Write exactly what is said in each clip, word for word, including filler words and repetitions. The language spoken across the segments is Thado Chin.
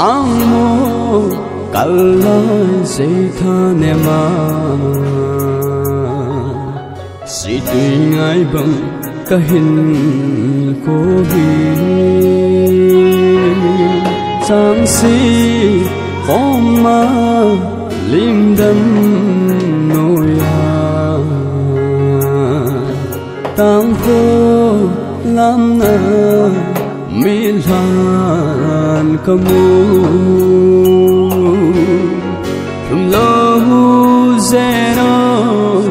Angmo kal lai sei tha nema, situi ngai bang kahin ko hi. Chang si koma lim dam noya, tang ko lam na mi lhan kamu. Lhum lou jeh in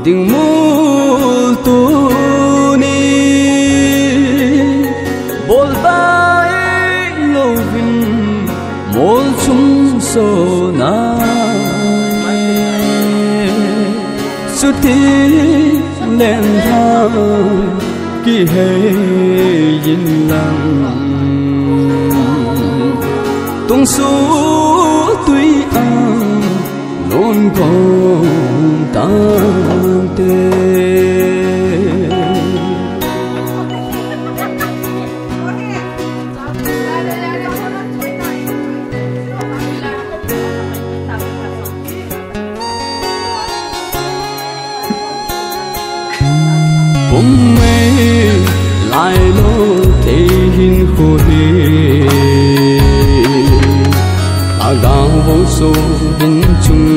ding mul tuni, bolbai louvin mol chung sona. Chuti lentha kihei in lang, tungsu tui ang lon kong tante. Pum mei lai lou thei hin khu hi, a gao vo so hin chung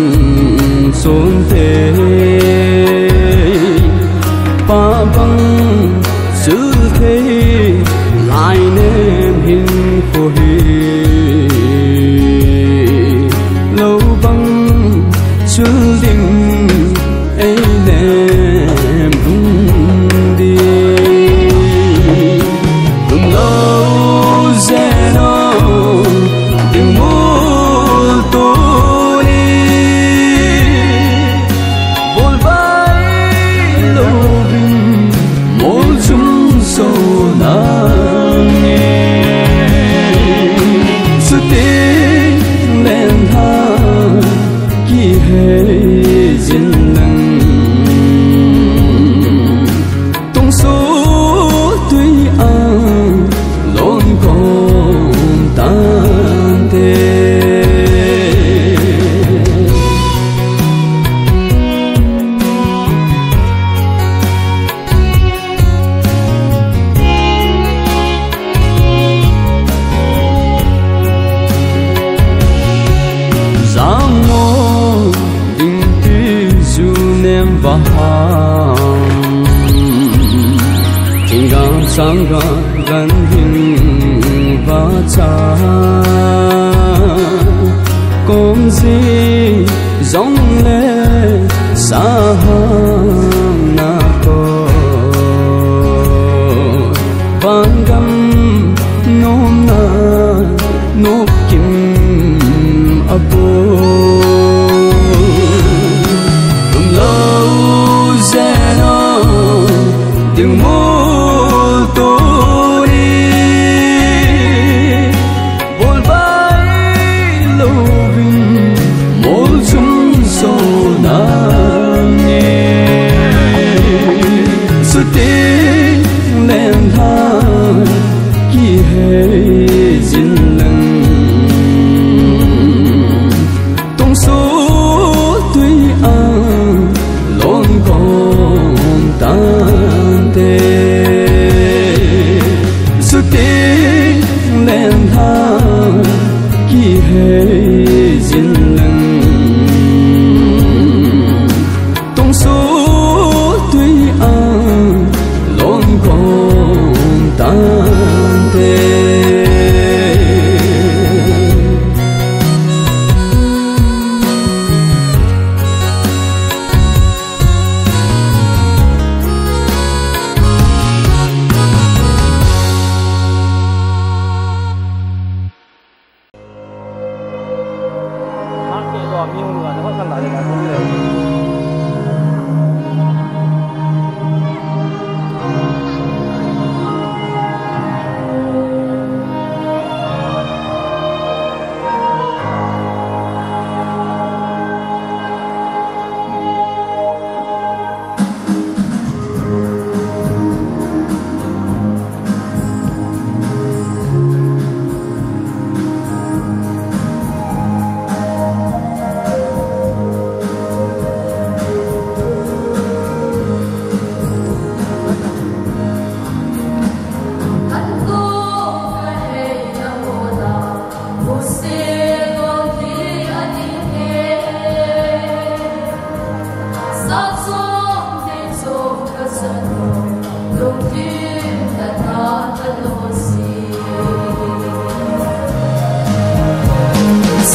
son te. Pa bang sul thei lai nem hin khu hi, lou bang sul ding ei nem hung ding. Lhum lou jeh in ding mul tuni, bolbai louvin mol chung sona nge. Chuti lentha kihei in lang, tungsu tui ang lon kong tante. Jangmo ding ti ju nem vaham, thingga sangga gan hin vacha. Kom ji jong le sahang na ko, vangam nomna nop kim a bo. Lhum lou jeh in ding mul tuni, bolbai louvin mol chung sona nge.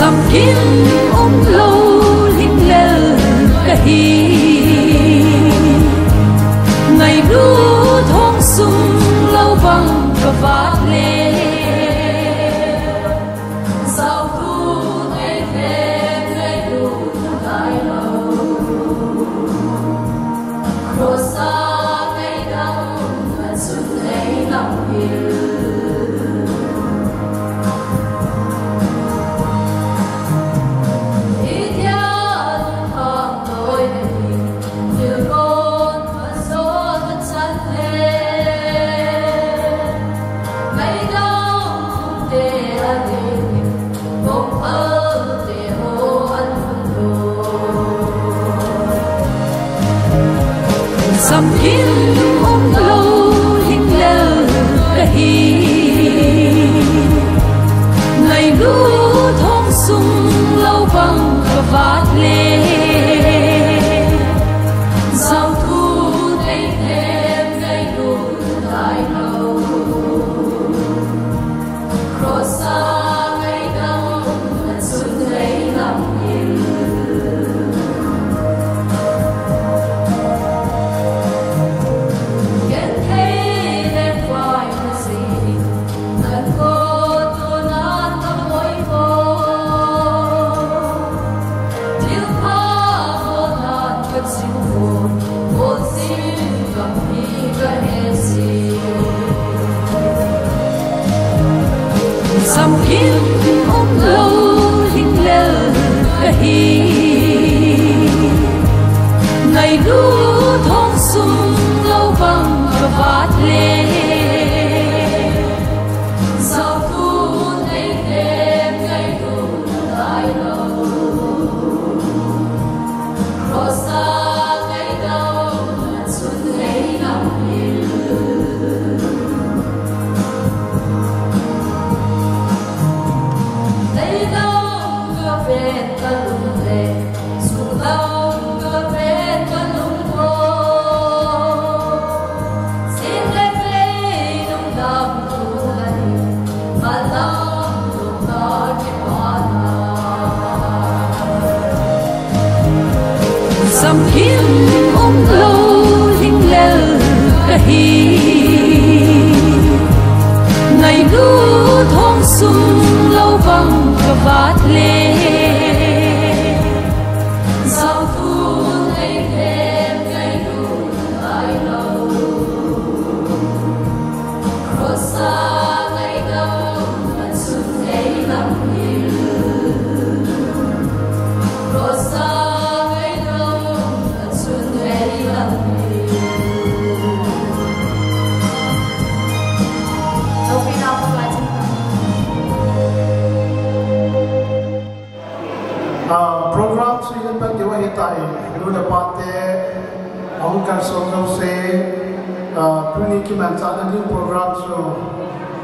Samkim umlou lhinglel kahi, ngailut hung sung lou bang kavat le. Samkim umlou lhinglel kahi, ngailut hung sung lou bang kavat le. Zautu nei tem ngailut lai lou. Samkim umlou lhinglel kahi, ngailut hung sung lou bang kavat le. Zautu nei tem ngailut lai lou. Samkim umlou lhinglel kahi, ngailut hung sung lou bang kavat le. Zautu nei tem ngailut lai lou. Ah, program chu ipi ti ahitai, nu le pa te, ahung kalson jouse, ah, tuni kimanchahna ding program chu,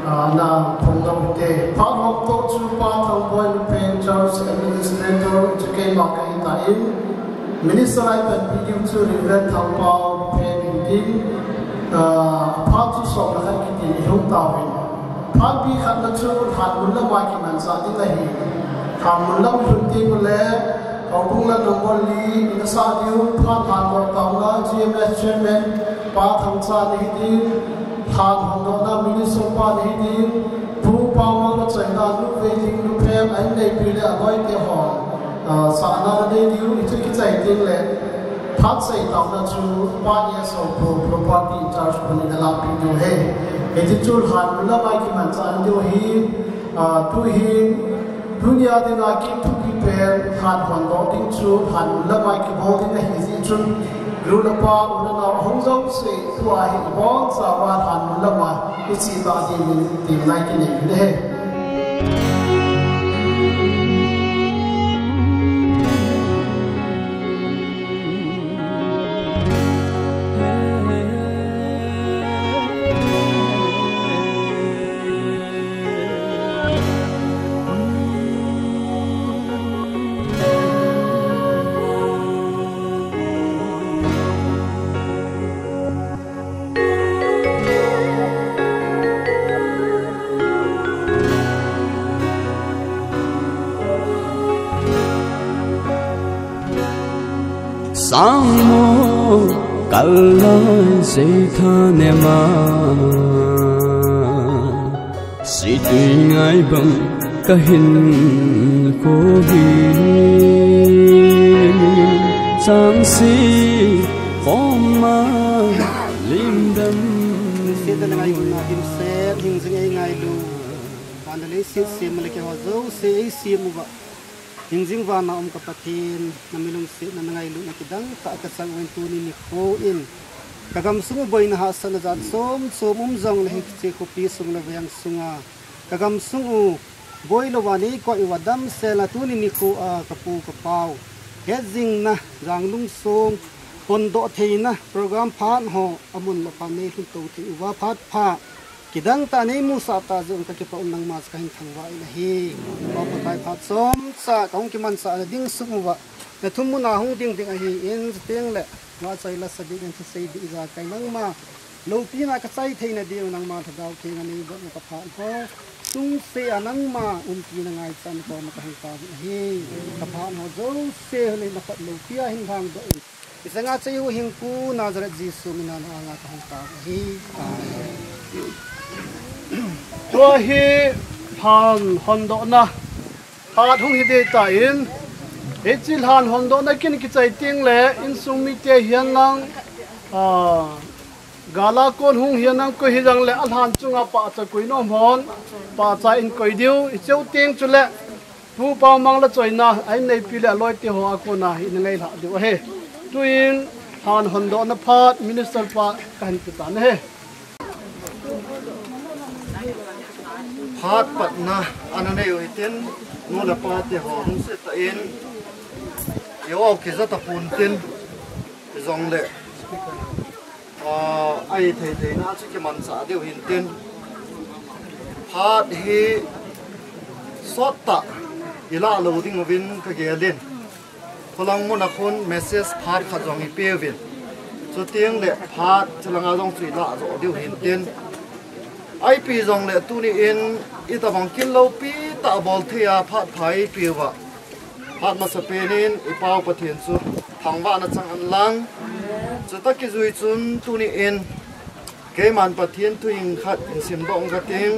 ah, na phong lou te. Phat hong to chu Pa Thangboi Lupeng Church Administrator chu keima kahitai. Minister a ipanpi ding chu Reverend Thangpao Lupeng in tin, ah, phat chu som le khat kiti in ihung tauvin. Phatpi khatna chu Lhanmon lama kimanchah ding ahi. Lhanmon lam lhun teng ule, houbung la number li, ina sah diu, phat lhandoh taona, G M S Chairman, Pa Thangcha nahi ding, lhan hondohna Minister pa nahi ding, Pu Pamang la chaina, Nu Veilhing, Nu Phem, a inneipi le a loite hon. Ah, sahna nei diu, hichu kichai teng le, phat sei taona chu Pa Esau Pu, property in charge pu in alahpeh diu ahi. Hiti chun Lhanmon lama kimanchah diu ahi, ah, tu hi, tunia dinga kithupi pen, lhan hondoh ding chu, Lhanmon lama kibol ding ahi jeh chun, nu le pa, u le nao, ahung jouse, tua hi, ibonchauva Lhanmon lama, iche ta ding in, temna kinei u ahi. Angmo kallai seitha nema, situi ngai bang kahin kohi, changsi poma limdam. Sitana ngai guna himse, hingjing ei ngailu. Vana leiset sem le keiho jouse eisem uva, hingjing vana um ka Pathen, na milungsetna na ngailutna kidang tah a kachang uvin tuni nikho in, ka gamsung u boina hahsatna jat chom chom um jongle hiche khopi sung le veng sunga, ka gamsung u boi louva nei koi uva damsel a tuni nikho a ka pu ka pau hetjingna, janglung song hondoh theina program phat ho amun le phat nei lhun to thei uva phat pha kidang tah nei musah tah jeh un ka kipah un nangma chu kahin thangvah in ahi. Pa Pakai, phat chomcha kahung kimansah na ding sung uva, na thum muna hung ding ding ahin, chuteng le vahchoi lasa ding in thusei ding ijakai nangma loupina kachai theina ding nangma Lhagao Theng a nei bol na ka phat ho, tungseh a nangma umpina ngaichat koma kahung tao ahi. Ka phat ho jouse le na phat loupi a hin lhangdoh in, ichanga cheiyu hing Pu Nazareth Jesu mina na anga kahung tao ahi. Amen. Tua hi lhan hondohna phat hung hi ding tan, hiche lhan hondohna kin kichai teng le insung mite hihen lang, ah, gal a kon hung hihen lang koi hijongle alhan chunga pahcha koi nom hon pahcha in koi diu, hicheu teng chule Pu Paomang la choina a inneipi le aloite ho a kona hi ina ngailhah diu ahi. Tuin lhan hondohna phat minister pa kahin pe tan ahi. Phat patna ana nei u hitin, nu le pa te ho lungset tah in, i-o kija tapon tin, hijongle, ah, ahithei theina chu kimanchah diu hintin, phat hi sot tah ilah lou ding uvin kagel in. Khulang muna khun message phat khat jong ipeuvin. Chuteng le phat chulanga jong chu ilah jo diu hintin. Ipi jongle tuni in itobang kin loupi tah bol thei a phat pha eipeuva, phat masapen in i Pau Pathen chu thangvahna chang hen lang. Chutoh kijui chun tuni in keiman Pathen thu hing khat hin simdoh kating.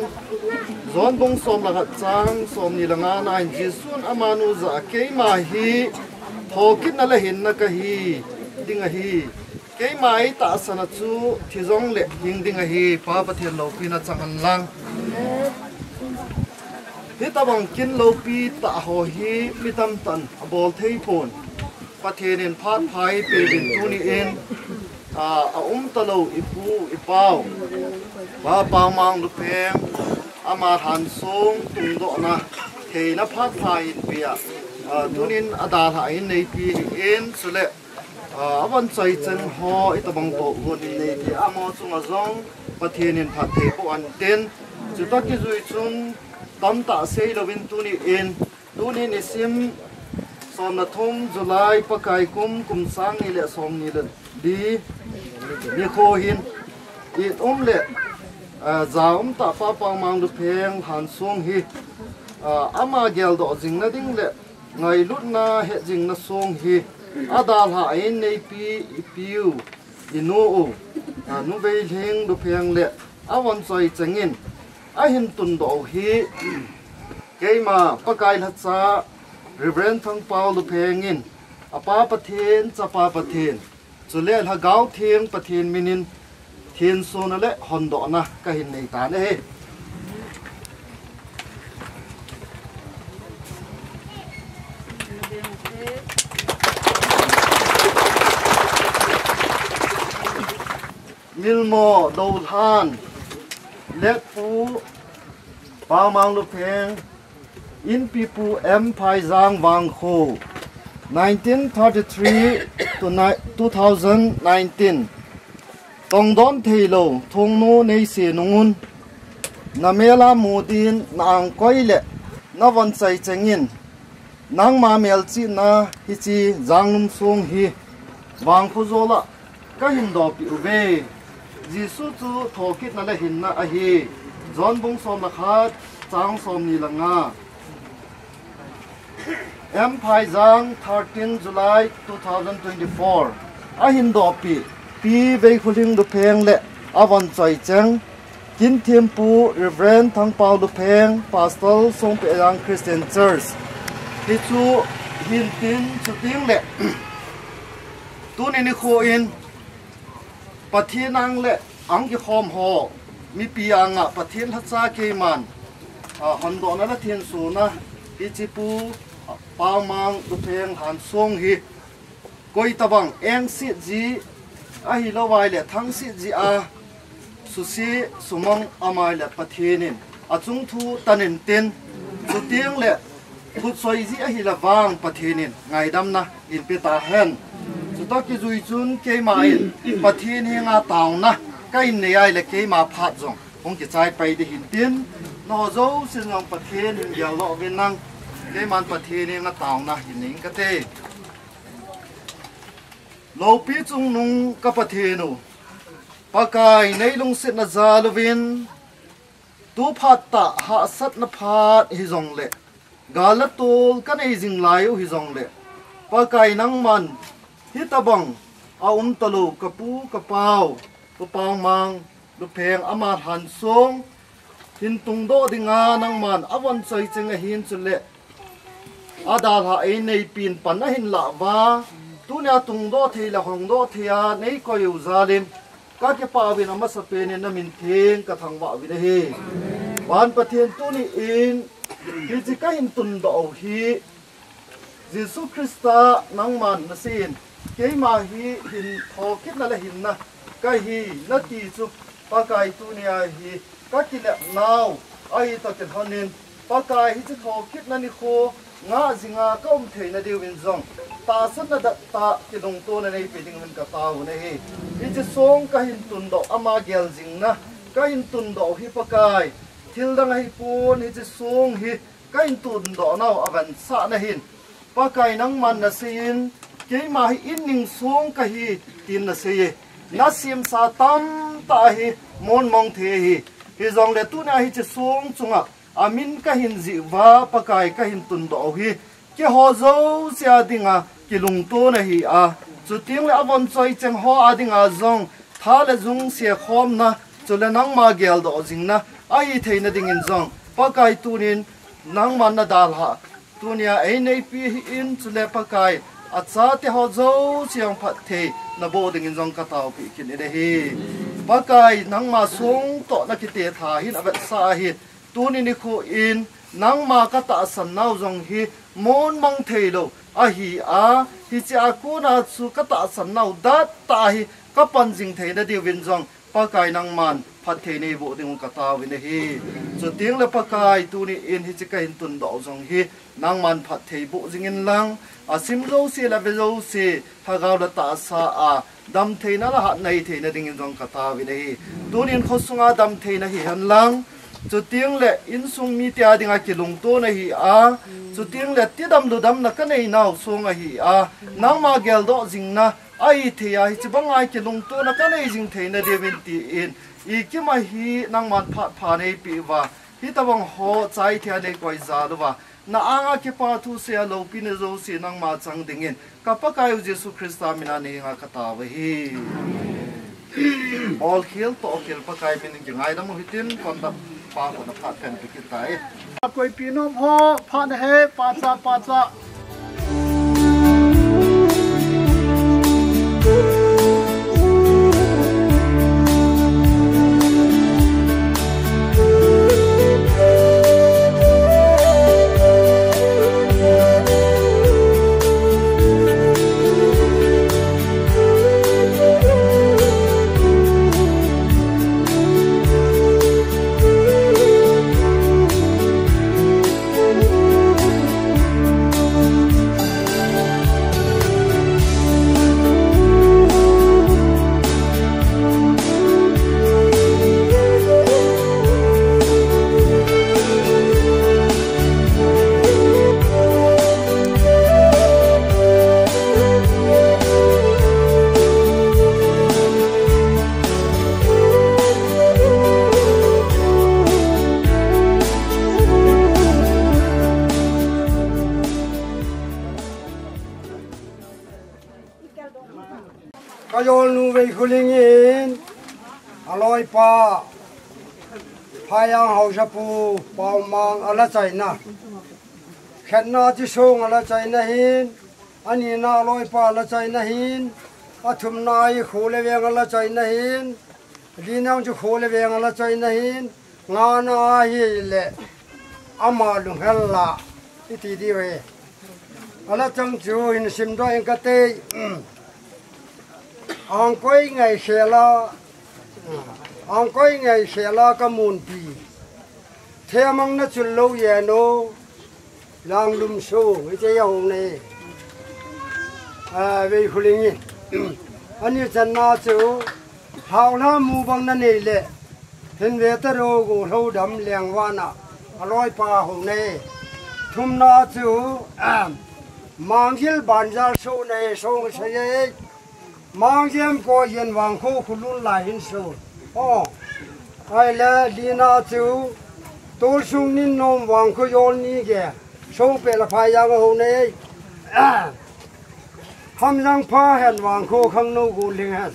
John bung som le khat chang somni le nga na hin Jesun amanu jah a, keima hi thokitna le hinna kahi ding ahi. Keima eitahsan a chu thi jongle hing ding ahi. Pa Pathen loupina chang hen lang. Hitobang kin loupi tah ho hi mi tamtah in abol thei pon. Pathen in phat pha eipeuvin tuni in, ah, aumtalou i pu i pau, Pa Paomang Lupheng, ama lhansong tungdohna theina phat pha eipe a, ah, tunin adalhah in neipi in chule, ah, avon choi cheng ho itobang tohgon in neite amaho chunga jong Pathen in phatthei boh hen tin. Chutoh kijui chun tamtah seilouvin tuni in, tuni nisim som le thum July Pakai kum, kum sang ni le somni le li nikho hin, it um le, ah, ja um tah Pa Paomang Lupheng lhansong hi, ah, ama geldoh jingna ding le ngailutna hetjingna song hi adalhah in neipi i piu, i nu u, ah, Nu Veilhing Lupheng le avon choi cheng in ahin tundoh u hi, keima Pakai lhacha Reverend Thangpao Lupheng in, apa Pathen, chapa Pathen, chule Lhagao Theng Pathen minin thensona le hondohna kahin nei tan ahi. Milmo Doulhan, Letpu Paomang Lupheng, Inpipu M Phaijang Vangkho, nineteen thirty-three to ni-, two thousand nineteen. Tongdon theilou thongnu neise nungun, namel a mudin na angkoi le navon choi chengin, nangma melchihna hiche Janglum song hi Vangkho jola kahin dohpeh uve. Jesu chu thokitna le hinna ahi. John bung som le khat, chang somni le nga. M Phaijang, thirteen July two thousand twenty-four. Ahin dohpi Pi Veikhuling Lupheng le avon choi cheng, Kinthempu Reverend Thangpau Lupheng, Pastor Songpehjang Christian Church. Hichu hintin, chuting le tuni nikho in Pathen ang le ang kikhom ho, mipi anga Pathen lhacha keiman, a, hondohna le thensona, hiche Pu, a, Paomang Lupheng Lhansong hi, koi tabang engset ji, ahilou vai le thangset ji a, suse sumang amai le Pathen in achung thu tan intin, chuting le Khutsoi ji ahile vang Pathen in ngaidamna eipe tahen. Chutoh kijui chun keima in Pathen henga taona kahin nei ahile keima phat jong hung kichai pai ding hintin, nangho jousen jong Pathen in geldoh uvin lang, keiman Pathen henga taona hin nei inge kati. Loupi chungnung ka Pathen u, Pakai nei lungsetna jal uvin, tu phat tah hahsatna phat hijongle, gal le tol kanei jing lai u hijongle, Pakai nangman hitabang aum talou ka pu ka pau, Pu Paomang Lupheng ama Lhansong hin tungdoh dinga nangman avon choi cheng ahin chule adalhah einei pin pan ahin lah uva, tunia tungdoh thei le hongdoh thei a nei koi u jal in, ka kipah uvin amasapen in na min theng ka thangvah uvin ahi. Van Pathen, tuni in hiche kahin tundoh u hi Jesu Christa nangman nasei in, keima hi hin thokitna le hinna kahi nati chu, Pakai, tunia hi ka kinepnau ahi toh kilhon in, Pakai, hiche thokitna nikho ngah jinga ka um theina diuvin jong tahsanna dihtah kilungtona neipe ding uvin ka tao u ahi. Hiche song kahin tundoh, ama gel jingna kahin tundoh u hi, Pakai, thil dang ahipon hiche song hi kahin tundoh nau avetsahna hin, Pakai, nangman nasei in, keima hi in ning song kahi tin nasei e. Nasemsa tamtah hi monmong thei ahi. Hijongle tunia hiche song chunga amin kahin jih uva, Pakai, kahin tundoh u hi keiho jouse a dinga kilungtona ahi a, chuting le avon choi cheng ho a dinga jong tha le jung sekhomna, chule nangma geldoh jingna ahi theina dingin jong, Pakai, tunin nangman na dalhah tunia eineipi ahin, chule Pakai, achate ho jouse jong phatthei naboh dingin jong ka taopeh kit in ahi. Pakai, nangma song toh na kitetha hin avetsah ahin, tuni nikho in nangma ka tahsan nau jong hi monmong theilou ahi a, hiche a kona chu ka tahsan nau dihtah hi ka pan jing theina diuvin jong, Pakai, nangman phatthei neiboh ding u ka tao in ahi. Chuting le, Pakai, tuni in hiche kahin tundoh u jong hi nangman phatthei boh jing in lang, asim jouse le ave jouse, lhagao le tahsa a damtheina le hatna ahi theina dingin jong ka tao in ahi. Tunin khosunga damtheina hihen lang, chuting le insung mite a dinga kilungtona ahi a, chuting le tidam ludamna ka nei nau song ahi a, nangma geldoh jingna ahi thei a, hiche banga kilungtona ka nei jing theina diuvin tin, ikim a hi nangman phat pha neipeh uva, hitabang ho chai thei a neikoi jal uva, na anga kipa thusei a loupina jouse nangma chang dingin, ka Pakai u Jesu Christa mina nei henga ka tao u ahi. Bolkhel tohkhel Pakai minin kingaidam u hitin, kondap pa kona phat kan pe kit tai. Koipi nom ho, phat nahe, pacha, pacha. Ka jolnu Veikhuling in, aloipa, Phaiang Haosapu, Paomang, ala chaina. Khatna chu Song ala chaina hin, anina aloipa ala chaina hin, athumna hi Kho le Veng ala chaina hin, Linang chu Kho le Veng ala chaina hin, ngana ahile, ama lunghel la, iti diu ve. Ala chang chu hin simdoh ing kate. Angkoi ngai khela, angkoi ngai khela ka munpi. Themang na chul lou yen o, Langlum Song, ite ya hong nei. A, Veikhuling in. Ani channa chu, haola mu bang na nei le. Hin ve ta ro go lho dam leng vana, aloipa hong nei. Thumna chu, Mangjil Banjal Song nei, Song sei e. Mangjil Koiyin Vangkho Khulun la hin Song. O, ahile lina chu, Tolsung Ninnom Vangkho Jolni ge, Song pe la Phaiang hong nei. Hamjang pha hen Vangkho Khangnou Golhing hen.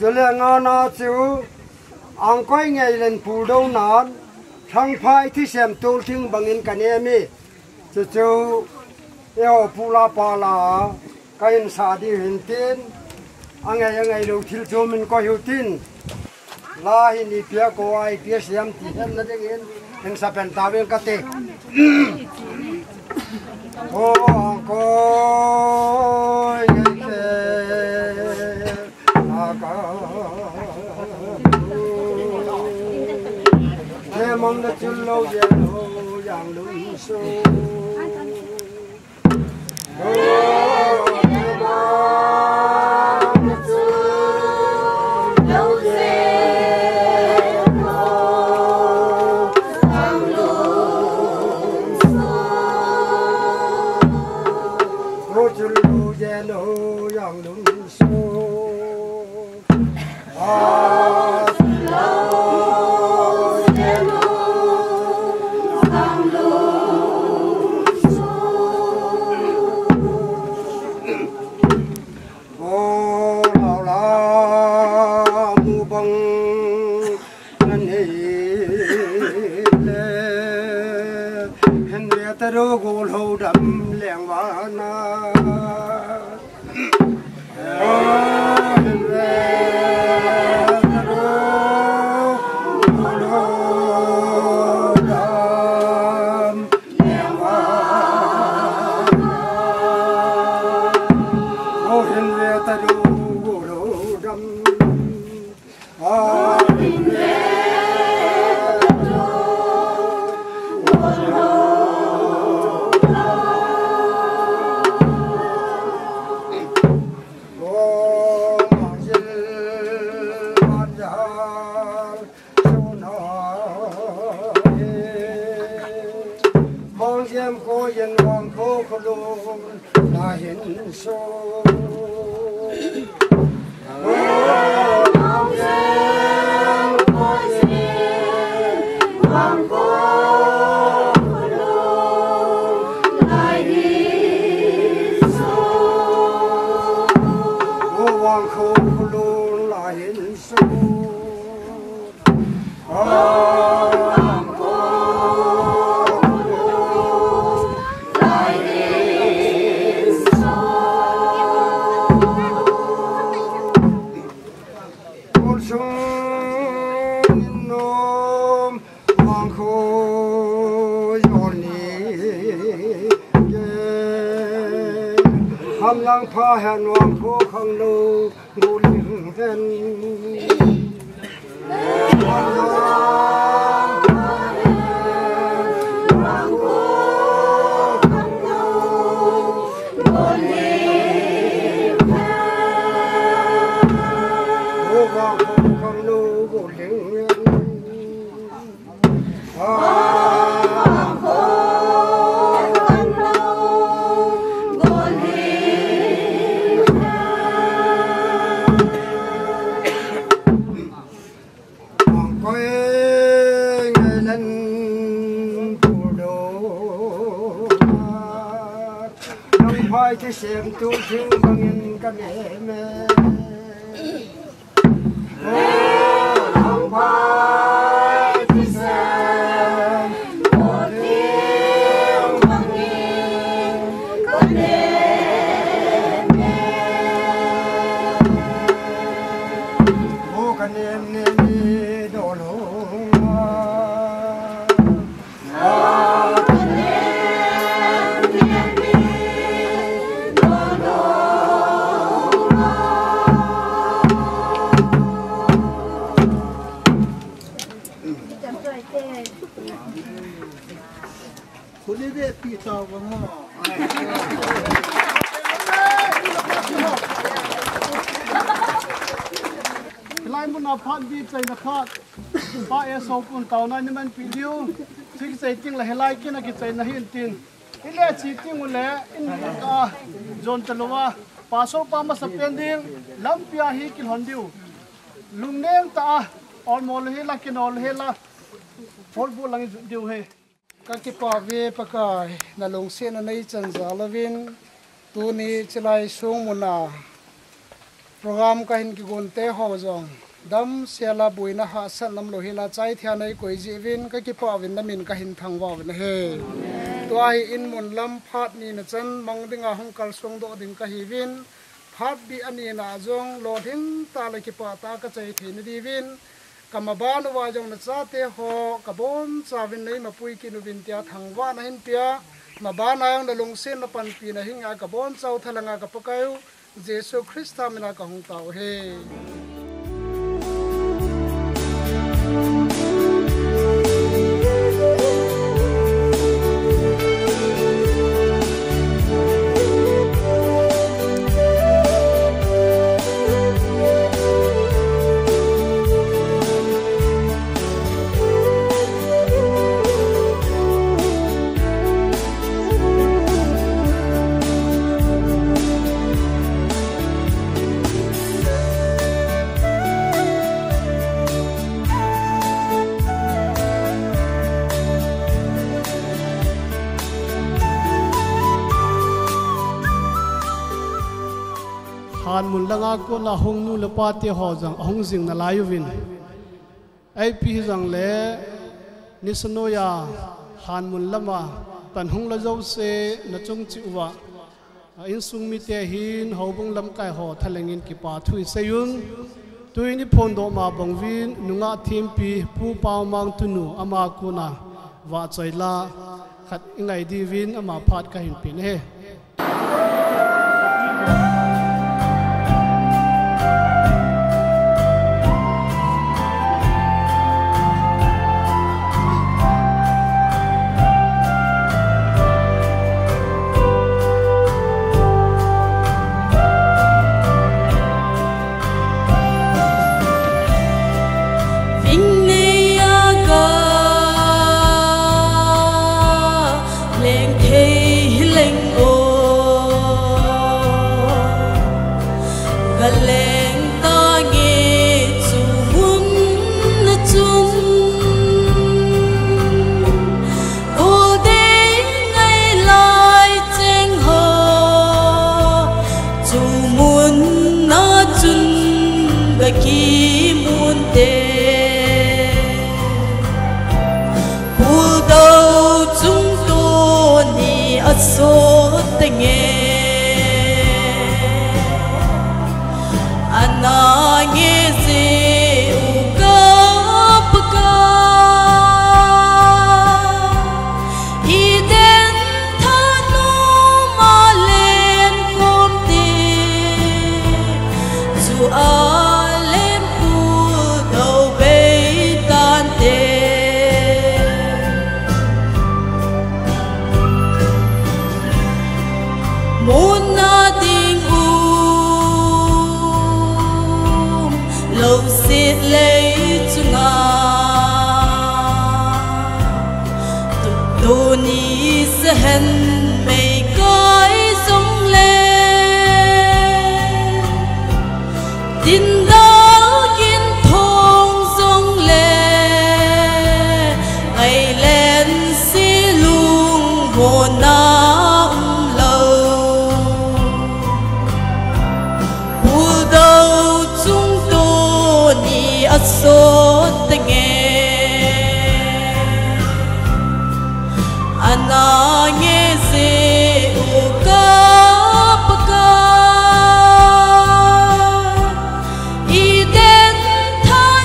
Chule ngana chu, Angkoi ngai len pul dou nan, Thangphai thisem tol thing bangin ka nem e. Chu chu, eiho pu la pa la, ka hin sa ding hin tin, angai angai lou thil chu min koi hiu tin. La hi ni pia ko ai pia siam ti hen na ding in, hin sa pen ta veng kate. O angkoi ngai ke, a ka. Themang na chul lou yen o, Langlum Song. Hen ve ta ro go lho dam leng vana. Hen ve ta ro go lho dam leng vana. O hen ve ta ro go lho dam. Mangjil Koiyin Vangkho Khulun la hin Song. Vangkho Khulun la hin Song. Hamlang pha hen Vangkho Khangnou Golhing hen. Phai thisem tol thing bangin ka nem e. Hilai muna phat bi chaina khat, Pa Esopun taona nei manpi diu. Chik chai ting la hilai kina kichaina hin tin. Ile chi ting ule in ka jon taluwa. Pastor pa masa pen ding, lampi a hi kilhon diu. Lungneng ta a, olmo le hi la, kinol le hi la. Hol bu lang diu he. Ka kipah ve Pakai, na lungsetna nei chan jal uvin, tuni chilai sung muna program ka hin kigon te ho jong damsel a buina hahsatna umlou hel a chaithei a nei koi jeh uvin ka kipah uvin na min ka hin thangvah uvin ahi. Tua hi in mun lam phat ni na chan mang dinga hung kalsong doh ding ka hi uvin, phat bi a ni na jong lolhing tah le kipah tah a ka chai thei na diuvin, ka maban uva jong na chate ho ka boncha uvin nei mapui kit uvin tia thangvahna hin pia, maban a jong na lungsetna panpina hin nga ka boncha u thalanga ka Pakai u, Jesu Christa mina ka hung tao u ahi. Hanmun langa kona hung nu le pa te ho jong ahung jing nalai uvin. Ipi hijongle, nisa noiya Hanmun lama pan hung la jouse na chung cheh uva, a insung mite hin houbung lamkai ho thalheng in kipa thu i sei un. Tuin i phondoh ma bang uvin, nungah thempi Pu Paomang Tunu ama kona vahchoi la khat i ngai diuvin ama phat ka hin pen ahi. Ving nei a ka leng thei hileng o, ka leng tange chu mun na chun. Ko dei ngai lai cheng ho, chu mun na chun ka kimun te. Puldo chung to ni a sot te nge. Ana nge se u ka Pakai, i den thanop a len khom te, chu a len puldo bei tan te. Mun a ding umlou set lei chunga, tup to ni sehen mei kai jong le, tin dal kin thong jong le, ngai len se lungmonna umlou. Puldo chung to ni a sot te nge. Ana nge se u ka Pakai, i den than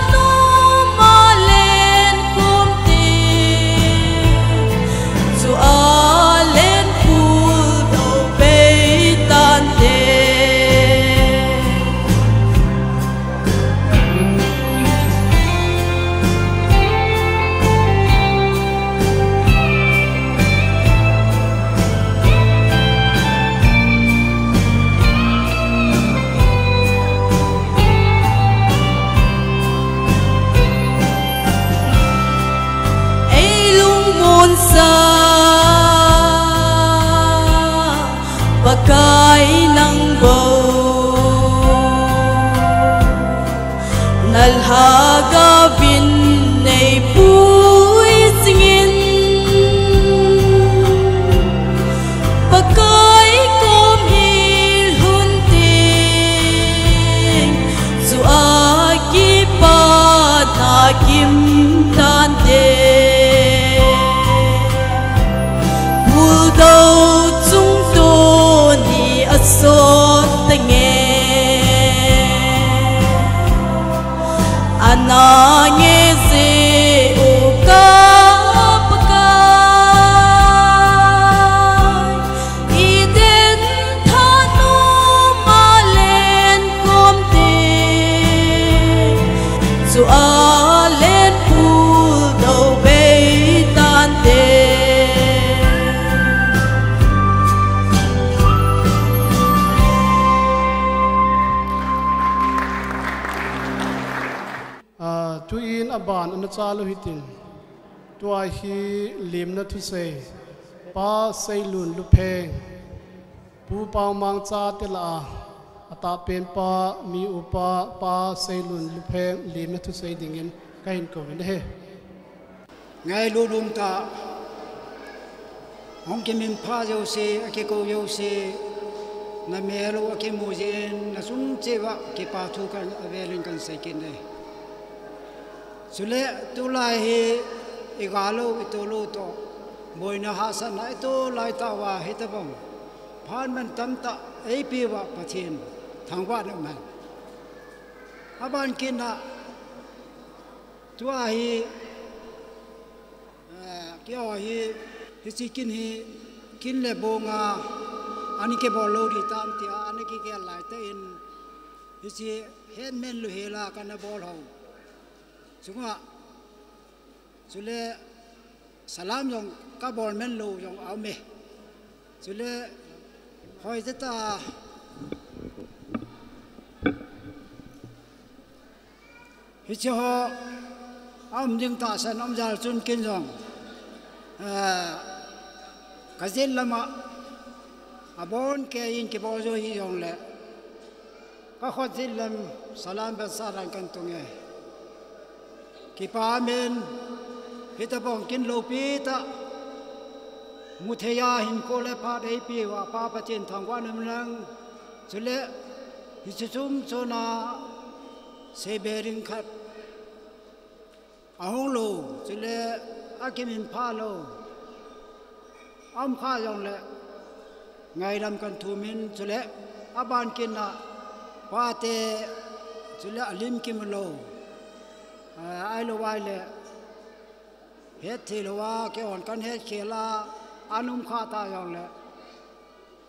Lalha gavin neipui jingin, Pakai kom hi lhun teng, jua kipana kim tante. Buldo chungto ni asot tenge. Anange je uka Pakai, Eden thanum alen kom te, jua len buldo bei tante. Ah, tuin aban ana cha lou hitin. Tua hi limna thusei. Pa Seilun Lupheng. Pu Pangmang chate lah a, atahpen pa, mi upa, Pa Seilun Lupheng limna thusei dingin kahin kouvin ahi. Ngailut umtah, hung kiminpha jouse, akikou jouse, namel u akimu jeh in, nachung cheh uva kipa thu kavelin kahin sei kit e. Chule tulai hi igalou, itoulou toh, boina hahsatna itoh lai tah uva hitobang phat mantam tah eipeh uva Pathen thangvahna um hen. Aban kit a, tua hi, eh, keiho hi, hiche kin hi, kin le bong a, ana kibol lou ding tam tia, ana kigel lai tah in, hiche hetmen lou hel a kana bol hou. Chunga, chule salam jong kabol men lou jong aume. Chule, hoitah ta, hiche ho, aum ding tahsan aum jal chun kin jong, eh, kajet lam a, abon keiyin kibol jou hijongle, kakhut jet lam salam bel salam kahin tung e. Kipa amen, hitobang kin loupi tah, muthei a hinkho le phat eipeh uva Pa Pathen thangvahna um hen lang, chule hiche chungchon a seibe ding khat ahung lou, chule akiminpha lou, aum kha jongle ngaidam kahin thum in, chule aban kit a pate, chule alim kimu lou, eh, ahilou ahile hetthei louva keihon kahin hetkhel a, ana um kha ta jongle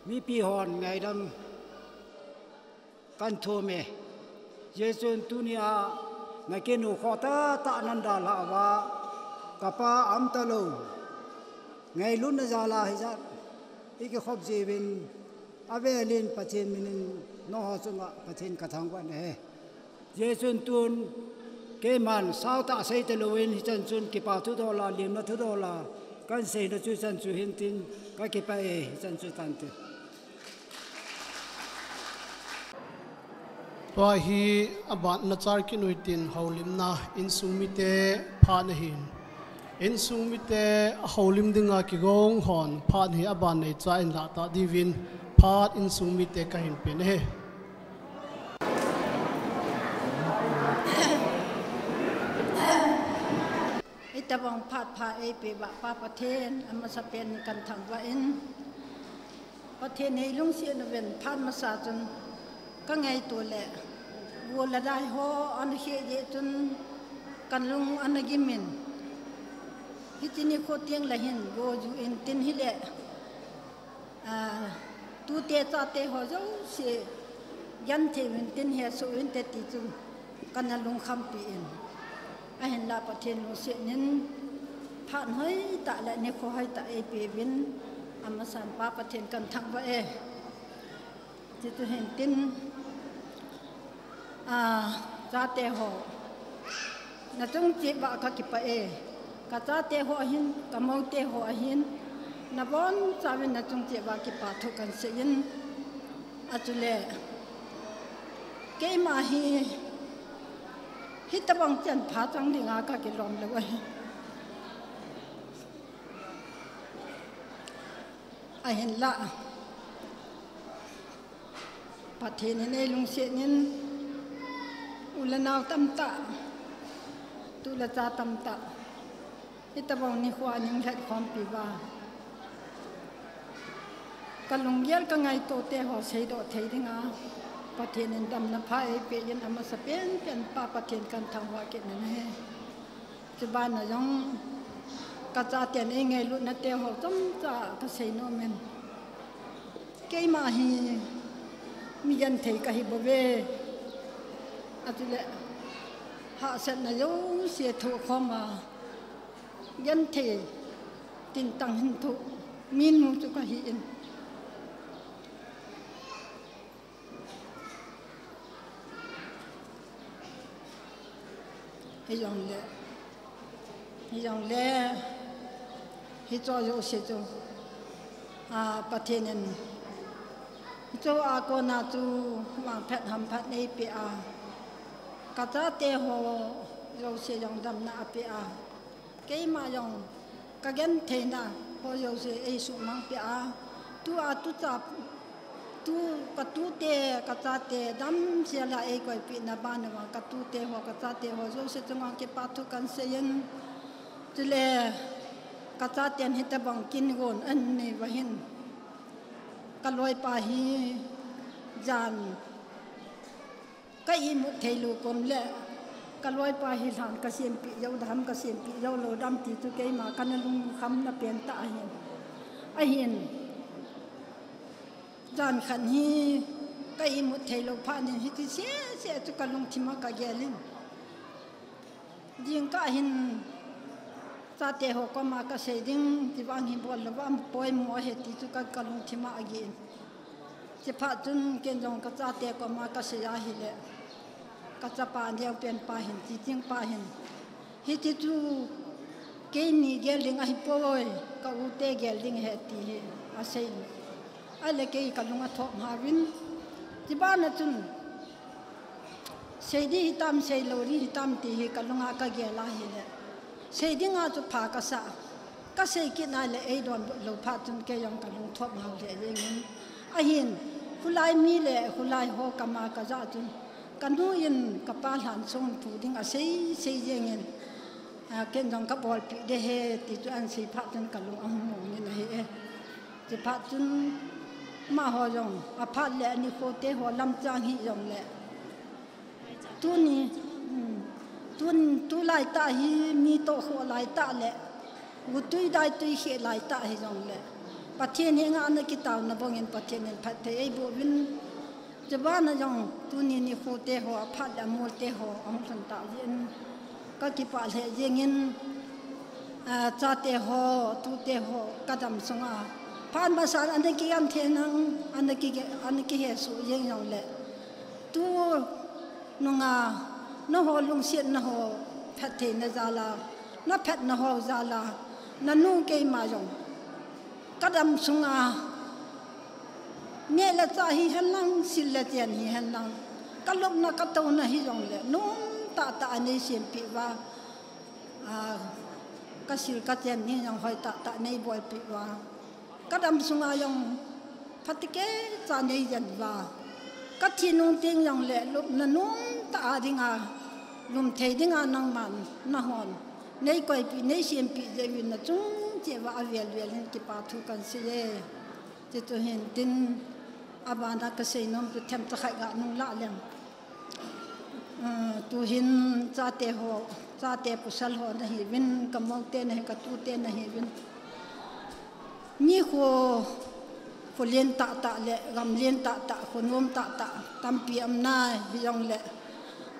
mipi hon ngaidam kahin thum e. Hijeh chun tunia nakinukhah tahtah nan dalhah uva, kapa aum talou, ngailutna jal a hijat ikikhop jiuvin, avelin Pathen min in nangho chunga Pathen kathangvah e. Hijeh chun tun keiman sautah sei talouvin, hichan chun kipa thudol a, limna thudol a kahin seina chu hichan chu hintin, kakipah e, hichan chu tante. Tua hi aban ana char kit u hitin, houlimna insung mite phat ahin. Insung mite houlim dinga kigong hon phat hi aban neicha in lah tah diuvin, phat insung mite kahin pen ahi. Hitobang phat pha eipeh uva Pa Pathen amasapen in kahin thangvah in, Pathen hi lungsetna uvin phat masa chun kangaito le, go le dai ho ana khel jeh chun kalung ana gim in, hiche nikho teng le hin go ju intin hile, ah, tute chate ho jouse genthei uvin tin, hesoh uvinte ti chu kana lungkhampi in, ahinla Pathen lungset in phat hoitah le nikho hoitah eipeuvin, amasan Pa Pathen kahin thangvah e. Chuti hin tin, ah, chate ho, nachung cheh uva kakipah e. Kachate ho ahin, kamoute ho ahin, nabonchauvin nachung cheh uva kipathu kahin seiyin, achule keima hi Hitabang chan pha chang dinga kakilom lou ahi. Ahinlah, Pathen in eilungset in, u le nao tamtah, tu le cha tamtah, hitabang nikho a eilungset khompi uva, kalunggel kangaito teho seidoh thei dinga Pathen in damna pha eipeh in, amasapen pen pa Pathen kathangvah kit in ahi. Chubana jong kachaten eingailutna teho chomcha kasei nom in. Keima hi mi genthei kahi bouve. Atile hahsatna jouse thoh khoma genthei, tintang hinthoh minu chu kahi in. Hijongle, hijongle, hicho jouse chu, a, Pathen in hicho a kona chu vangphat hamphat eipeh a, kachateho jouse jong damna apeh a, keima jong kagentheina ho jouse eisuhmang peh a, tua tucha, tu, katute kachate damsel a eikoipehna bana vang, katuteho kachateho jouse chunga kipathu kahin seiyin. Chule kachaten hitabang kin gon anei uva hin, kaloipa hi jan ka imut theilou komle, kaloipa hi lhan kasempeh jou dam, kasempeh jou lou dam ti chu keima kana lungkhamna pentah ahin. Ahin, jan khat hi ka imut theilou phat in hiche sese chu kalungthima kagel in. Jingkah hin chateho koma kasei ding, chuvang hi bol louva poimo ahi ti chu ka, kalungthima agin. Chuphat chun ken jong kachate koma kasei ahile, kachapa neopenpa hin, Chichingpa hin, hiche chu keini gel ding ahipoi, ka-ute gel ding ahi ti hi asei. Ahile kei kalung athop hauvin. Chubana chun, sei ding hitam, seilou ding hitam ti hi kalunga kagel ahile, sei dinga chu pha kasa. Kasei kit nale eidonbut lou phat chun kei jong kalung thop hao lheh jengin. Ahin, khulai mi le khulai ho kama kajah chun, kanu in kapa lhan songphu ding asei sei jengin, a, ken jong kabolpeh ding ahi ti chu ahin sei phat chun kalung ahung mong in ahi e. Chuphat chun amaho jong aphat le anikho teho lamchang hijongle, tuni, um, tun, tulaitah hi mi tohkhoh laitah le gutui daitui kheh laitah hijongle, Pathen henga ana kitaona bangin Pathen in phatthei eiboh uvin. Chubana jong tuni nikho teho aphat le amol teho ahung lhun tah jeh in kakipah lheh jengin, a, chateho, tuteho kadam sunga phat masan ana kigenthei nang, ana ki, ana kihesoh jeng jongle, tununga nangho lungsetna ho phattheina jal a, naphatna ho jal a, nanu keima jong kadam sunga neh le chah hihen lang, sil le chen hihen lang, kalupna katouna hijongle nomtah tah a neisempeh uva, a, kasil kachen ding jong hoitah tah neibolpeh uva, kadam sunga jong phatechan neijen uva, kathi nung teng jongle lupna nomtah a dinga, lumthei dinga nangman nahon neikoipeh, neisempeh jeh uvin nachung cheh uva avel vel in kipathu kahin seiye. Chuchu hintin, abana kasei nom chu themcha khat ga nunglah leng, a, tuhin chateho, chate pasal ho nahiuvin, kamoute nahi, katute nahiuvin, nikho, kho len tahtah le gam len tahtah, kho nom tahtah tampi aum nai, hijongle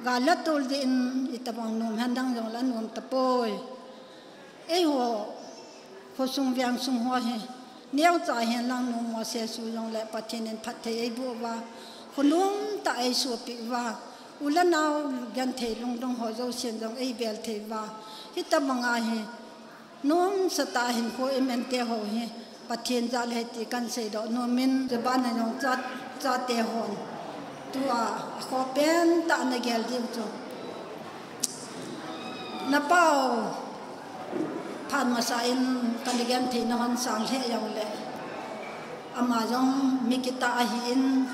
gal le tol jeh in itobang nom hen dang jongle anom tapoi. Eiho khosung vengsung ho hi neocha hihen lang nommo sesu jongle Pathen in phatthei eiboh uva, kho nomtah eisopeh uva, u le nao genthei lungdong ho jousen jong eibel thei uva, hitobanga hi nomsatah a hinkho iman teho hi Pathen jal ahi ti kahin seidoh nomin, chubana jong cha, chatehon tua akhoh pentah a nagel diu chu Na pau phat masa in ka na gen theina hon sang lheh jong le, ama jong mi kitah ahi in,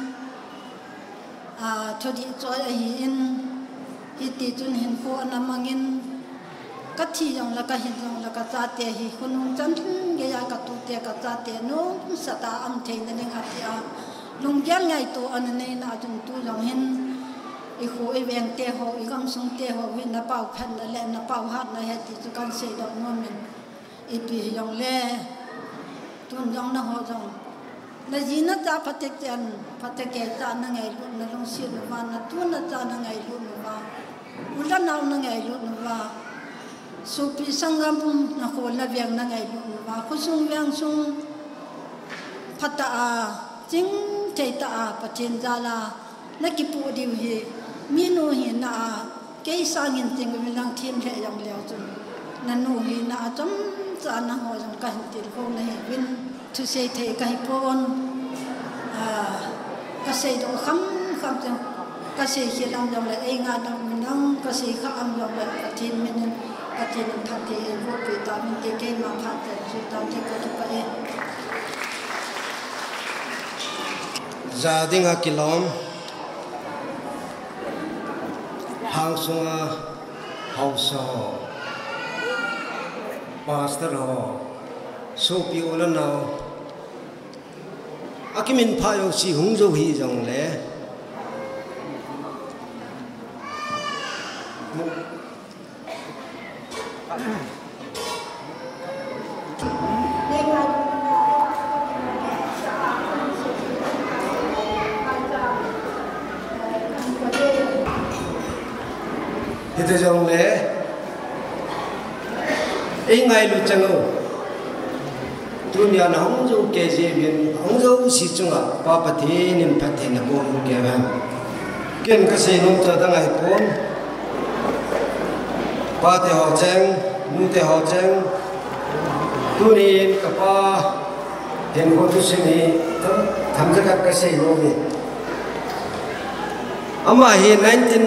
a, thudih choi ahi in, hiti chun hinkho ana mang in, ka thi jong le ka hin jong le ka chate hi khonung chan gei a ka tute ka chate nomsa tah a um theina ding a ti a, lunggel ngaito ana neina a chun tu jong hin i kho i veng te ho, i gamsung te ho hi na pau phatna le na pau hatna ahi ti chu kan seidoh nom in, ipi hi jong le tun jong na ho jong na ji na cha phatecha, phatecha cha na ngailut, na lungset uva, na tu na cha na ngailut uva, u le nao na ngailut uva, sopi sanggam na kho na veng na ngailut uva, khosung vengsung phatah a, chingthei tah a, Pathen jal a na kipoh diu hi, minu hina a, kei sangin chinguvin lang them lheh jong leu chun, na nu hina a chomcha na ho jong ka hin tilkhou na hiuvin, thusei thei ka hi pon, a, ka seidoh kham kham chun, ka sei khel am jong le, ei ngah dam in lang, ka sei kha am jong le, Pathen min in, Pathen in phatthei eiboh peh tauvin te, keima phat te, chu tante ka kipah e. Ja dinga kilom, hangsunga haosa ho, pastor ho, sopi u le nao, akiminpha jouse hung jou hih jong le, hiti jong le, ei ngailu chang u. Tunia na hung jou kei jeh uvin, hung jouse chunga Pa Pathen in phatthei na boh u kei hen. Ken ka seinom cha dang ahi pon. Pate ho cheng, nute ho cheng. Tunin ka pa hinkho thusim hi tham, themkhat ka seinom e. Ama hi nineteen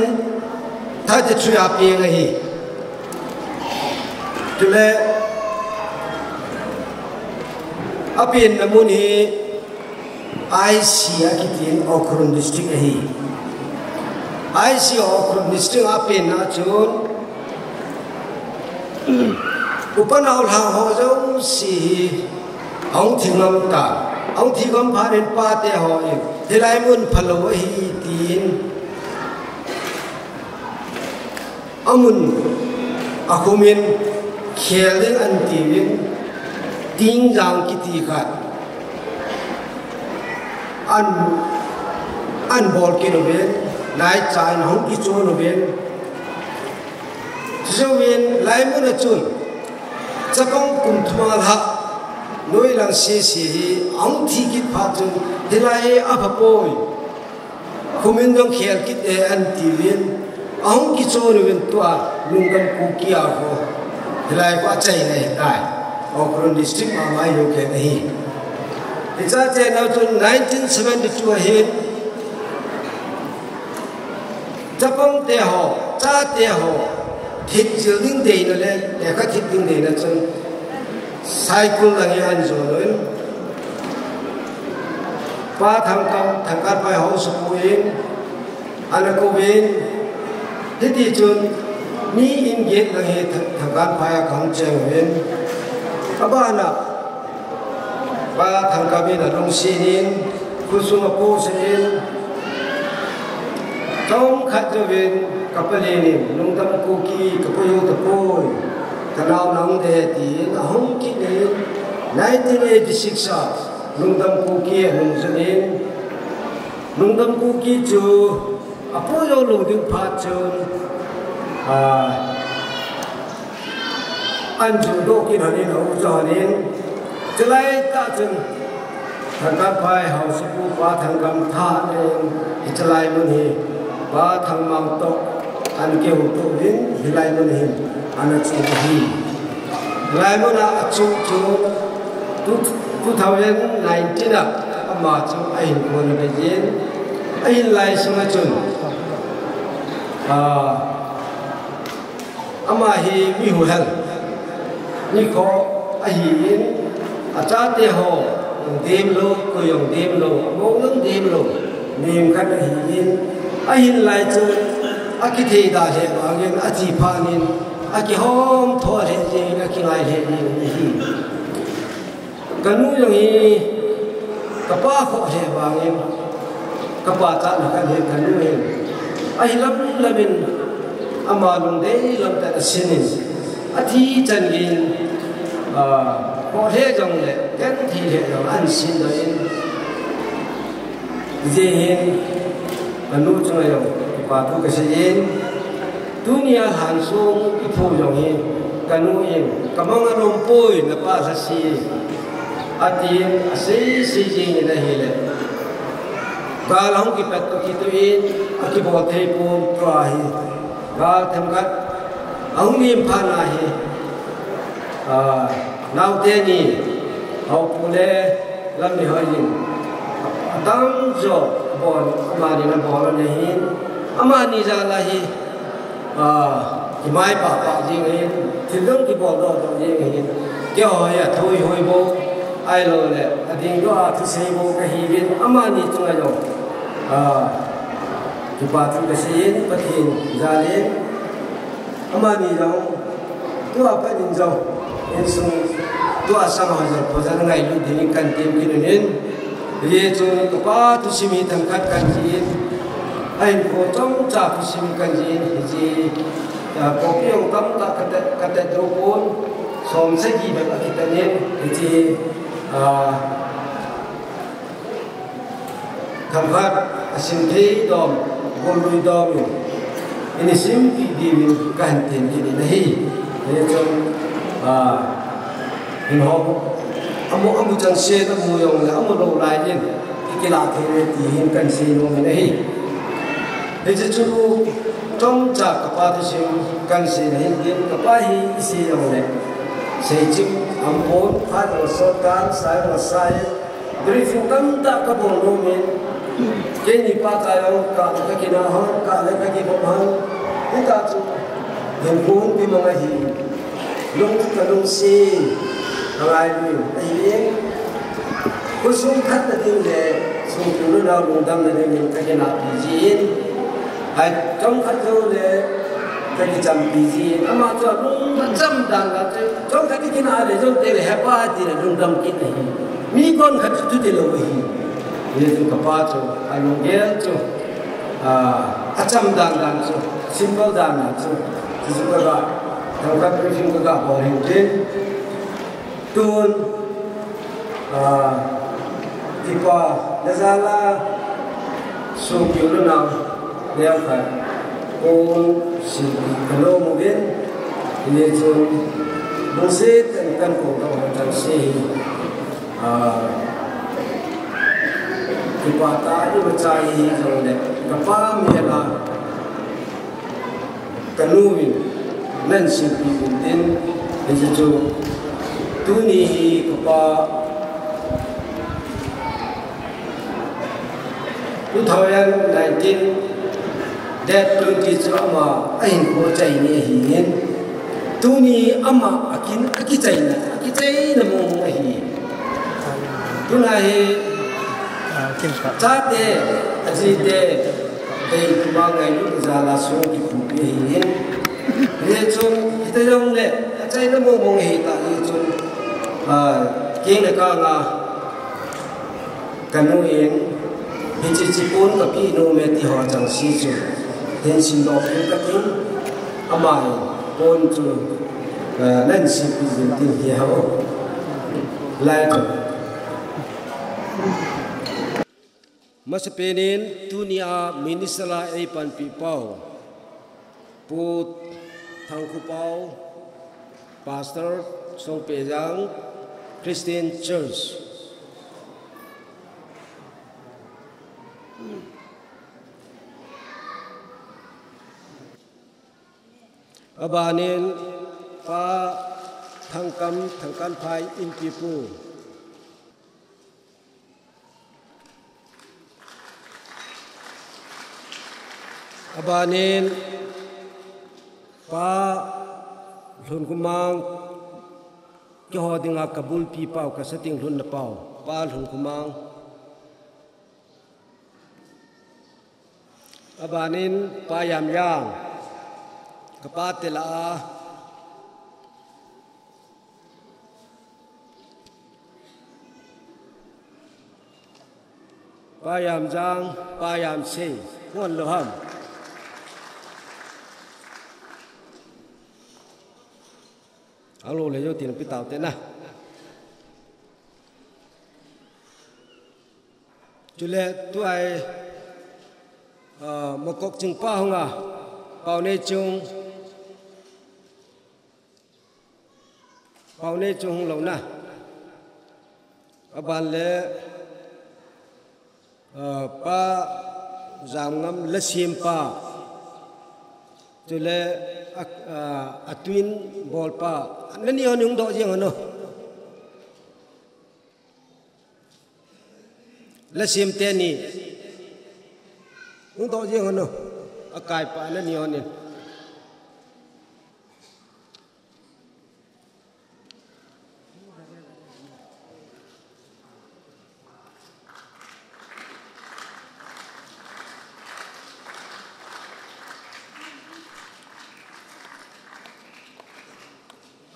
thirty-three a peng ahi. Chule, apenna mun hi I C a kitin Ukhrul District ahi. I C Ukhrul District a penna chun, upa nao lhang ho jouse hi ahung thi ngam tan. Ahung thi ngam phat in pate hon, hilai mun phalou ahi tin, amun akhumin khel ding anti uvin, Tingjang kiti khat an, an bol kit uvin, naicha in ahung kichon uvin. Chujouvin hilai mun a chun chapang kum thum a lhah, noilang sese hi ahung thi kit phat chun, hilai hi apha poi. Khumin jong khel kit e anti uvin, ahung kichon uvin tua Lungdam Kuki a ho, hilai khu achaina ahitai. Ukhrul District mama hi ho kei ahi. Hiche achaina chun nineteen seventy-two ahin, chapang te ho, chate ho, thit chil ding deina le, lekha thit ding deina chun, Saikul lang hi an jon un. Pa Thangkam, Thangkanphai haosapu in ana kouvin, hiti chun mi in get lang hi Thang-, Thangkanphai a kahung cheng uvin. Abana, Pa Thangkam in alungset in, khosung apohsah in, chomkhat jouvin, ka palen in, Lungdam Kuki, ka pui u tapoi, ka nao nang de, tin ahung kit in, nineteen eighty-six a, Lungdam Kuki anung jun in, Lungdam Kuki chu, apoh jou lou ding phat chun, a, an ju doh kit hon in, aum jo hon in, chulai tah chun, Thangkanphai haosapu Pa Thangkam tha in, hiche lai mun hi, Pa Thangmang toh, an kihouto uvin, hilai mun hin, ana chu ahi. Hilai mun a achu chu, two, two thousand nineteen a, ama chu ahin kon abei in, ahin lai sunga chun, a, Ama hi mi huhel, mi khoh ahin, achate ho jong dem lou, koi jong dem lou, amou jong dem lou, mihem khat ahin, ahin lai chun akithei da lheh vangin, athi phat in akihom tho lheh jeng, akingai lheh jeng ahi. Kanu jong hi kapa khoh lheh vangin, kapa chahna khat hi kanu hin ahi lam lam in ama lungdei lam tah in asin in, athi chan geiyin, ah, khoh lheh jongle, genthei lheh jongle ahin sin doh in, hijeh hin kanu chunga jong kipa thu kasei in, tunia lhansong iphu jong hi kanu in, kamang alom poi, napa lhase, atin asei sei jeng in ahile, gal ahung kipat toh kitoh in akibol thei pon, tua hi gal themkhat ahung lim phat na hi, ah, naote ni, Haopu le Lamneihoi in atamjo abol, amani in abol ahin, amani jal a hi, ah, kimai pahpah jeng ahin, thil jong kibol doh doh jeng ahin, keiho hi athoihoi bou, ahiloule ading doh a thusei bou kahiuvin, amani chunga jong, ah, kipa thu kasei in, Pathen jal in, amani jong tua pat in jong insung, tua sang ho jong phajan ngailut dingin kahin tem kit in, hijeh chun kapa thusim hi themkhat kahin ji in, ahinkho chomcha thusim kahin ji in, hiche, ah, copy jong tamtah katet, katet doh pon, som sagi bep akitan in, hiche, ah, themkhat asim thei dom, golui dom in, eina simpeh diuvin kahin tem kit in ahi. Hichun, ah, hin ho, amu, amu chengse, amu jongle, amu lou lai in, ikilah thei uve ti hin kahin sei nom in ahi. Hiche chu chomcha kapa thusim kahin seina hin tin, kapa hi isei jongle, seichim aumpon, phat jong sot tan, sa jong asai, briefing tamtah kabol nom in, keini phat a jong kah le kakinah hon, kah le kakivop hon, hitia chu hinkho kimang ahi, lung chu kalungset, kangailui ahi in, khosung khatna ding le songpinu nao lungdamna dingin kakinahpi jin, hai chomkhat joule kakichampi jin, ama chu alung acham dan la chu, chomkhat kikinah le jong tele hepa tile lungdam kit ahi. Mi konkhat chu chuti lou ahi. Hichu kapa chu alunggel chu, ah, acham dan dan chu, simple dan dan chu, chuchu kaga, themkhat briefing kaga bol hin tin. Tun, ah, kipa najal a songpiu nunau neokhat kon silpeh kanom uvin, hijeh chun lungset tah in kakou doh ho chengse hi, ah, kipah tah a imacha hijongle, kapa mel a kanu in nahin silpeh uvin tin, hiche chu tuni hi kapa two thousand nineteen date twenty chu ama ahinkho achaina ahin, tuni ama akin, akichaina, akichaina mong mong ahi. Tuna hi chate, ajite, deitu ma ngailut jal a song kikhupi ahin, hichun hita jongle achaina mong mong ahitah jeh chun, ah, keng le kang a kanu in, hiche chepon kapeh nom e ti ho chengse chu hin simdoh kit kating, ama in pon chu, ah, nahin silpeh uvin tin hi ho. Lai chu. Masapen in tunia minister a eipanpi pau, Pu Thangkhupau, Pastor, Songpehjang Christian Church. Abanin Pa Thangkam, Thangkanphai Inpipu. Abanin Pa Lhunkhumang, keiho dinga kabulpi pau, kasating lhunna pau, Pa Lhunkhumang. Abanin Pa Yamyang, kapa te lah a. Pa Yamjang, Pa Yamsei, hung lou ham. Hung lou le jou tin pi tau te na. Chule tua, ah, Mokokching pa hung a, Pauneichung. Pauneichung hung lou na. Aban le, ah, Pa Jamngam Lasem pa. Chule a, ah, atwin bol pa. Nani hon hung doh jeng hon o. Lasem teni. Hung doh jeng hon o. Akai pa nani hon in.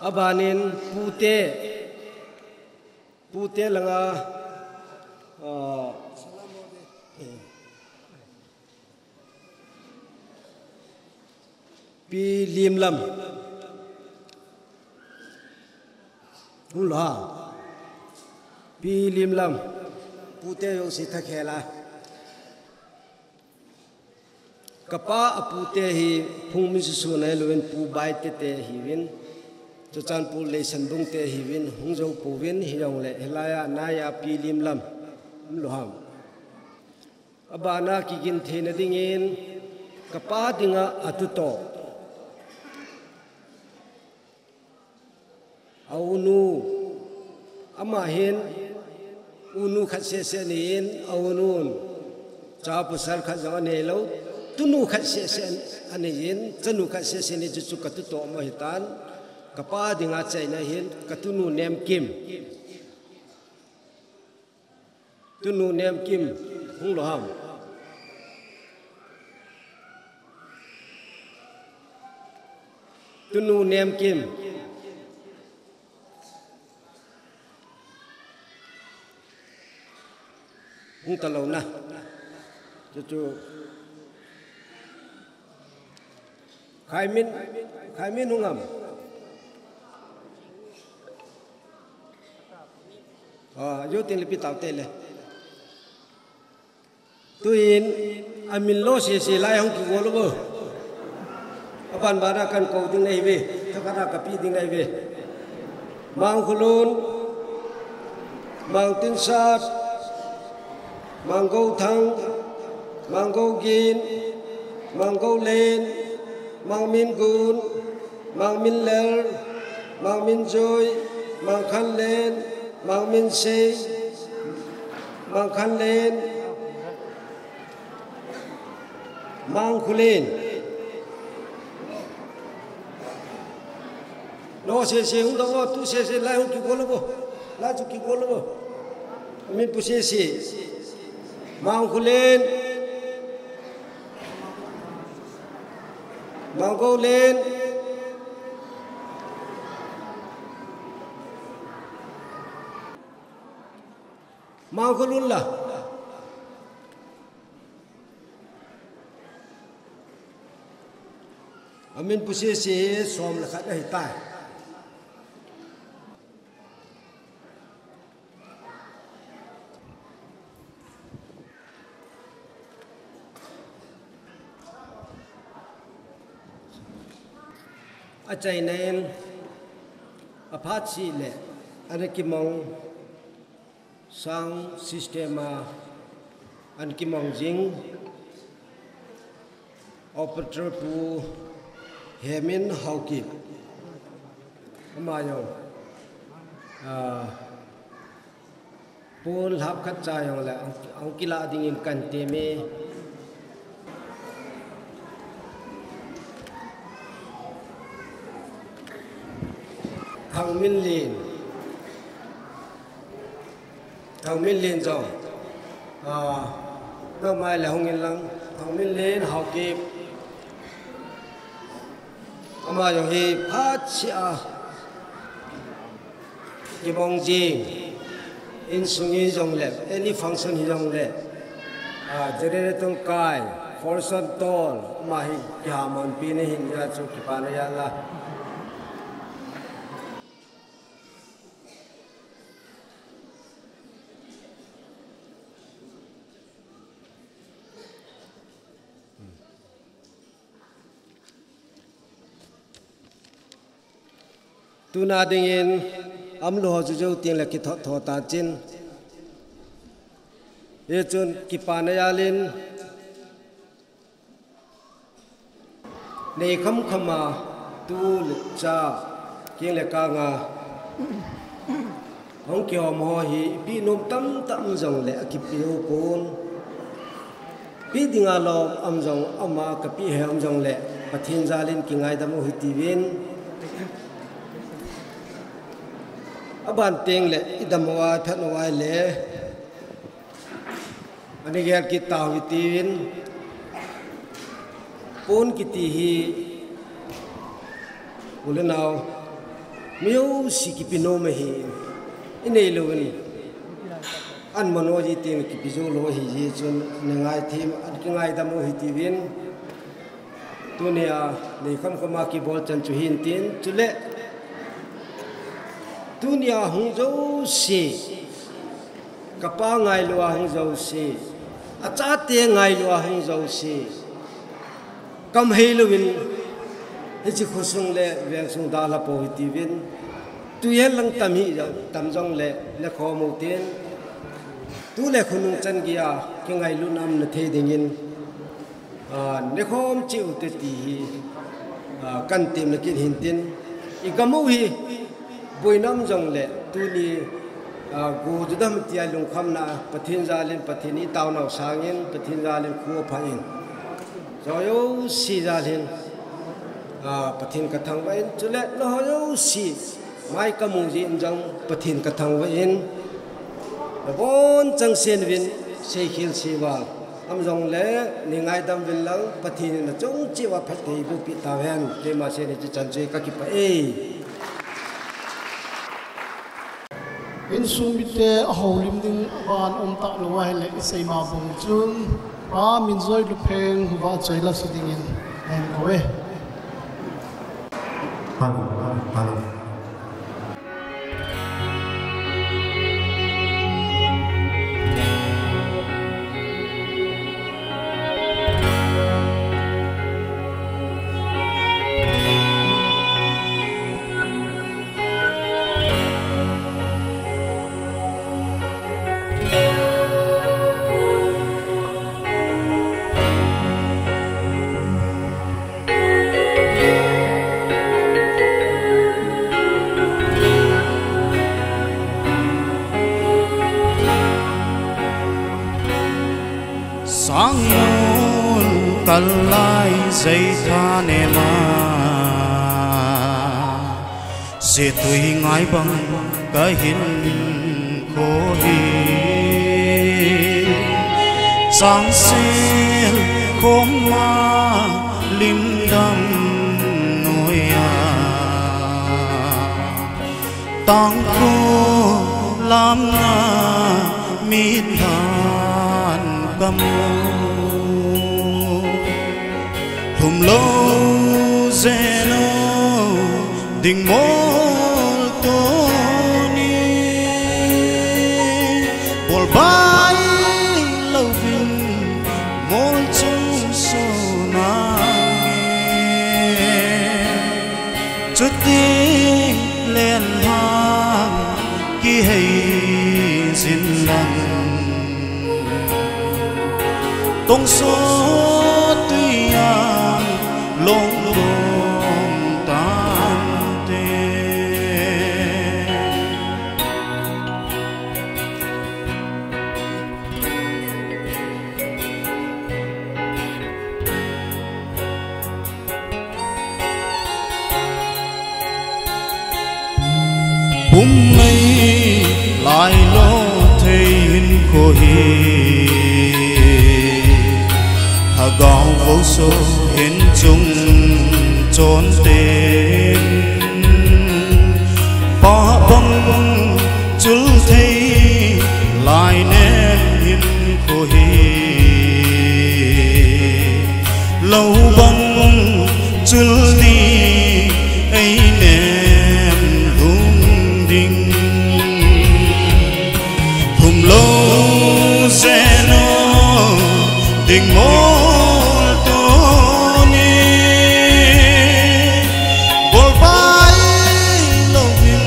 Abanin pute. Pute langa, ah, Pi Limlam. Hung lou ha. Pi Limlam. Pute jouse thakhel a. Kapa apute hi Phungminsusun ahilouvin Pu Baite te ahiuvin, Churachandpur Leisandung te ahiuvin, hung jou pouvin, hijongle hilai a nai a Pi Limlam, um lou ham. Abana kigin theina dingin, kapa dinga atutoh. A unu, ama hin, unu khat sese anei in, a unun, cha pasal khat jong anei lou, tunu khat sese anei in, chanu khat sese anei, chuchu katutoh mo hitan, kapa dinga achaina hin, katunu Nemkim. Tunu Nemkim, hung lou ham. Tunu Nemkim. Hung talou na. Chuchu. Khaimin, Khaimin hung am. Ah, jou tin le pi tau te le. Tuin, amin lo sese lai hung kigol uvo. Aban bana kan kou ding nahi ve, thakhat a kapi ding nahi ve. Mangkhulun, Mangtinsat, Manggouthang, Manggougin, Manggoulen, Mangmingun, Mangminler, Mangminjoi, Mangkhanlen, Mangminsei, Mangkhanlen, Mangkhulen. Lo sese hung dong o, tu sese lai hung kigol uvo. Lai chu kigol uvo. Amin pu sese. Mangkhulen. Manggoulen. Mangkhoulun la. Amin pu sese som le khat ahitai. Achaina in aphat seh le ana kimang. Sound system a ana kimang jing, operator pu Hemin Haokip. Ama jong, ah, pon lhap khat cha jong le, ahung, ahung kilah dingin kan tem e. Thangminlen. Thangminlen jong. Ah, nangma le hung in lang. Thangminlen Haokip. Ama jong hi phat sia. Kibang jing. Insung hi jong le. Any function hi jong le. Ah, generator kai. Forson tol. Ama hi kihamon pi ni hin ja chu kipana ja la. Tuna dingin, amlu ho juju ting le kithot thot ta chin. Hichun kipana ja lin. Nei kham kham a, tu le cha, keng le kang a. Hung kihom ho hi, ipi nom tam tam jong le, akipi u pon. Pi ding a lom am jong, ama kapi he am jong le, Pathen jal in kingaidam u hiti vin. Aban teng le, idam u a, phat u a le. Ani gel kit tau hiti vin. Pon kiti hi u le nao. Mi jouse kipi nom ahi. Inei lou vin. An mano ji tin kipi jou lou ahi ji chun. Ani ngai thim, ani kingaidam u hiti vin. Tunia, nei kham kham a kibol chan chu hin tin, chule. Tunia hung jouse, kapa ngailu a hung jouse, achate ngailu a hung jouse. Kam hei lou vin, hiche khosung le vengsung dalha pou hiti vin. Tuihen lang tam hi, tam jong le, le khom u tin. Tu le khonung chan gei a, kingailu nam na thei dingin. Ah, nekhom cheh u te ti hi, ah, kan tem na kin hin tin. I gam u hi, boina um jong le, tuni, ah, go ju dam tia lungkham na, Pathen jal in, Pathen i tao nau sangin, Pathen jal in khu pha in. Jouse jal in, ah, Pathen ka thangvah in, chule, nangho jouse, mai ka mu jeh in jong, Pathen ka thangvah in. Nabon chang sen vin, seikhel seival. Am jong le, nei ngaidam vin lang, Pathen in achung cheh uva phatthei boh peh tauhen, keima seh ni chu chan chu ka kipah e. Insung mite a houlim ding aban um talou ahile i seima bang chun, Pa Minjoi Lupheng huva choi la sa dingin, en ko e. Hello, hello. Sang mun kal lai jai tha ne ma. Setui ngai bang ka hin kho hi. Sang sel khom ma lim dam noi a. Tangkhu lam na mit han ka mu. Lhum lou jeh lou ding mol tuni, bol bai lou vin mol chung so nange. Chuti len hang kihei jin lang. Tongso tui a long long tante. Pum mei lai lo thei hinkho hi, Lhagao Voso hin chung chon ten, pah bang chul thei lai nem hinkho hi, lo bang chul ni ei nem lhung ding. Phum lo zen o ding mol tuni, bolpai louvin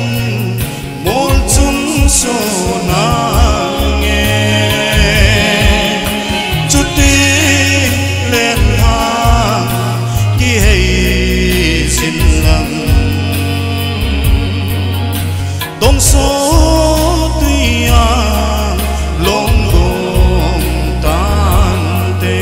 mol chung so nange. Chuti lenlhang kihei jin lang, tongso tui a long gong tante.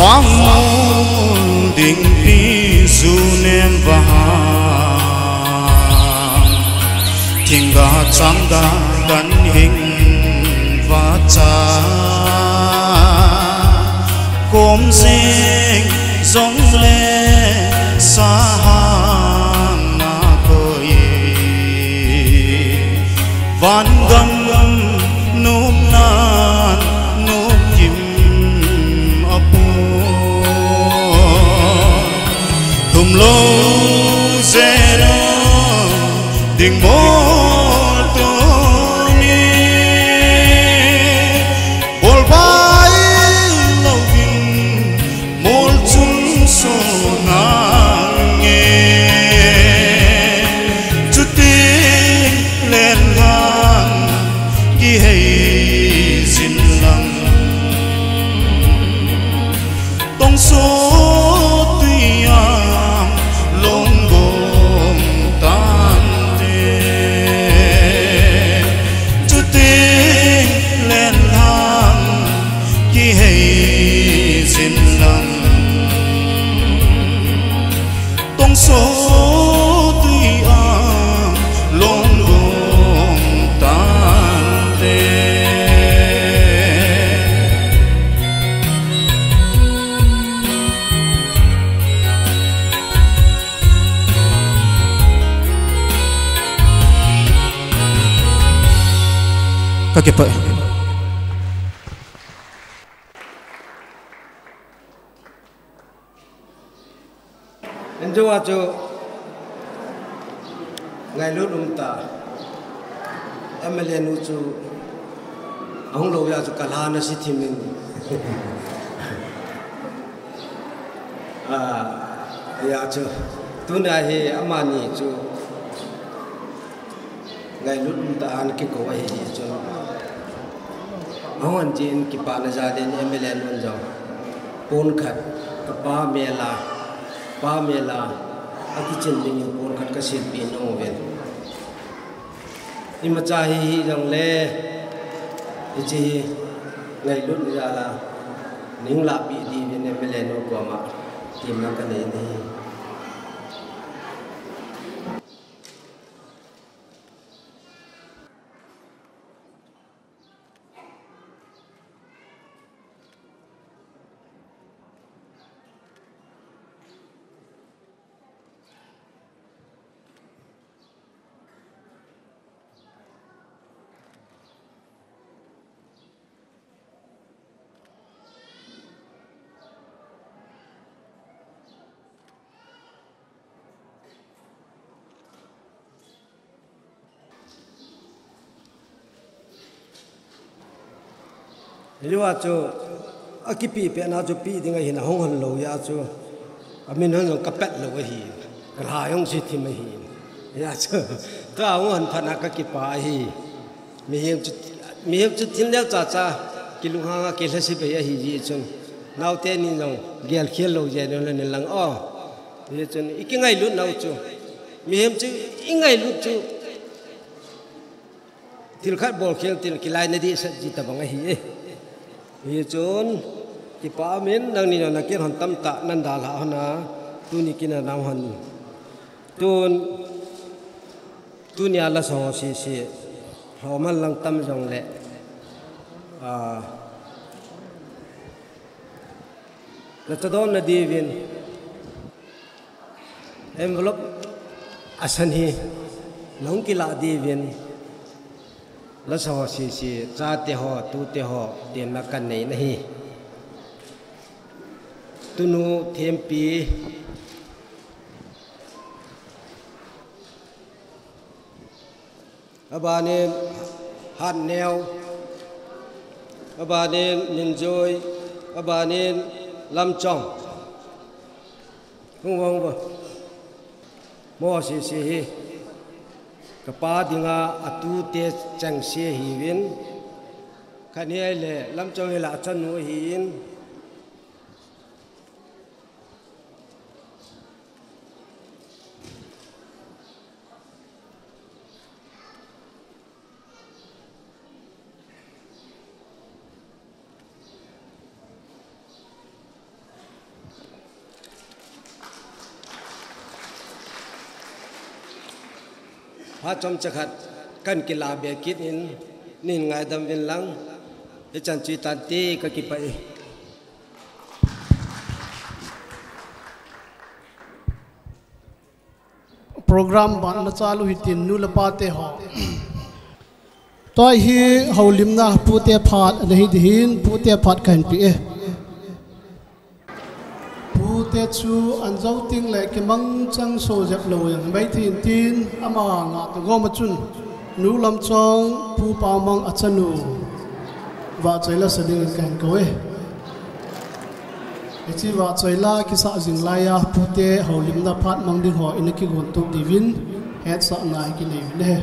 Jangmol ding pi ju nem vaham, thingga changga kan hing vacha, kom jing jongle sahang na koi, vangam nopnan nopkim apo. Thum lo zen o ding mol tuni, bolpai louvin mol chung so nange. Chuti lenlhang kihei jin lang, tongso tui a long gong tante. Chuti lenlhang kihei jin lang, tongso tui a long gong tante. Ka kipah e. Injo a chu ngailut umtah M L A nu chu ahung lou jeh a chu kalhan asi thim in. Ah, hijeh a chu tuna hi amani chu ngailut umtah a ana kikou ahi jeh chun, ahung jin kipana jal in M L A nun jong pon khat, kapa mel a, pa mel a, akichen dingin pon khat kasilpeh nom uvin. Imacha hi hijongle, hiche hi ngailut jal a, neihin lahpeh diuvin M L A nu koma temna kanei in ahi. Hilou a chu, akipeh pehna chu peh ding ahin ahung hon lou jeh a chu, amin hon jong kapet lou ahi, kalha jong si thim ahi. Hijeh a chu, tua ahung hon phat na kakipah ahi. Mihem chu, mihem chu thil neocha cha, kilunghang a kilhase bei ahi jeh chun, naote ni jong gelkhel lou jeh in lang o. Hijeh chun, ikingailut nau chu Mihem chu i ngailut chu thil khat bol khel tin kilai na dih sat ji tabang ahi e. Hichun, kipa min nangni na kin hon tamtah nan dalha hon a, tuni kin a nang hon. Tun, tuni a la song sisi, ho man lang tam jong le. Ah, na chadon na divin. Envelope asan hi nahung kila divin. Lasa ho sisi, chate ho, tute ho, tin na kan nei na hi. Tunu, Thempi. Abanin Hatneo, abanin Minjoi, abanin Lamchong. Hung vang va. Mo sisi hi. Kapa dinga atute chengse hiuvin. Khat hi ahile Lamchong hi la achanu ahin. Phat chomcha khat kan kila be kit in, nin ngaidam vin lang, hichan chu tante ka kipah e. Program ban na chalu hitin nu le pa te ho. Tua hi houlimna pute phat ana hi dihin pute phat kahin pe e. Pute chu an jou ting le kimang chang so jep lou jeng mai thin tin ama nga to gom a chun nu Lamchong Pu Pamang achanu Vahchoila sa dingin kahin kou e. Hiche Vahchoila kisah jing laiya pute houlimna phat mang ding ho ina kigon tup diuvin hetsahna kinei uvin ahi.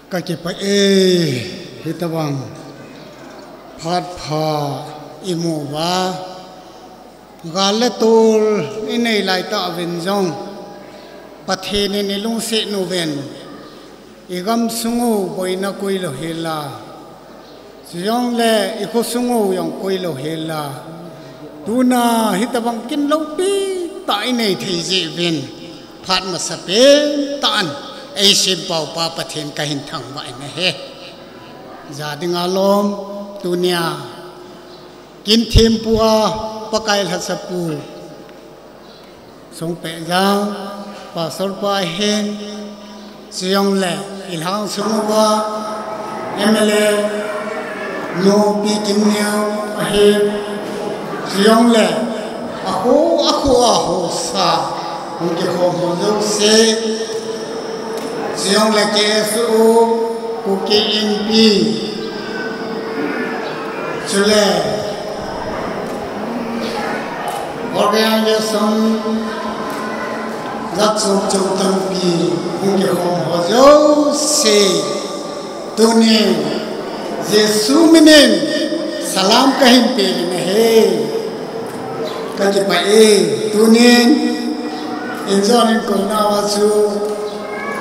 Ka kipah e, hitabang phat pha i mu uva, gal le tol i nei lai tah uvin jong, Pathen in i lungset uvin, i gamsung u boina koi lou hel a, chujongle i khosung u jong koi lou hel a, tuna hitabang kin loupi tah i nei thei jeh uvin, phat masapen tah in ei sempau pa Pathen ka hin thangvah in ahi. Ijat ding a lom, tunia kin thempu a Pakai lhacha pu Songpehjang, Pastor pa ahin, chujongle i lhang sung uva M L A nu Pi Kimneo ahin, chujongle akho, akho a haosa hung kikhom ho jouse, chujongle K S O, Kuki Inpi, chule organization jat chom chom tampi hung kikhom ho jouse, tunin Jesu minin salam ka hin pe in ahi. Ka kipah e, tunin in jon in kouna uva chu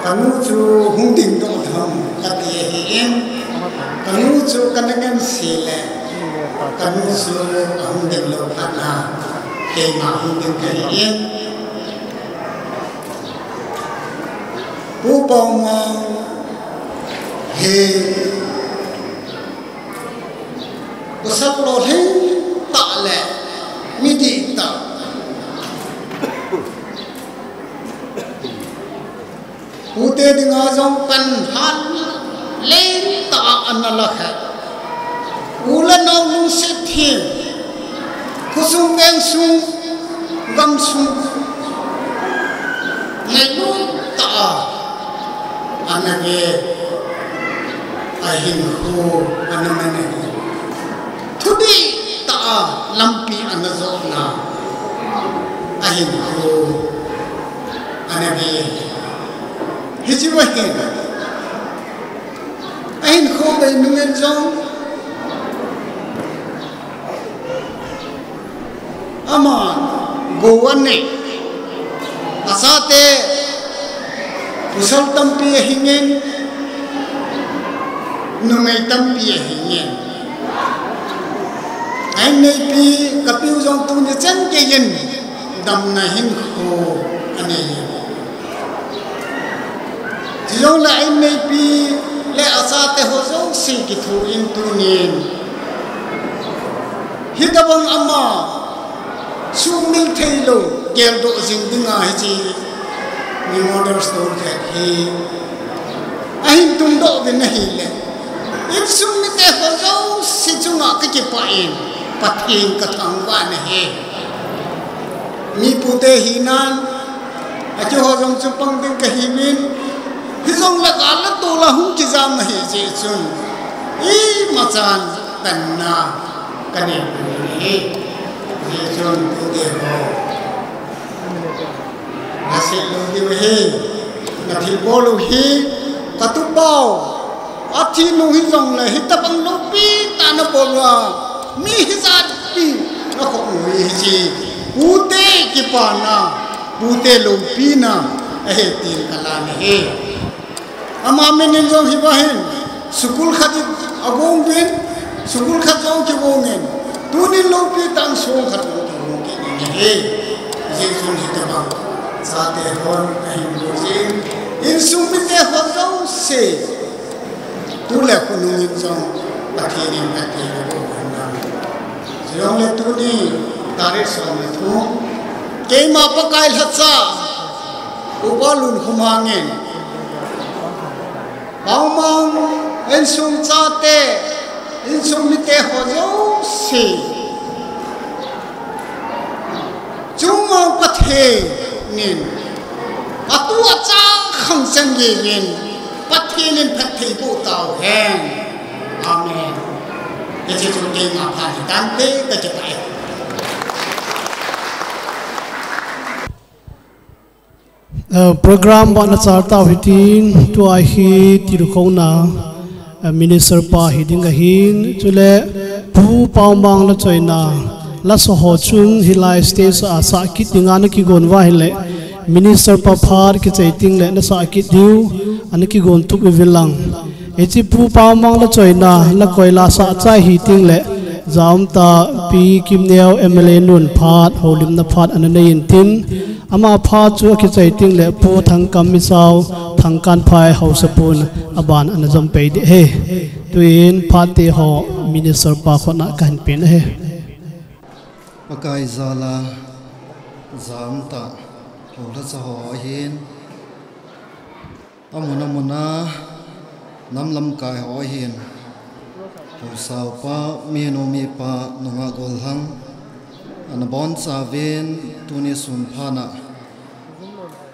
ka nu chu hung dingdoh tham kati ahin, ka nu chu ka na ngen seh le ka nu chu ahung ding lou khat na, keima hung ding kahi in. Pu Paomang hi pasal lolhing tah le mi dihtah, pute dinga jong pan hat lentah a ana la kha. U le nao lungset them, khosung vengsung gamsung ngailut tah a ana ve, ahinkho ana man ahi. Thudihtah a lampi ana jotna ahinkho ana ve. Hiche va hin ahinkho bei nungin jong, aman gou anei, achate pasal tampi ahingin, numei tampi ahingin, a inneipi kapiu jong tuni chan geiyin damna hinkho anei e. Chujongle a inneipi le achate ho jouse kithoin tunin hitabang ama sumil theilou geldoh jing dinga hiche memorial stone khat hi ahin tungdoh uvin ahile, insung mite ho jouse chunga ka kipah in Pathen ka thangvah in ahi. Mi pute hinan, akeiho jong chu pang ding kahiuvin, hijongle gal le tol a hung kijam ahi jeh chun, imachan panna kanei poi. Hijeh chun pute ho, nasetlou diu ahi, nathilbol u hi, katupau athi nung hijongle hitabang loupi tah a nabol uva, mi hijat pi nakhoh u hi hiche pute kipana, pute loupina ahi tin kalan ahi. Ama minin jong hiva hin school khat in agong uvin, school khat jong kigong in, tunin loupi tah in school khat jong kigong kit in ahi. Hijeh chun hitabang chate hon ahin bol jin, insung mite ho jouse, tu le khonung in jong Pathen in Pathen in abol hen lang. Chujongle tuni tarik som le thum, keima Pakai lhacha Upa Lunkhomang in Paomang insung chate, insung mite ho jouse chunga Pathen in atu acha khang chan geiyin Pathen in phatthei boh tauhen. Amen. Hiche chu keima phat hitante, kakipah e. Program bana chal tau hitin, tua hi tilkhouna, Minister pa hiding ahin, chule Pu Paomang lachoina, lasaho chun hilai stage a sah kit dinga nakigon uva ahile, Minister pa phat kichai tengle nasah kit diu, ana kigon tup uvin lang. Hiche Pu Paomang lachoina, lakoi la sah chai hitengle, jaumta Pi Kimneo M L A nun phat, houlimna phat ana nei intin, ama phat chu akichai tengle Pu Thangkam Misao, Thangkanphai haosapun aban ana jom pei ding ahi. Tuin phat teho Minister pa khutna kahin pen ahi. Pakai jal a, jaumta, houlhacha ho ahin, amun amun a, nam lamkai ho ahin, haosapa, minu mipa, nungah gollhang, ana bonchauvin tuni sun phat a,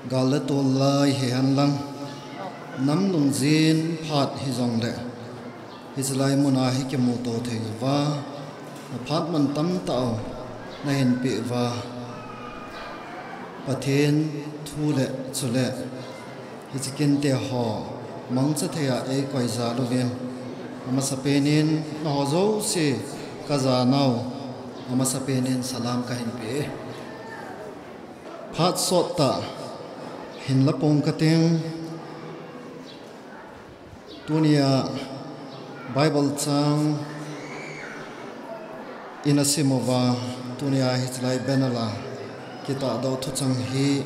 gal le tol lai hihen lang, nam lungjin phat hijongle, hiche lai muna hi kimuto thei uva, aphat man tamtah u nahin peh uva, Pathen thu le chule hiche kinte ho mangcha thei a eikoi jal uvin, amasapen in nangho jouse kajanau, amasapen in salam kahin pe e. Phat sottah hin la pong kating, tunia Bible chang ina sim uva, tunia hiche lai banner a kitahdoh thuchang hi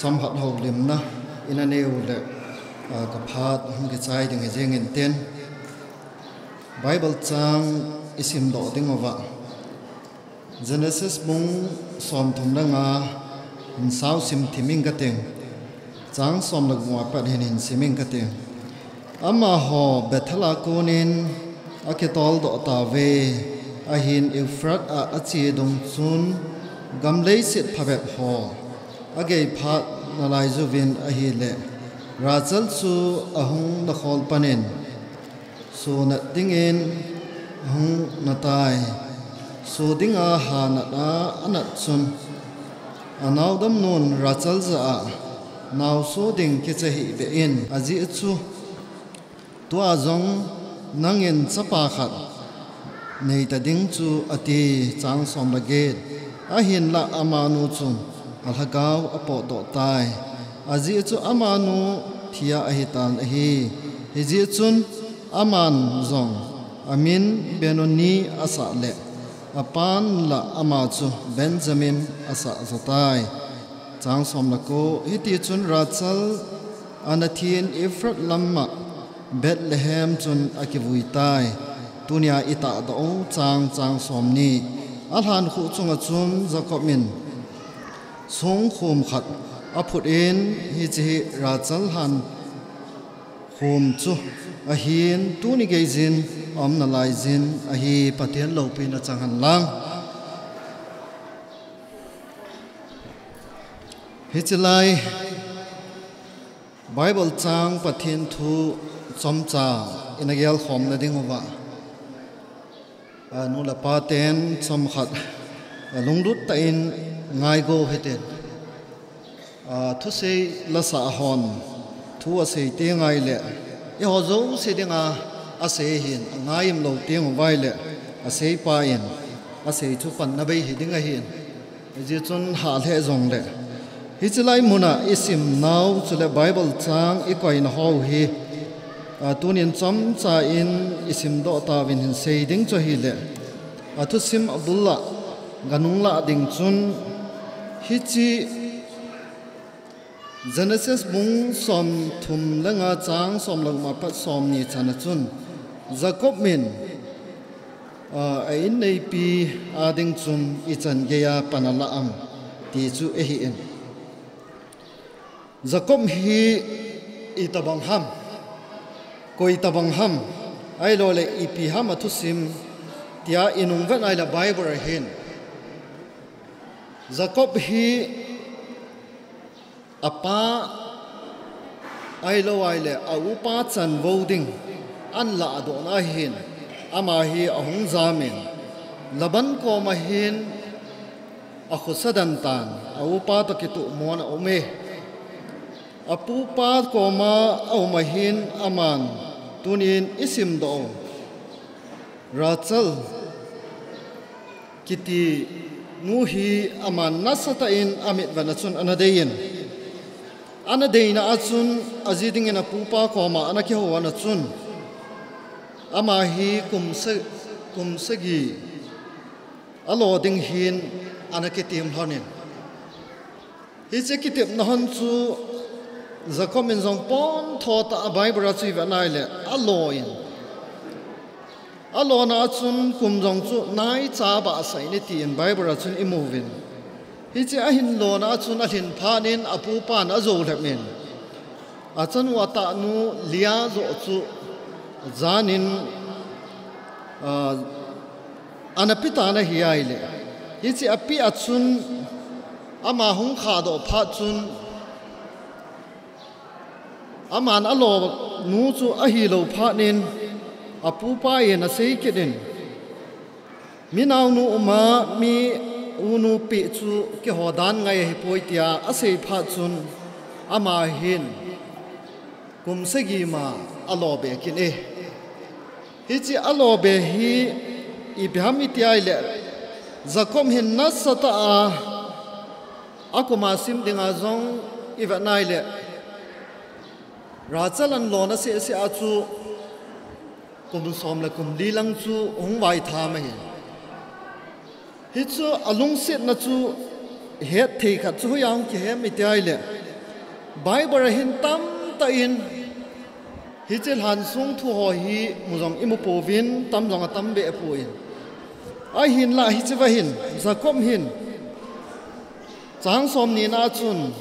chomkhat houlimna ina neiu le, ah, kaphat hung kichai ding hi jeng intin, Bible chang isimdoh ding uva, Genesis bung somthum le nga hin sao sim thim ing kating, chang som le gup a pat hin hin sim ing kating. Amaho Bethel a konin akitoldoh tauve, ahin Euphrates a ache dung chun gam leiset phabep ho agei phat nalai uvin ahile, Rachel chu ahung nakhol panin, so nat dingin ahung natai. So dinga ha nat a anat chun, anaodamnun Rachel jah a, nao so ding kicha hih beh in, ajeh chu tua jong nangin chapa khat neita ding chu, ati. Chang som le get. Ahinlah amanu chun alhagao apotdoh tai. Ajeh chu amanu thia ahitan ahi. Hijeh chun aman jong amin Benoni asah le, apan lah ama chu Benjamin asah jotai. Chang som le ko. Hitichun Rachel ana thin Ephrath lam a Bethlehem chun akivui tai. Tunia itahdoh u chang, chang somni. Alhan khuh chunga chun Jacob in songkhom khat aphut in, hiche hi Rachel lhan khom chu ahin, tuni geijin aum nalaiyin ahi. Pathen loupina chang hen lang. Hiche lai Bible chang Pathen thu chomcha ina gelkhomna ding uva, a, nu le pa ten chomkhat, a, lunglut tah in ngaigo hitin. A, thusei lasah hon thu asei teng ahile, eiho jouse dinga asei ahin, angai umlou teng uva ahile, aseipa in asei chu panna bei hiding ahin. Hijeh chun hah lheh jongle, hiche lai muna isimnau chule Bible chang ikoina ho hi, a, tunin chomcha in isimdoh tauvin, hin sei ding chu ahile, athusim abul a ganung lah ding chun, hiche Genesis bung somthum le nga chang som le gup a pat somni chan a chun, Jacob in, a, a inneipi ading chun ichan geiya pan alah am ti chu ahin. Jacob hi itobang ham, koi tobang ham, ahilouleh ipi ham athusim tia inung vet ahile Bible a hin, Jacob hi apa ahilou ahile aupa chanvou ding ahin lahdohna ahin, ama hi ahung jamin, Laban koma hin akhosa den tan, aupa toh kitoh mona aume. Apupa koma aum ahin aman tunin isimdoh u Rachel kiti nu hi aman nasatah in amitvet a chun ana deiyin, ana deina a chun aji dingin apupa koma ana kihou ana chun ama hi kum sa, kum sagi alo ding hin ana kitem lhonin. Hiche kitepna hon chu Jacob in jong pontho tah a Bible a chu ivet nai le alo in, alona a chun kum jong chu naicha bahsah in tin Bible a chun imu uvin. Hiche ahin lona a chun alhin phat in apupan ajou lhep in, achanu atahnu Leah joh chu janin, a, ana pe tan ahi ahile, hiche ape a chun ama hung khahdoh phat chun aman alonu chu ahilou phat in apupa in asei kit in, mi naonu uma mi unu peh chu keiho dan ngai ahipoi tia asei phat chun ama hin kum sagi ma alo be kit e. Hiche alo be hi ipi ham iti ahile, Jacob hin nasatah a akuma sim dinga jong ivet nai le, Rachel an lona sehseh a chu kum som le kum li lang chu hung vaitham ahi. Hichu alungsetna chu hetthei khat chu hoiya hung kihem iti ahile, Bible a hin tamtah in hiche lhansong thu ho hi mu jong imu pouvin, tam jong atam behpoi. Ahinlah hiche va hin Jacob hin chang somni na a chun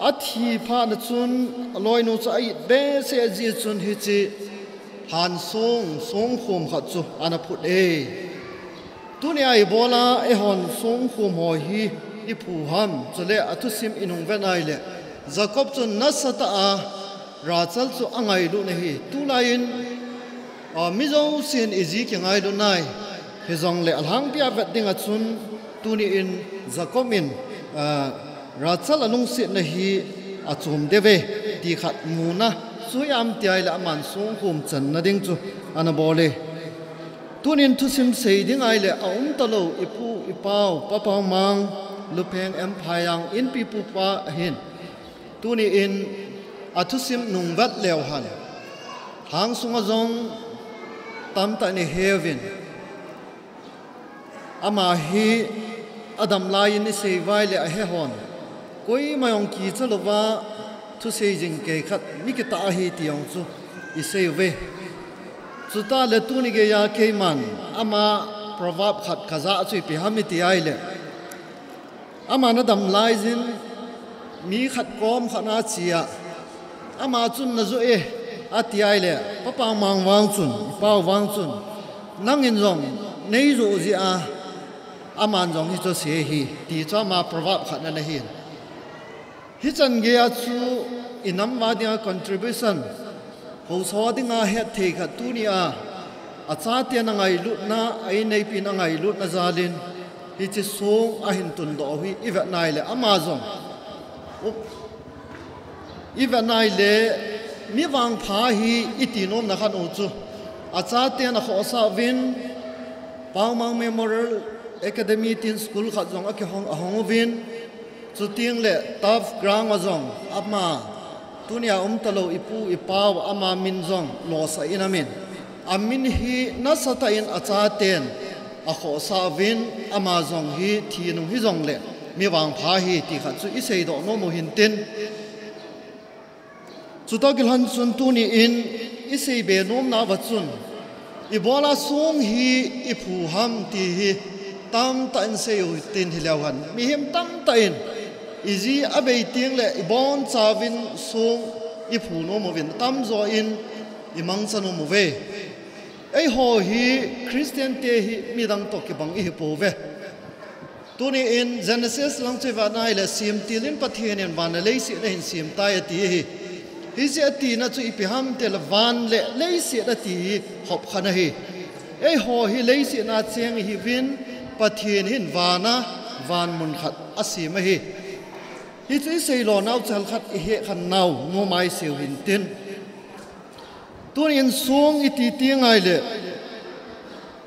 athi phat na chun aloinu chu a-it behseh jeh chun hiche lhansong songkhom khat chu ana phut e. Tunia ibola eihon songkhom ho hi iphu ham, chule athusim inung vet nai le, Jacob chun nasatah a Rachel chu angailut ahi. Tulai in, a, mi jousen iji kingailut nai. Hijongle alhangpia vet dinga chun tuni in Jacob in, a, Rachel alungsetna hi achom deuve ti khat muna chu hoiya ham iti ahile aman songkhom channa ding chu ana bol e. Tunin thusim sei ding ahile aumtalou ipu ipau, Pa Paomang, Lupheng M. Phaiang, Inpipu pa ahin, tuni in athusim nungvet leu hen, lhang sunga jong tamtah in iheuvin, ama hi adam lai in isei uva ahile ahehon, koima jong kicha louva thusei jing kei khat mi kitah ahi ti jong chu isei uve. Chutah le tuni geiya keiman ama proverb khat kajah chu ipi ham iti ahile, aman adam laiyin mi khat kom khat a achea, ama chun najoh e ati ahile, Pa Paomang vang chun, Pau vang chun, nangin jong neijoh jeh a aman jong hichu asei ahi ti chu ama proverb khat ana hin. Hichan geiya chu inam uva dinga contribution, haosa dinga hetthei khat tunia achaten angailutna, a-inneipin angailutna jalin hiche song ahin tundoh u hi ivet nai le ama jong, ivet nai le mi vangpha ahi iti nomna khat u chu achaten akhohsah uvin, Paomang Memorial Academy tin school khat jong akihong, ahong uvin, chuteng le turf ground a jong ama tunia umtalou ipu ipau ama min jong losah in amin, amin hi nasatah in achaten akhohsah uvin, ama jong hi thi nung hijongle mi vangpha ahi ti khat chu iseidoh nom u hintin. Chutoh kilhon chun tuni in iseibe nomna uva chun, ibola song hi iphu ham ti hi tamtah in sei u tin hileu hen, mihem tamtah in iji abei teng le ibonchauvin song iphu nom uvin atamjo in imangcha nom uve. Eiho hi Christian te hi midang toh kibang ihipouve. Tuni in Genesis lang chu ivet nai le, semtil in Pathen in van le leiset ahin sem tai ati ahi. Hiche atina chu ipi ham itile van le leiset ati hi hop khat ahi. Eiho hi leiset a cheng ihiuvin, Pathen hin vana van mun khat asem ahi. Hichu isei lo nau chal khat iheh khan nau, mu mai seu hin tin. Tun in song iti ti ngai le.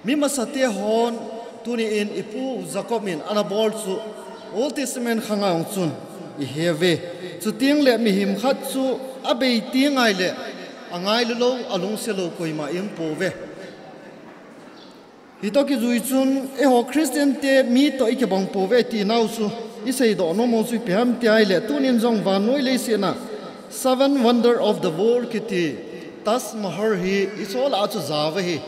Mi masate hon tuni in ipu Jacob in ana bol chu Old Testament khanga ong chun ihe ve. Chuting le mihim khat chu abei ti ngai le angai lulou, alungse lou koima ium po ve. Hitoh kijui chun eiho Christian te mi toh ikibang po ve ti nau chu isei doh nom u chu ipi ham ti ai le tun in jong vannoi leiset a Seven Wonder of the World kiti Taj Mahal hi isol a chu jao ahi.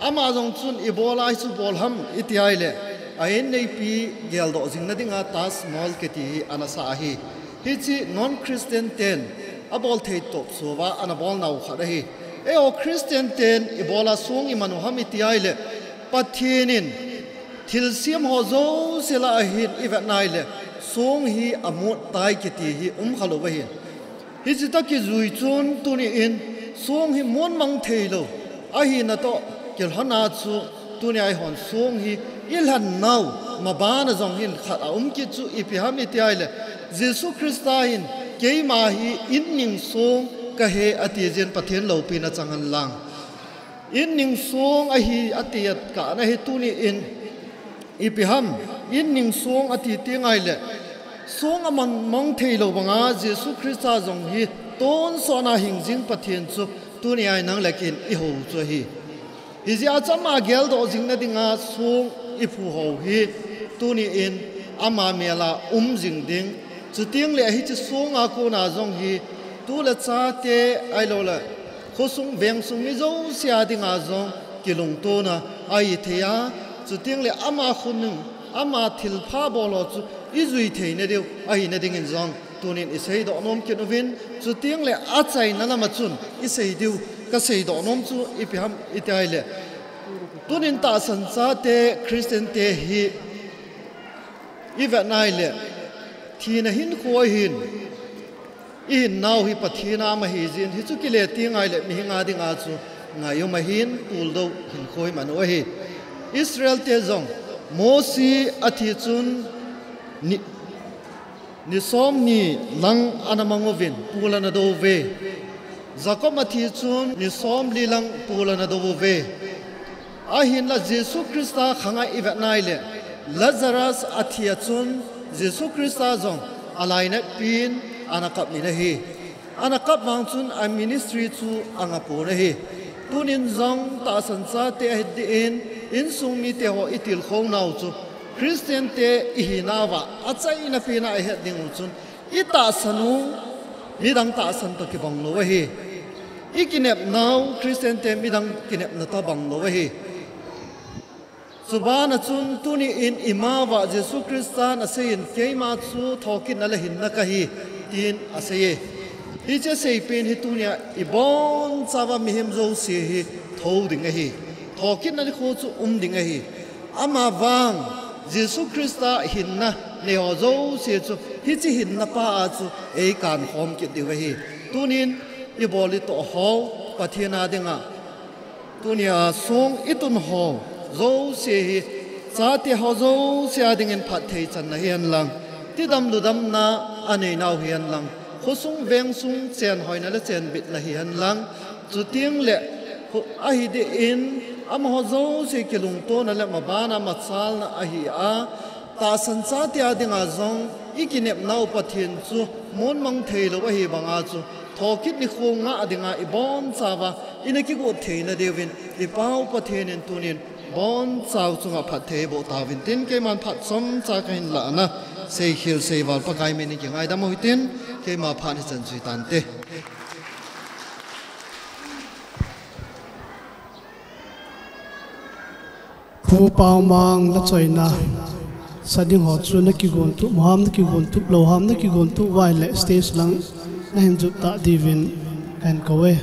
Ama jong chun ibola hichu bol ham iti ai le a in neipi geldoh jing na dinga Taj Mahal kiti hi ana sa ahi. Hichi non-Christian ten abol thei top suva ana bol nau khat ahi. Eiho Christian ten ibola song iman u ham iti ai le Pathen in thilsem ho jouse lah a hin ivet nai le song hi amut tai kiti hi um khalou ahi. Hichi toh kijui chun tuni in song hi mun mang thei lou ahi natoh kilhon a chu tuni a ihon song hi ilhan nau mabana jong hin khat aum kit chu ipi ham iti ai le Jesu Christa hin keima hi in ning song kahi ati jin Pathen loupina chang hen lang. In ning song ahi ati at ka na hi tuni in ipi ham in ning song ati ti ngai le song aman mang thei lou banga Jesu Christa jong hi tonsot a hing jing Pathen chu tuni a nang le kei in ihou chu ahi. Hijeh a chu ama geldoh jing na dinga song iphu ho hi tuni in ama mel a um jing ding. Chuting le hichi song a kona jong hi tu le cha te ahilou le khosung vengsung mi jouse a dinga jong kilungtona ahi thei a, chuting le ama khonung, ama thilpha bol ho chu ijui thei na diu ahi na dingin jong tun in isei doh nom kit uvin, chuting le achaina lam a chun isei diu kasei doh nom chu ipi ham iti ai le. Tun in tahsan chate Christian te hi ivet nai le thina hinkho ahin ihin nau hi Pathen a um ahi jin, hichu kile ti ngai le mihing a dinga chu ngai um ahin, puldou hinkho iman u ahi. Israel te jong Mosi athi chun ni, ni som ni lang ana mang uvin pul ana dou ve. Jacob athi chun ni som li lang pul ana dou ve. Ahinla Jesu Christa khanga ivet nai le Lazarus athi a chun Jesu Christa jong alainat pin ana kap in ahi. Ana kap vang chun a ministry chu anga pon ahi. Tun in jong tahsan chate ahi ding in insung mite ho itilkhou nau chu Christian te ihi nauva achaina pen a ihet ding u chun itahsan u midang tahsan toh kibang lou ahi. Ikinep nau Christian te midang kinepna toh bang lou ahi. Chubana chun tuni in ima uva Jesu Christa in asei in keima chu thokitna le hinna kahi tin asei e. Hiche seipin hi tunia ibon chauva mihem jouse hi thou ding ahi. Thokitna nikho chu um ding ahi. Ama vang Jesu Christa hinna nei ho jouse chu hiche hinna pa a chu eikan khom kit diu ahi. Tunin ibol itoh ho Pathen a dinga tunia song itun ho jouse hi chate ho jouse a dingin phatthei channa hihen lang, tidam ludamna anei nau hihen lang, khosung vengsung chenhoina le chenbitna hihen lang, chuteng le ahi deh in amaho jouse kilungtona le mabana machalna ahi a, tahsan chate a dinga jong ikinepnau Pathen chu monmang theilou ahi banga chu thokit nikho ngah dinga ibon chauva ina kigot theina diuvin i Pau Pathen in tunin bonchau chunga phatthei eiboh tauvin tin, keiman phat chomcha kahin lahna, seikhel seival Pakai min in kingaidam u hitin, keima phat hichan chu hitante. Pu Paomang, lachoina sa ding ho chu nakigon tup ham, nakigon tup lou ham, nakigon tup uva ahile stage lang nahin jot ta diuvin kahin kou e.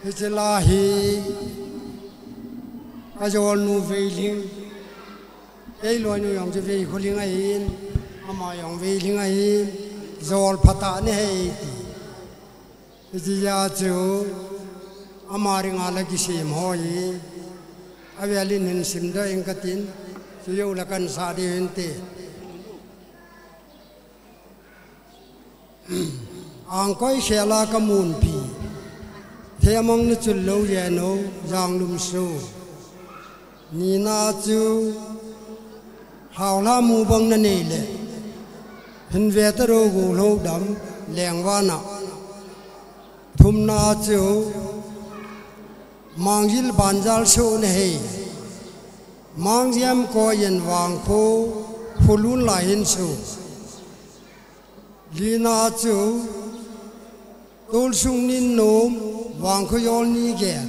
Hiche la hi ajolnu Veilhing, eiloinu jong chu Veikholhing ahin, ama jong Veilhing ahin, jol phatah nahei ti. Hiche jeh chu ama dinga la kisem ho hi avel in hin simdoh inge katin, chujou la kahin sah diu hinte. Angkoi khela ka munpi, Themang na chul lou yen o, Janglum so. Nina chu, Haola mu bang na nei le, hin ve ta ro gu lou dam, Lengvana. Thumna chu, Mangjil banjal so na hei, Mangjam ko yen Vangkho, Phulun la hin so. Lina chu, Tulsung nin nom, Vangkho yol ni gel.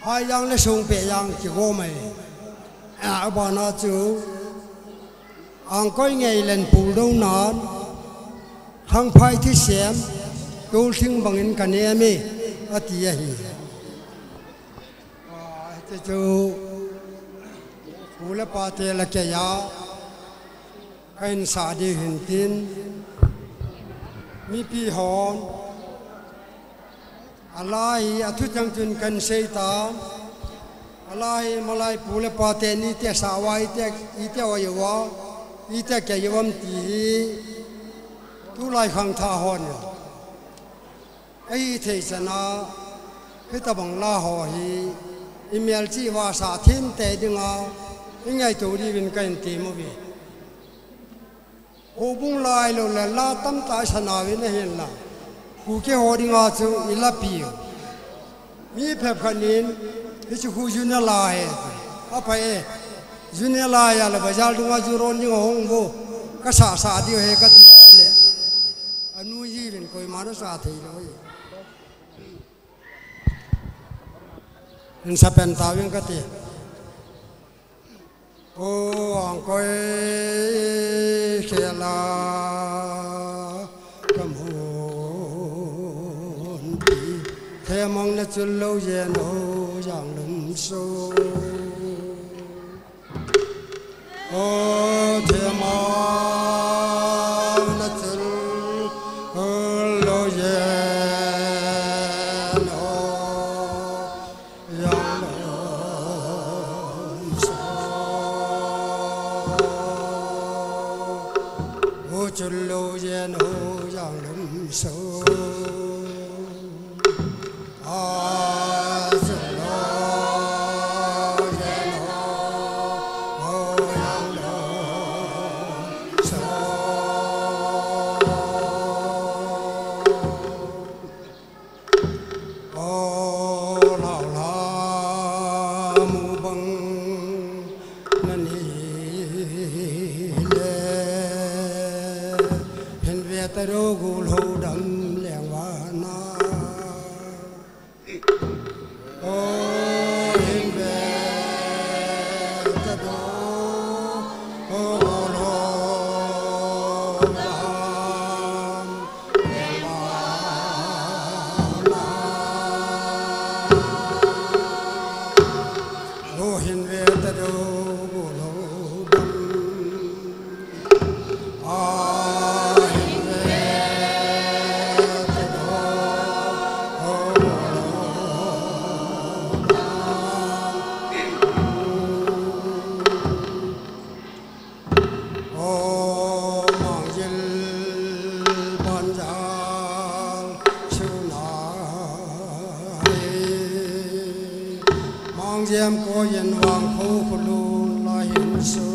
Hai yang le sung pe yang ki go mai. A, abana chu, Angkoi ngei len pul do nan, Thangphai thi sem, Tulsing bangin ka nem e, ati ahi. A, hiti chu, pu le pa te la ke ya. Ka hin sa di hin tin, mipi hon, a lai hi a thu chang chun kan sei ta, a lai hi malai pu le pa te ni te sa wa i te, i te wa i wa, i te ke i wam ti hi, tu lai khang tha hon. Ahi thei chana, hitabang la ho hi, i mel chi va sa thim te dinga, i ngai to di vin ka in ti mo vi. Ho bung lai lo le la tam ta sa na vin a hin la. Ku ke ho dinga chu i la pi. Mi phep khan in, hi chu hu ju na la he. A pa e, ju na la ya la ba jal dunga ju ron dinga hong bo. Ka sa sa di he ka ti le. Anu yi vin koi ma na sa thei lo hi. Hin sa pen ta vin ka ti. O angkoi khela ka mun pi. Themang na chul lo yen o Janglum so. O Themang na chul lo yen o Janglum so. O chul lo yen o Janglum so. Mangjam ko yen Vangkho khulun la hin so.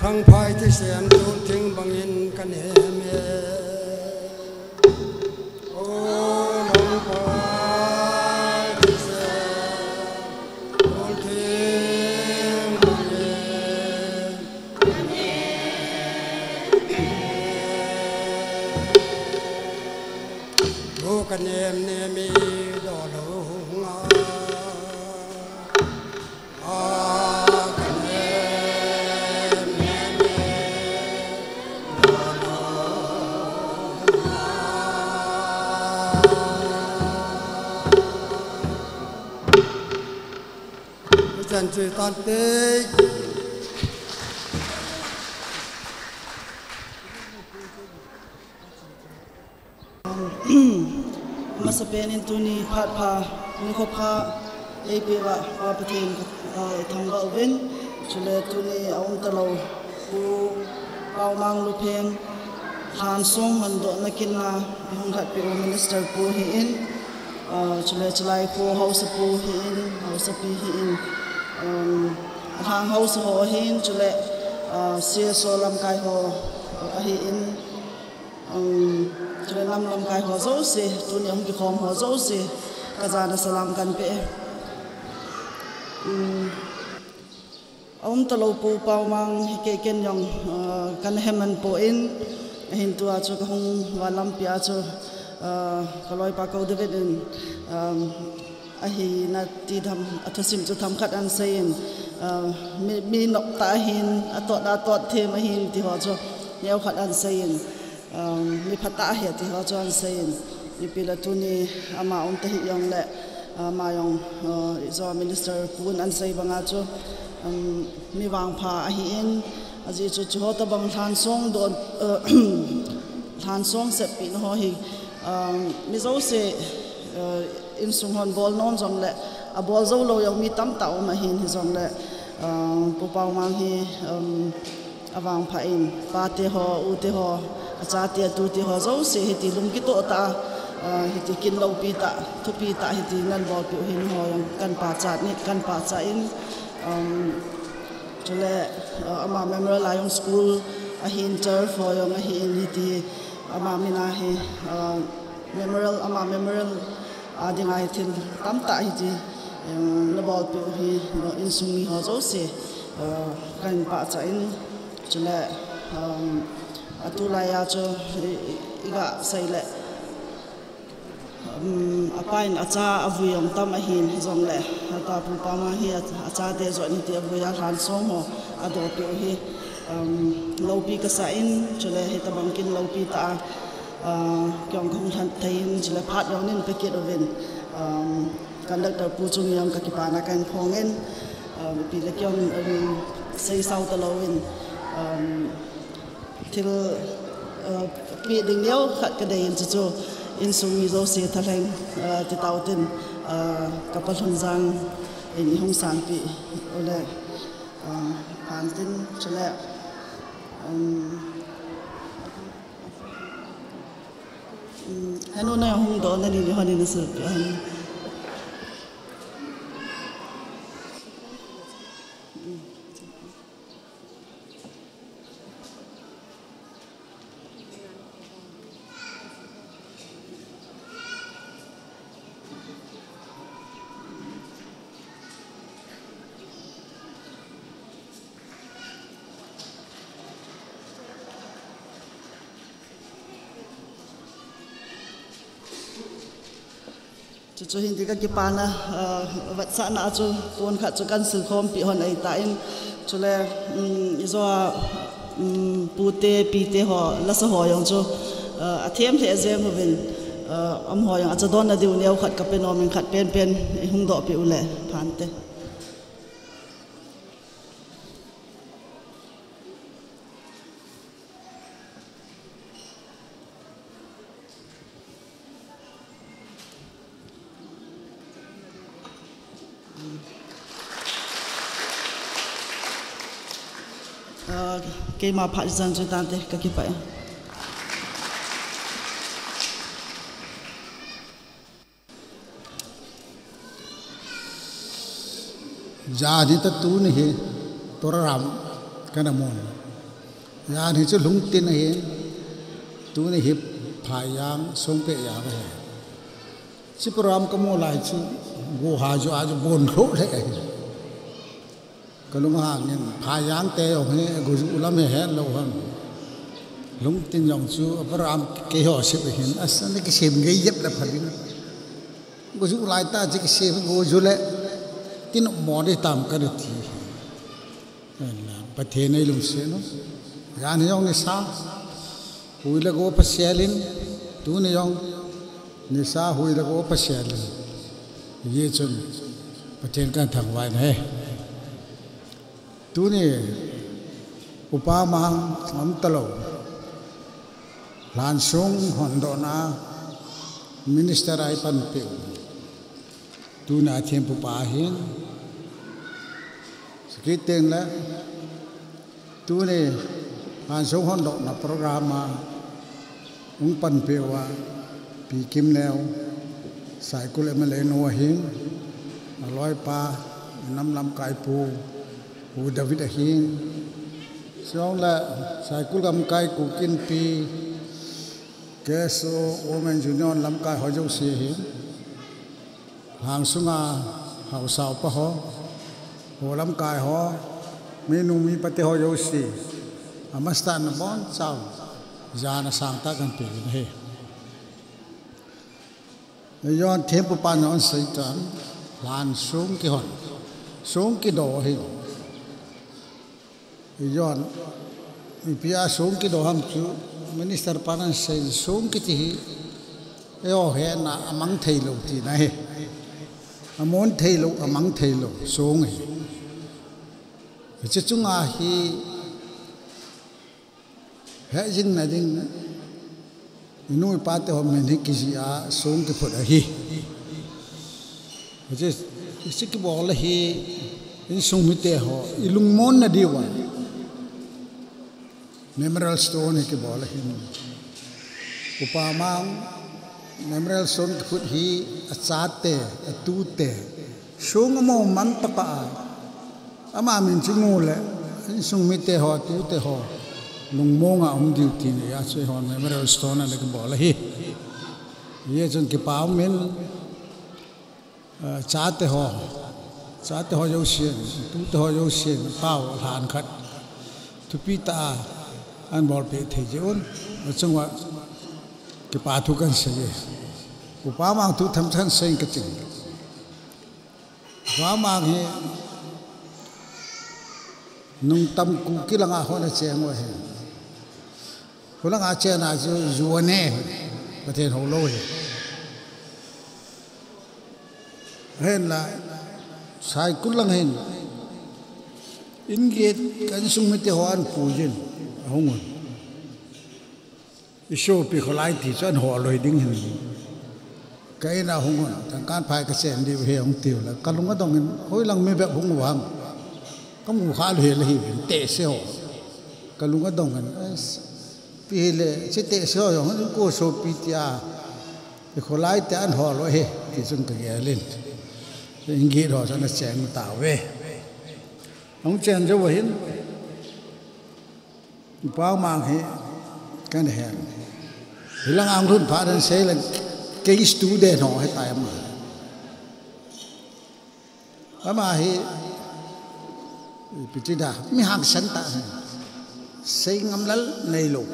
Langphai thisem tulthing bangin kanem e. O langphai thisem tulthing bangin kanem e. Thu kanem nem i doh lou nga. Chan chu tan te. Masapen in tuni phat pha, nikho pha, eipeuva, Pa Pathen, eh, thangvah uvin, chule tuni a um talou, Pu Paomang Lupheng, lhansong hondohna kin a, hung khatpeh u Minister Pu hi in, eh, chule chalai Pu Haosapu hi in, Haosapi hi in, um, lhang haosa ho hi in, chule, eh, C S O lamkai ho, eh, ahi in, Um, chule nam lamkai ho jouse, tuni a hung kikhom ho jouse, kajana salam kahin pe e. Um, a um talou Pu Paomang hi kei ken jong, uh, kahin heman poi, ahin tua chu kahung val lampi a chu, uh, kaloipa Kou David in, um, ahina ti tham, athusim chu themkhat ahin seiyin, uh, mi, mi noptah ahin, atot, atot them ahin ti ho chu neokhat ahin seiyin. Um, mi phatah ahi ti ho chu ahin seiyin. Ipi le tuni ama um tahih jongle, ama jong, uh, ijo Minister Pu in ahin sei banga chu, um, mi vangpha ahi in, ajeh chu chuho tobang lhansong don, uh, lhansong seppehna ho hi, um, mi jouse, uh, insung hon bol nom jongle, abol jou lou jong mi tamtah um ahin hijongle, uh, Pu Paomang hi, um, avangpha in, pate ho, ute ho, achate, atute ho jouse hiti lungkitoh tah a, ah, hiti kin loupi tah, thupi tah hiti nahin bolpeh u hi nangho jong kahin pachat in, kahin pachat in, um, chule, ah, ama memorial a jong school ahin, turf ho jong ahin hiti ama min a hi, ah, memorial, ama memorial a dinga hi thil tamtah hiti, em, nabolpeh u hi, insung mi ho jouse, eh, kahin pachat in, chule, em, atulai a chu i, i, iga sei le, em, apa in acha avui jong tam ahin hijongle, ata Pu Paomang hi a, achate joh in hiti avui a lhansong ho adohpeh u hi, em, loupi kasah in, chule hitobang kin loupi tah a, ah, kei jong kahung lhen thei in, chule phat jong neipeh kit uvin, um, conductor pu chung jong kakipana kahin phong in, um, ipi le kei jong, um, seisao talou in, um, thil, uh, peh ding neokhat kadei in chuchu insung mi jouse thalheng, uh, ti tauvin, uh, kapa Lhunjang in ihung sangpeh u le, uh, phan tin chule, um, Um, henu na hung doh na ni ni honi na sul pi hon. Chuchu hin ti kakipana, ah, vetsahna a chu pon khat chu kahin silkhompi hon ahitan, chule, um, ijo a, um, pute, pite ho, lasa ho jong chu, ah, athem lheh jeng uvin, ah, amaho jong achadonna diu neokhat kape nom in khat penpen ihung dohpeh u le phante. Ah, keima phat ijat chu tante, kakipah e. Jani ta tuni hi, Tora Ram, kana mon. Jan hi chu Lungtin ahin, tuni hi Phaiang, Songpeh Yang ahi. Chi program kamu lai chu, go ha ju a ju bon lho le ahi. Kalung hangin, Phaiang te jong hi, go ju lam hi hen lo ham. Lungtin jong chu, program keiho sep ahin, asa ni kisem gei jep le phalin. Go ju lai ta chi kisem go ju le, tin mo ni tam ka ni ti. Pathen ei lungset u. Jan hi jong nisa hui le go pasal in, tuni jong nisa hui le go pasal in. Hijeh chun Pathen kathangvah in ahi. Tuni Upa Mang um talou. Lhansong hondohna Minister a eipanpiu. Tuna thempupa ahin. Chukit teng le, tuni lhansong hondohna program a hung panpiu a, Pi Kimneo, Saikul M L A nu ahin, aloipa, nam lamkai pu, Pu David ahin. Chule, Saikul lamkai Kuki Inpi, K S O Women Union lamkai ho jouse ahin. Lhangsunga haosa upa ho, ho lamkai ho, minu mipa te ho jouse, amasatah in abonchauvin, jana sangtah kahin pe uvin ahi. Jan thempupa in asei tan, lhansong kihon, song kido ahi. Jan, ipi a song kido ham chu, Minister pan asei, song kiti hi, eiho hena amang thei lou tina ahi. Amon thei lou, amang thei lou, song ahi. Hiche chunga hi, hejing na ding, inu ipa te ho min hi kijih a song kiphut ahi. Hiche, hiche kibol ahi, insung mite ho, ilungmon na diuva. Memorial Stone hi kibol ahin. Upa Mang Memorial Stone kiphut hi achate, atute, song amo man tapa a. Ama min chu mu le, insung mite ho, tute ho, lungmonga um diu tina chu eiho Memorial Stone ana kibol ahi. Hijeh chun kipa um in, Chate ho, chate ho jousen, tute ho jousen, pao lhan khat thupi tah a ana bolpeh thei jeh un, achunga kipa thu kahin sei e. Upa Mang thu themcha kahin sei kati. Upa Mang hi nungtam Kuki langa hon acheng u ahi. Khulanga chenna chu ju ane, Pathen houlou hi. Ahinla, Saikul lang hin, in get kan sung mite ho ana puijin, ahung un. Isopi kholai ti chu ana hol loi ding hin. Ka in a hung un, Thangkanphai kachen diu ahi hung tiu le, kalung adong in, hoilang mi bep hung u ham. Kamu kha lou hel ahi, tehse ho. Kalung adong in, ipi hile, che tehse ho jong, hung ko sopi tia, ikholai tia ana hol u ahi, ti chun kagel in. In get ho chu ana cheng tauve. Hung chen jou ahin. Upa Mang hi, kahin hen. Hilanga hung lhun phat in seileng, kei student ho ahitai ama. Ama hi, ipi ti da, mi hangsan tah ahi. Seingam lal neilou.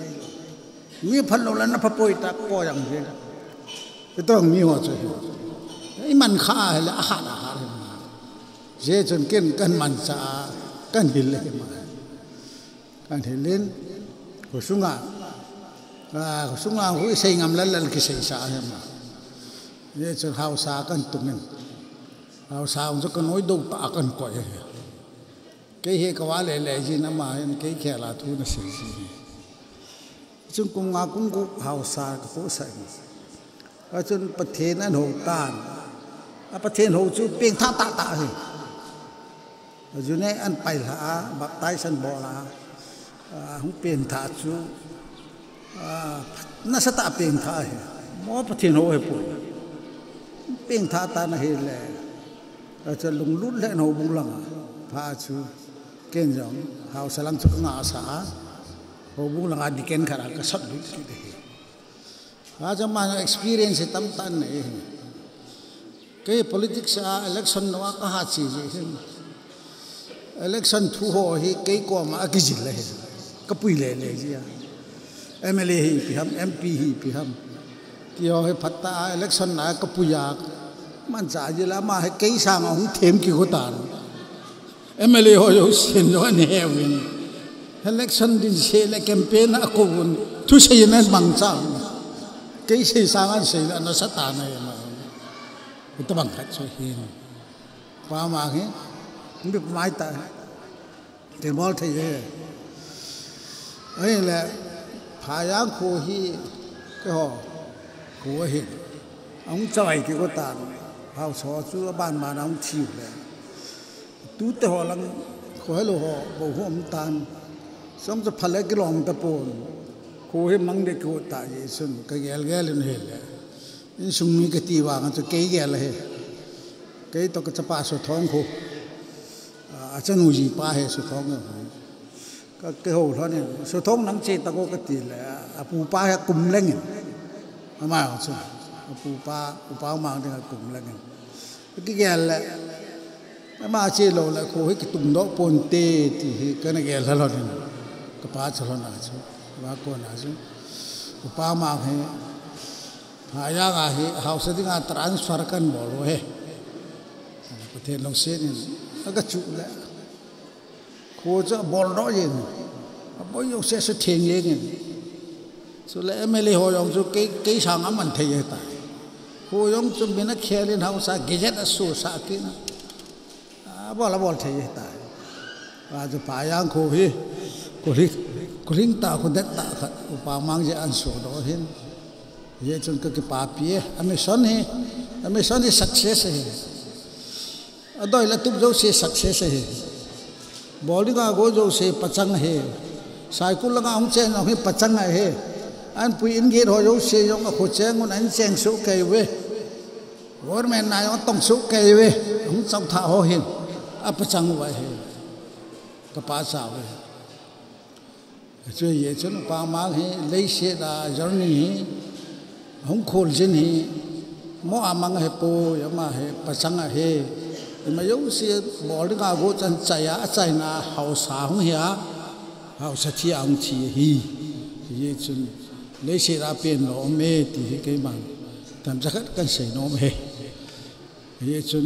Mi phalou le na phapoi tah ko jeng hi. Itobang mi ho chu hi. Iman kha hile, ahat ahat hi. Hijeh chun ken kahin manchah a, kahin hil ahi ama. Kahin hil in, khosunga, a, khosunga khu isei ngam lal lal kiseisa ahi ama. Hijeh chun haosa kahin tung in. Haosa jong chu kanoi dou tah a kahin koi ahi. Kei hi kava lele jin ama hin kei khel a thu ana sei jin. Chun kum nga kum gup haosa kapohsah in. Achun Pathen ana hou tan. A Pathen hou chu pengthah tahtah ahi. Ajune ana pailhah a, baptize ana bol a, a, hung pengthah chu, a, nasatah a pengthah ahi. Mo Pathen hou ahipoi. Pengthah tan ahile. Achu lunglut le ana houbung langa. Pha chu ken jong haosa lang chu kangahsah a. Houbung langa deacon khat a kasat lut kit ahi. Achu ama experience hi tamtah anei ahi. Kei politics a election nunga kaha che ji hin. Election thu ho hi kei koma akijil ahi. Kapui lele ji a. M L A hi ipi ham, M P hi ipi ham. Ti ho hi phatah a election a kapui a. Manchah jil a ama hi kei sanga hung them kit u tan. M L A ho jousen jong ahin heuvin. Election dinse le campaign a akouvun. Thusei in amangcha. Kei sei sanga asei le anasa tan ahi. Itobang khat chu ahi. Pa Mang hi. Mi pha mai tah. Kei bol thei e. Ahile, Phayang kho hi, keiho, kho ahi. Ahung chavai kit u tan. Haosa chu aban ban a ahung thi u le. Tute ho lang, kho helou ho, bou ho um tan. Song chu phalou kilom tapon. Kho hi mang deh kit u ta jeh chun, kagel gel in ahile. Insung mi kati vang chu kei gel ahi. Kei toh kachapa Sothong kho. A, achanu jipa hi Sothong kho. Ka, kihou lhon in, Sothong nang che ta ko kati le, apupa hi akum leng in. Ama chu, apupa, upa mang ding akum leng in. Kigel le, ama che lou le, kho hi kitung doh ponte ti hi, kana gel lhon in. Kapa cha lhon a chu, ama kona chu. Upa mang hi, Phayang a hi, haosa dinga transfer kan bol u ahi. Pathen lungset in, aga chu le. Kho chu abol doh jeng in. Aboi jouse sutheng jeng in. Chule M L A ho jong chu kei, kei sanga aman thei ahi tai. Kho jong chu min akhel in haosa gazette asosah kit in. Abol, abol thei ahi tai. Achu Phayang kho hi. Kho hi, kho hing tah, kho det tah khat. Upa Mang jeh a ahin sodoh hin. Hijeh chun kakipapi e. A mission hi, a mission hi success ahi. Adoi le atup jouse success ahi. Bol dinga go jouse pachang ahi. Saikul langa hung cheng jong hi pachang ahi. Ahin pui in gate ho jouse jong akho cheng un ahin cheng soh kei uve. Government na jong atong soh kei uve. Hung chau tha ho hin. Apachang uva ahi. Kapa cha uve. Chu hijeh chun Upa Mang hi leiset a journey hi hung khol jin hi mo a mang ahi poi, ama hi pachang ahi. Ima jouse bol dinga go chan chai a, achaina haosa hung hi a, haosa thi a hung thi ahi. Hijeh chun leiset a pen lou um e ti hi keiman themcha khat kan sei nom e. Hijeh chun,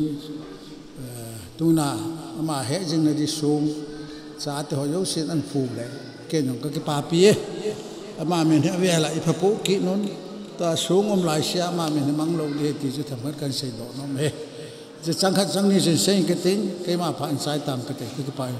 eh, tuna ama hejing na di song, chate ho jousen ahin phu le, ken jong kakipapi e. Ama min hi avel a iphapoh kit un, tua song um laisea ama min hi mang lou ding ahi ti chu themkhat kan seidoh nom e. Chu chang khat chang ni chun sei kating, keima phat in chai tang kate, kakipa e.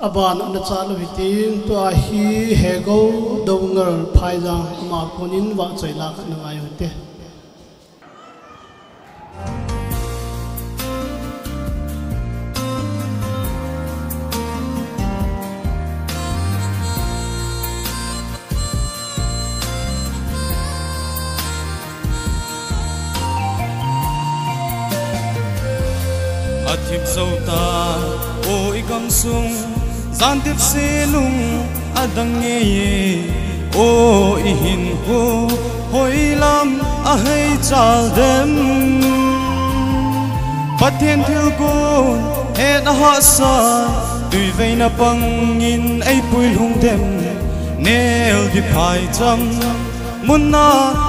Aban ana chat lou hitin, tua hi Hegou Doungel Phaijang ama konin vahchoi la khat na ngai u hite. Athip jou ta, o i gamsung, jantep se nung adang ngei e, o i hinkho, hoilam ahei chal dem. Pathen thilgon het ahahsa, tuiveina pangin eipui lhung dem, nel di phaicham, munna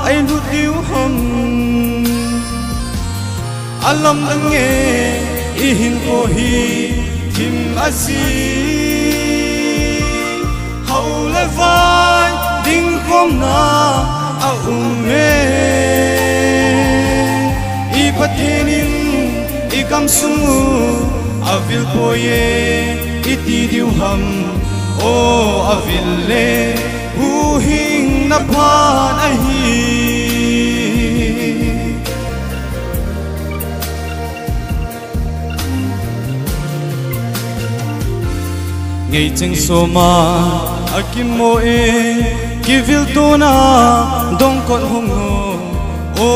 eilut diu ham. Alamdang e, i hinkho hi thim aji. Hao le vai dingkhomna aum e. I Pathen in i gamsung u avil poi e, iti diu ham. O, avil le huhhingna phat ahi. Ngei cheng soma akimo e, kivil tona dongkot hung o, o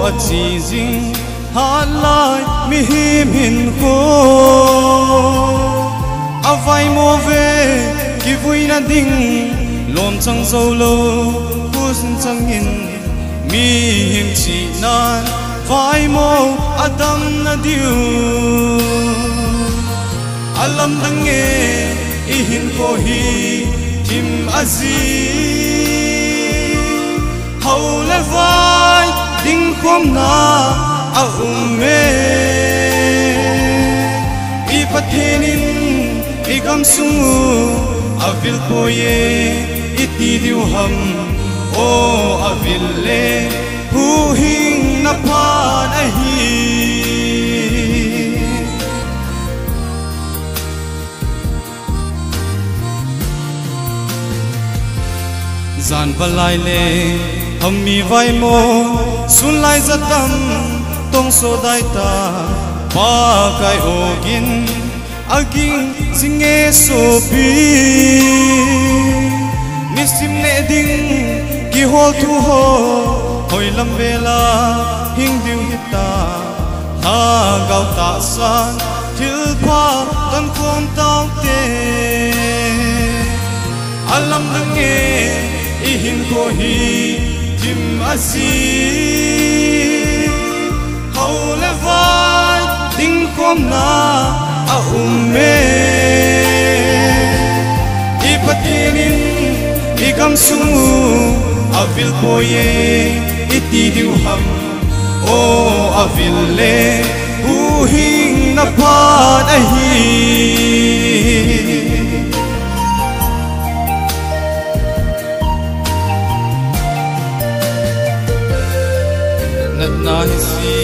achi jing hatlai mihem hinkho. Avaimo ve, kivuina ding, lom chang jou lou, husin changin, mihem chihnan, vaimo, adamna diu. Alamdang e, ihinkho hi, thim aji. Hao le vai dingkhomna aum e. I Pathen in i gamsung u avil poi e, iti diu ham. O, avil le huhhingna phat ahi. Jan valai le, hami vaimo, sun lai jatam, tongso dai ta, Pakai ogin, aging jing e sopi. Nisim neh ding, kihol thu ho, hoilam vela, hing diu hita. Lhagao tahsan, thilpha, tongkhom taute. Alamdang e, ihinkho hi, thim aji. Hao le vai, dingkhomna, aum e. I Pathen in, i gamsung u, avil poi e, iti diu ham. O, avil le huhhingna phat ahi. Natna hisi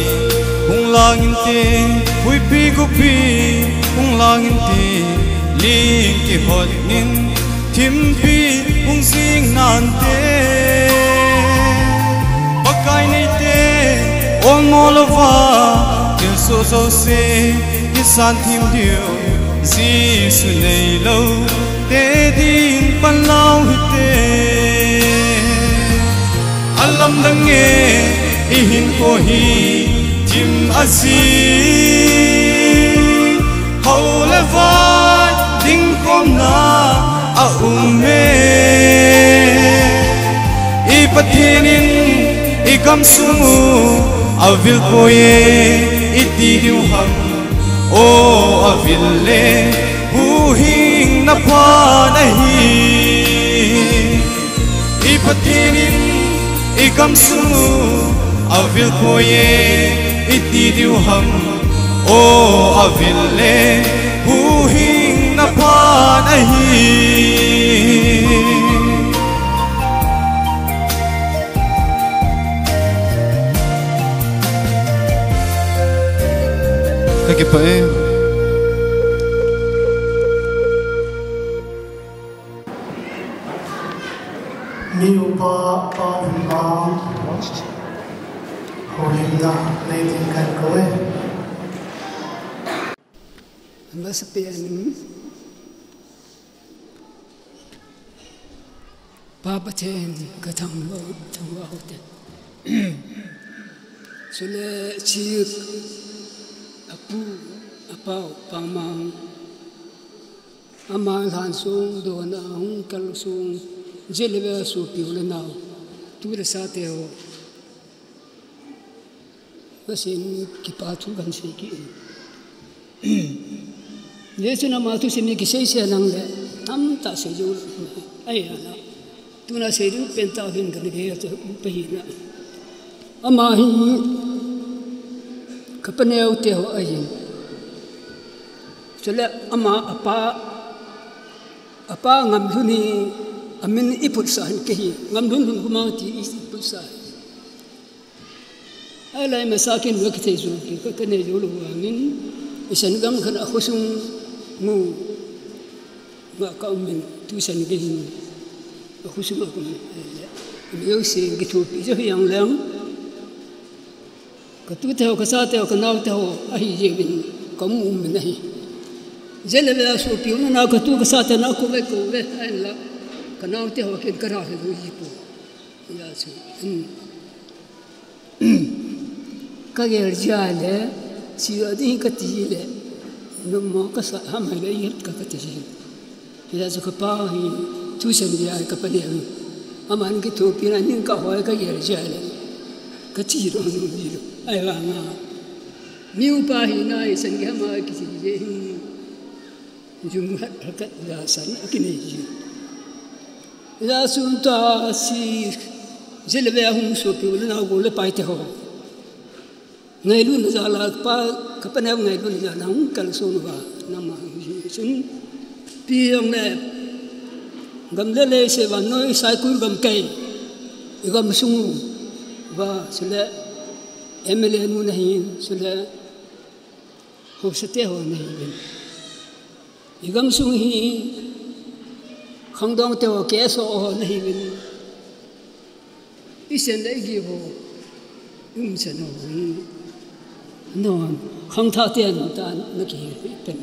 hung lang inte, huipi gopi hung lang inte, ling kihot in, thimpi hung jing nante. Pakai neite, olmo louva, thilsoh jouse, kisan thim diu, Jesu neilou te din pan lou hite. Alamdang e, ihinkho hi, thim aji. Hao le vai, dingkhomna, aum e. I Pathen in, i gamsung u, avil poi e, iti diu ham. O, avil le, huhhingna phat ahi. I Pathen in, i gamsung u, avil poi e, iti diu ham. O, avil le, huhhingna phat ahi. Kakipah e. Mi upa, pa, pa, houlimna nei ding kakou e. Masapen in, Pa Pathen kathangvah, thangvah u hite. Chule chik apu, apau, Pa Mang. Ama lhan sung, dona hung kal sung, jeh le ve sopi u le nao, tu le sa te ho. Kasin kipa thu kahin sei kit in. Hichun ama thusim hi kisei sei nang le, tamtah sei jou lou. Ahi a na. Tuna sei ding pen tah hin kana gel chu, pa hi na. Ama hi kapa neo te ho ahin. Chule ama apa, apa Ngamlhun hi amin iputsah in kei hi. Ngamlhun Lhunkhomang ti iputsah. Ahilai masa kin ga kithei jou, ka, kanei jou lou vangin, i Sangam khat a khosung mu nga ka um in, tu san gei hin, a khosung a ka um in, eh, mi jouse kithopi jou hi jeng leng. Ka tu te ho, ka cha te ho, ka nao te ho, ahi jeng in, ka mu um in ahi. Jeh le ve a sopi u le nao ka tu ka cha te nao ko ve, ko ve, ahinla, ka nao te ho kin ka ra he lou ji po. Hijeh chun, um. Ka gel jia le, chi a ding ka ti le, Nungmo kasa ham hai le i het ka kati ji. Hijeh chun kapa hi thusim dia kapa le. Aman kithopi na ning kahoi kagel ji le. Kati lou nung ji lou. Ahivanga miupa hina i san gei ham a kiti ji hi. Jum hat hakat ja san akinei ji. Hijeh chun tasi jilve ahung sopi u le nao gol le pai te ho. Ngailutna jal a kapa, kapa neo ngailutna jal a hung kalson uva, nangma hung jin chun. Pi jong le, gam le lei sei vannoi Saikul gamkai, i gamsung uva, chule M L A nu nahin, chule haosa te ho nahin. I gamsung hi khangdong te ho, K S O ho nahiuvin. I sen le i gei ho, i umchan ho hi, no, khangthah ten ta na kihe pen.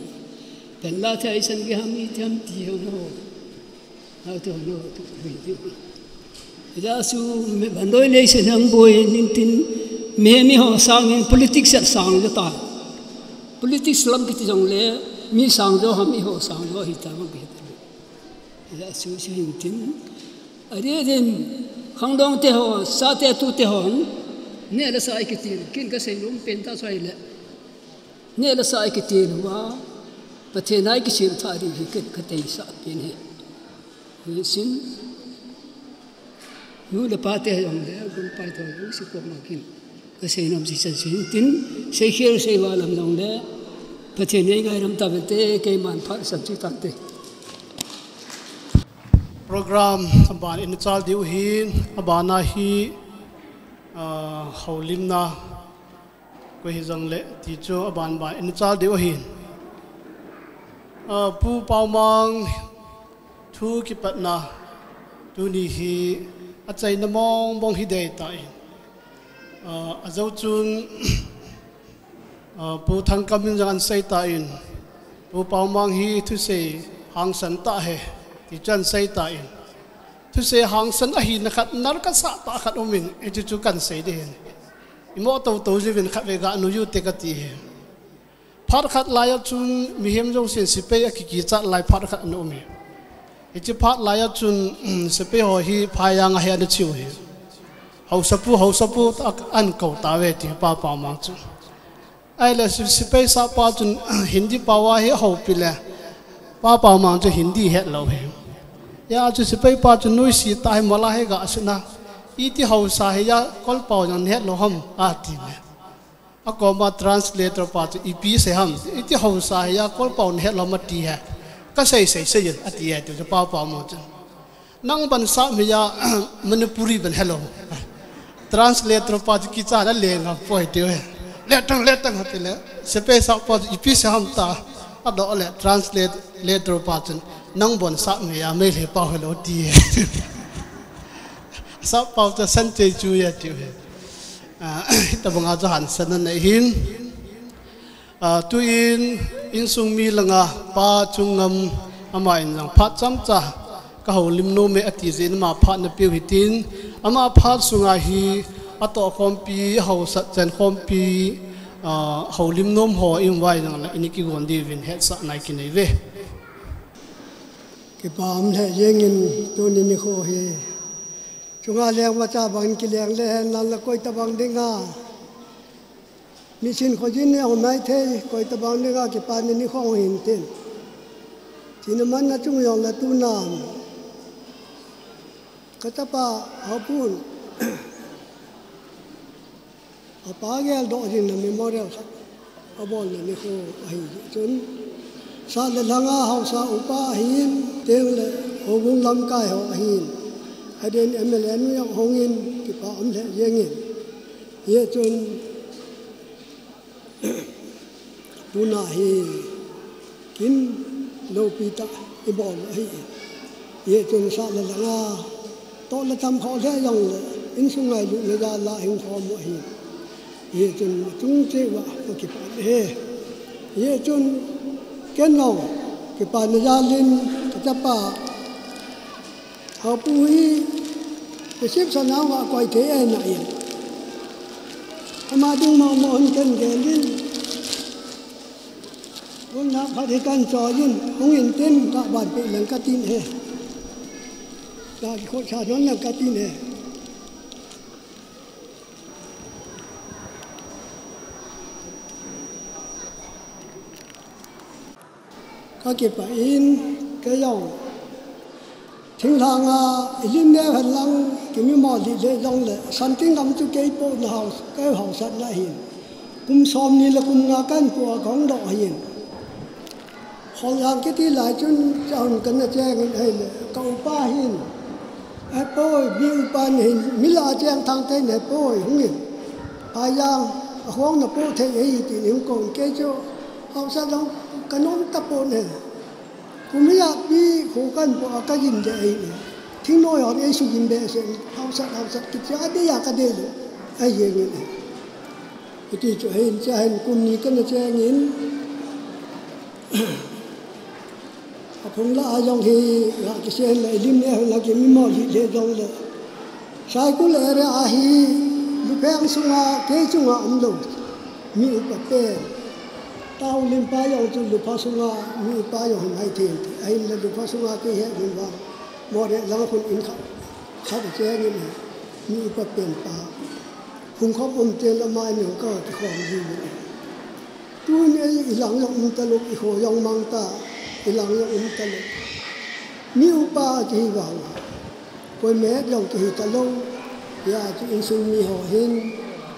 Pen la thei san gei ham i them ti ho no. Hao te ho no, tu hui ti. Hijeh chun mi vannoi leiset hung boi in tin, mi, mi ho sangin politics a sang jo ta. Politics lam kiti jong le, mi sang jo ham i ho sang jo hi ta mang kiti. Hijeh chun si hin tin. Adeh din, khangdong te ho, sa te tu te ho, neh le sah i kiti, kin kasei nom pen ta chu ahile. Neh le sah i kiti uva, Pathen a i kisem thah ding hi kin kadeisah pen ahi. Hisin, nu le pa te jong le, gun pai to jong si ko ma kin. Kasei nom si chan si hin tin, sei khel sei val lam jong le, Pathen in ei ngailam tave te, keiman phat san chu tante. Program aban in chal diu hin, abana hi, ah, houlimna, koi hi jong le, ti chu aban ban in chal diu hin. Ah, Pu Paomang thu kipatna, tuni hi achaina mong mong hi dei ta in. Ah, ajo chun, ah, Pu Thangkam in jong ahin sei ta in, Pu Paomang hi thusei hangsan tah ahi, ti chu ahin sei ta in. Thusei hangsan ahina khat, narkasah tah khat um in, hichu chu kahin sei ding ahi. I mo to to jiuvin khatvei ga nui u te kati ahi. Phat khat lai a chun mihem jousen sepai a kikichat lai phat khat ana um e. Hiche phat lai a chun, um, sepai ho hi phai a nga hi ana cheu hi. Haosapu, haosapu tah ana kou tauve ti Pa Paomang chu. Ahile se-, sepai sahpa chun Hindi pao a hi ahoupi le. Pa Paomang chu Hindi het lou hi. Hijeh chun sepai pa chu nuisat tah hi mol a hi ga sut na. Iti haosa hi a kol pao jong het lou ham ati le. Akoma translator pa chu ipi sei ham, iti haosa hi a kol pao nahet lou ham ati he. Kasei sei sei in ati e, ti chu Pa Paomang chun. Nang ban sap hi a Manipuri ban helou. Translator pa chu kicha na le ngam poi ti e. Letang, letang ati le. Sepai sahpa chu ipi sei ham ta. Adoh le translator pa chun. Nang ban sap hi a Meitei pao helou ti e. Sap pao chu san chei chu e ti e. Ah, hitabanga chu hangsan ana hin. Ah, tuin insung mi langa Pa Chungnam ama in jong phat chomcha ka houlim nom e ati jeh in ama phat na peu hitin, ama phat sunga hi atohkhompi, ahaosat chenkhompi, ah, houlim nom ho i um uva ahile, i ni kigon diuvin hetsahna i kinei uve. Kipa um lheh jengin tuni nikho hi. Chunga leng vacha bang kileng le hen lang la koi tabang dinga. Mission khojin ni aum maithei, koi tabang dinga kipana nikho hung hin tin. Tina manna chung jong la tuna. Ka chapa Haopun. Apa geldoh jing na memorial khat. Abolna nikho ahi chun. Sat le lhanga haosa upa ahin, teng le houbung lamkai ho ahin. Adeh in M L A nu jong hung in, kipa um lheh jengin. Hijeh chun, tuna hi kin loupi tah i bol u ahi. Hijeh chun sat le lhanga toh le tham kho lheh jong le, insung ngailutna jal a hing khom u ahi. Hijeh chun chung cheh uva ka kipa e. Hijeh chun ken jong kipana jal in ka chapa Haopu hi, reception a va koi thei e na in. Ama ding mo mo hin ken gel in. Hung na phat hi kan cho yin, hung in tin ka ban pe lang ka tin he. Ka ki khot cha don lang ka tin he. Ka kipah in, kei jong thinglhang a i lim neo hen lang, kimi mo lih leh jong le, Santing gam chu kei po na hao, kei haosatna hin. Kum som ni le kum nga kan po a kong doh hin. Kholjang kiti lai chun, cha hun kan na cheng in hei le, ka upa hin. He poi, mi upa ni hin, mi la cheng thang te ne poi, hung in. Pai jang, a hong na po thei ei ti ni hung kong kei chu, haosat jong ka nom ta po ne. Kum hi a pi kho kan po a ka gim de ei ne. Thingnoi hon ei su gim be se, haosat, haosat kiti a de ya ka de le. Ei ye nge ne. Iti chu hein, cha hein kum ni kan na cheng in. A phung la a jong hi, la kisen le, lim ne hon la ki mi mo li le jong le. Saikul area a hi, lupheng sunga, kei chunga um lo. Mi upa pen. Tau lim pa jong chu lupha sunga, mi upa jong hon hai thei. Ahin le lupha sunga kei he mun vang. Mo de lang khun in kha. Kha de cheng in he. Mi upa pen pa. Hung khop um te la mai ni ka ki khom ji ni. Tun ei i lang jong um ta lo, i kho jong mang ta, i lang jong um ta lo. Mi upa kihi vang. Koi met jong kihi ta lo. Ya chu insung mi ho hin.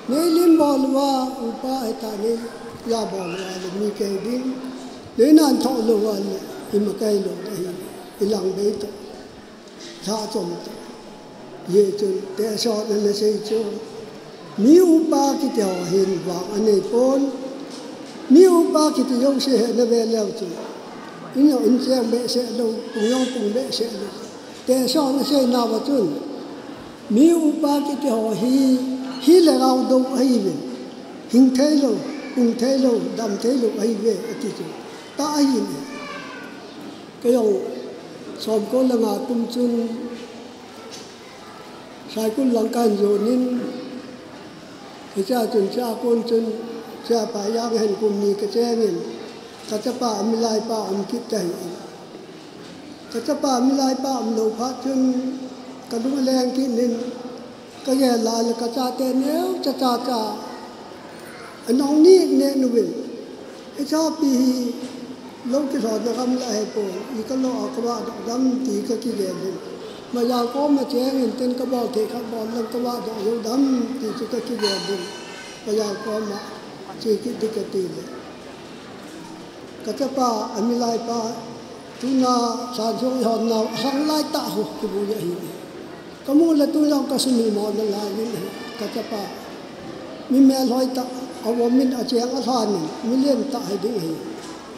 Nei lim bol uva, upa heta nei la bol uva le mi kei ding. Nei nan tho lo uva le, i ma kei lo ta hi. I lang bei to. Tha chom ta. Ye chun, te so na na sei chu. Mi upa kiti ho hin vang a nei pon. Mi upa kiti jong se he na ve leo chu. In jong in cheng be se lo, pung jong pung be se lo. Te so na sei na va chun. Mi upa kiti ho hi, hi le gao do ahi ve. Hing thei lo, pung thei lo, dam thei lo ahi ve, ati chu. Ta ahi ne. Kei jong som ko le nga kum chun Saikul lang kan jon in, hiche a chun, hiche a kon chun, hiche a pa jang hen kum ni ka cheng in, ka chapa a milai pa um kit ta hi. Ka chapa a milai pa um lo phat chun, ka lung a leng kit in, ka gel a le ka chate neo cha cha cha. A nong ni ne nu vin. I chapi hi lo kilhon na gam la he pon. I ka lo a ka va doh dam ti ka kigel in. Mayal kom a cheng in tin ka bol thei khat bol lang ka va doh lo dam ti chu ka kigel in. Mayal kom a che kit di ka ti le. Ka chapa, a milai pa, tuna san sung i hon nau, a sang lai ta ho, ki bu ya hi. Ka mu le tu jong ka sum hi mo na lai in, ka chapa. Mi mel hoi ta, a wo min a cheng a hlan in, mi len ta hi ding hi.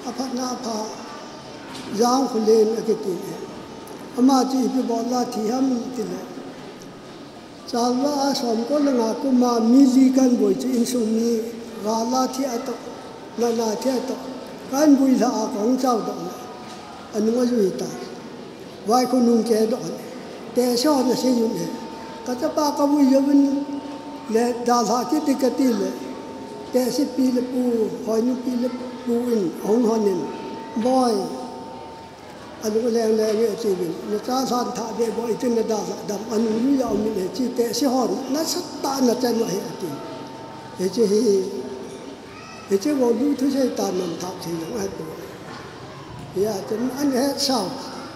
A phat na pha, jang khu len a ki ti. Ama chi ipi bol la thi ham ti le. Chalva a som ko le nga kum a mi li kan boi chu insung mi gal a thi a to, na na thi a to, kan bui la a kong chau to, a nung a jui ta, vai ko nung ke to, te so na se yun e, ka chapa ka bui yo bin le da la ki ti ka ti le, te si pi le pu, hoi nu pi le pu in, hong hon in, boi. A lung leng leng e chi vin, na cha san tha de bo itin na da dam a nung lu ya um in he chi te si hon, na sat ta na chen wa he ati. He chi hi, he chi wo lu thu sei ta nam thap thei yang ai pu. Ya chen an he sao,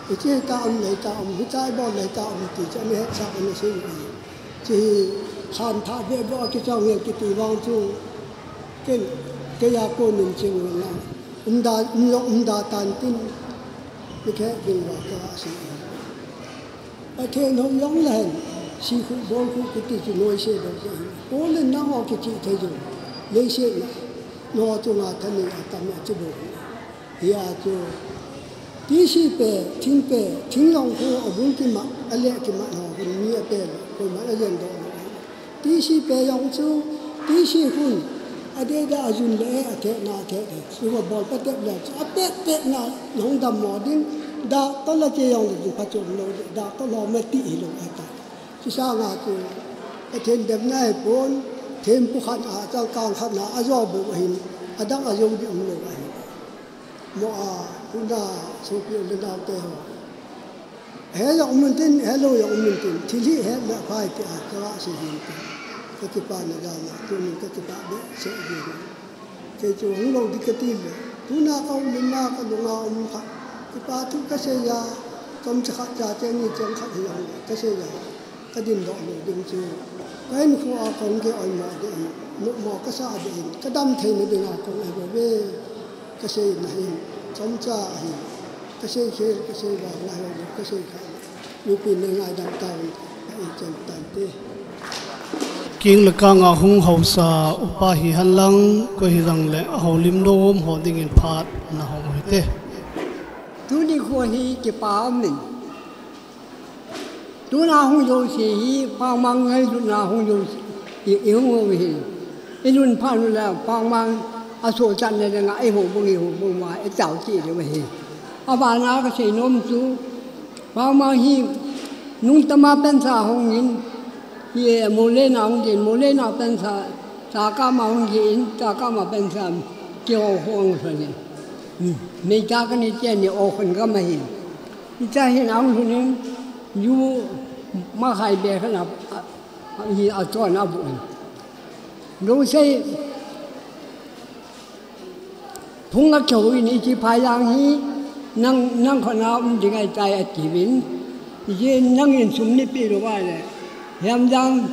he chi ta um le ta um, he chai bo le ta um ti chen he sao an sei ni. Chi hi san tha de bo ki chang he ki ti wang chu, ken, ke ya ko nin ching wang. Umda, umlo, umda tan tin, mi khe ding wa ka si. Pathen hou jong le hen, si khu bol khu kiti chu noi se bol ke hin. Ko le na ho kiti thei jong, lei se na, no chu nga tha ni a tam a chu bol. Hi a chu, ti si pe, thing pe, thing long khu a bul ki ma, a le ki ma no, mi a pe, ko ma a yen do. Ti si pe jong chu, ti si hun, a de da a jun le, a te na te de. Chu va bol pa te le, chu a pe pe na, nong dam mo ding, da to la che jong le, pa chu lo de, da to lo me ti hi lo a ta. Chu sa nga chu, a then dem na he pon, then pu khan a, chang kang khan a, a jo bu hin, a dang a jo di um lo a hin. Mo a, tuna sopi le naote ho. He jong um intin, he lou jong um intin, thil hi het le phai ti a, ka ga sei hin tin. Ka kipana jal a, tunin ka kipa behseh jeng e. Kei chu hung lou ding ka ti le. Tuna ka umna ka lunga um kha. Kipa thu ka sei a, chomcha khat cha cheng ni cheng khat hi jong ka sei a. Ka dindoh lou ding chu, ka hinkho a kong kei oimo ding in, numo ka sa ding in, ka dam theina ding a kong ei bou ve. Ka seina hin, chomcha ahin, ka sei khel, ka sei vang, ngai ho, ka sei kha. Mipi in nei ngaidam tauvin, ka ei chan tan te. King le kang a hung haosa upa hi hen lang, koi hi lang le, a houlim nom ho ding in phat na hung hite. Tuni kho hi kipa um in. Tuna hung jouse hi, Pangmang ngailutna hung jouse, i, i hung u hi. I lhun phat u le, Pangmang a sohchatna ding a, i houbung, i houbung ma, i tao cheh diu ahi. Abana ka sei nom chu, Pangmang hi, nungtama pensa hung in, hi, Molena hung in, Molena pensa, Chakama hung in, Chakama pensa, kihou hung sa ni. Hmm. Meitei ka ni chen ni o khun gam ahi. Hitia hin ahung lhun in, ju makhai beh khat a, a, hi a chon a bu in. Jouse, phung a kihou in, hiche phai lang hi, nang, nang khut a um ding ahitai atiuvin. Hiche nang in sum nei peh lou va le. Hiam dang,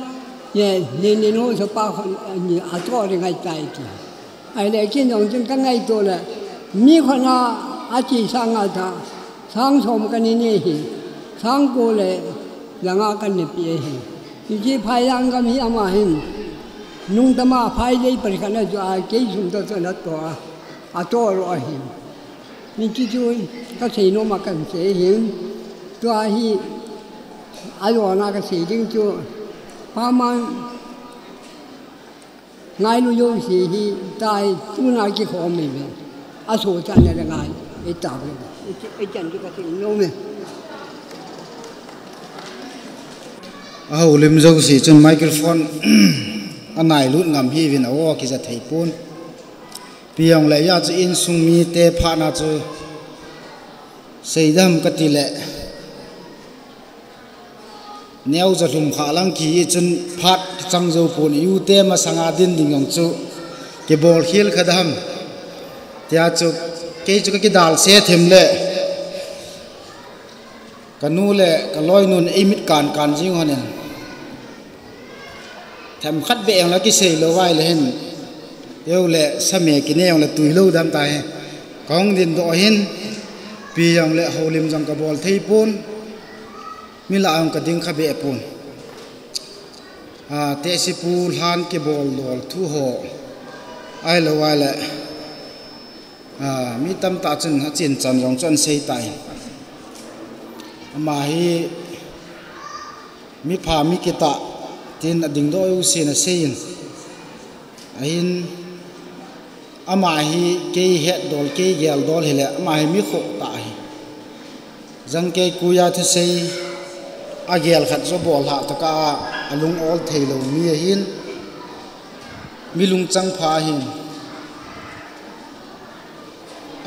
ye, nin nin ho sa pa khut a, ni a chon ding ahitai ti. Ahile kei jong chun ka ngaito le, mi khut a, a che sang a ta, sang som ka nei nei hi, sang ko le, ja nga ka nei peh hi. Hiche phai lang gam hi ama hin, nungtama phai lei pari khat na chu a, kei sum toh toh na toh a, a toh lou ahi. Hiche chu ka sei nom a kan sei hin, tua hi, a jona ka sei ding chu, Pangmang ngailu jouse hi tai tuna kikhom e ve. A sohchatna le ngai e ta ve. E, e chan chu ka sei nom e. A houlim jouse chun microphone a nailut ngam hiuvin a o kija thei pon. Ipi jong le ijat chu insung mite phat na chu sei dam ka ti le. Neo ja lhum kha lang kihi chun phat chang jou pon, ute masanga din ding jong chu kibol khel kha dam. Tia chu kei chu ka kidal se them le. Ka nu le ka loinun ei mit kan kan jing hon in. Themkhat beh jong la kisei lou vai le hin. Eu le same kine jong la tui lou dam ta hi. Ka hung dindoh hin. Ipi jong le houlim jong ka bol thei pon. Mi lah a jong ka ding kha beh pon. A, tehse pu lhan kibol dol thu ho. Ahilou vai le. A, mi tamtah chun a chinchan jong chu ahin sei tai. Ama hi mi pha mi kitah tin a dingdoh u sin a sei in. Ahin ama hi kei het dol, kei gel dol hile, ama hi mi khoh tah ahi. Jangkei kuiya thusei a gel khat chu bol hah tokah a, a lung ol thei lou mi ahin, mi lungchang pha ahin.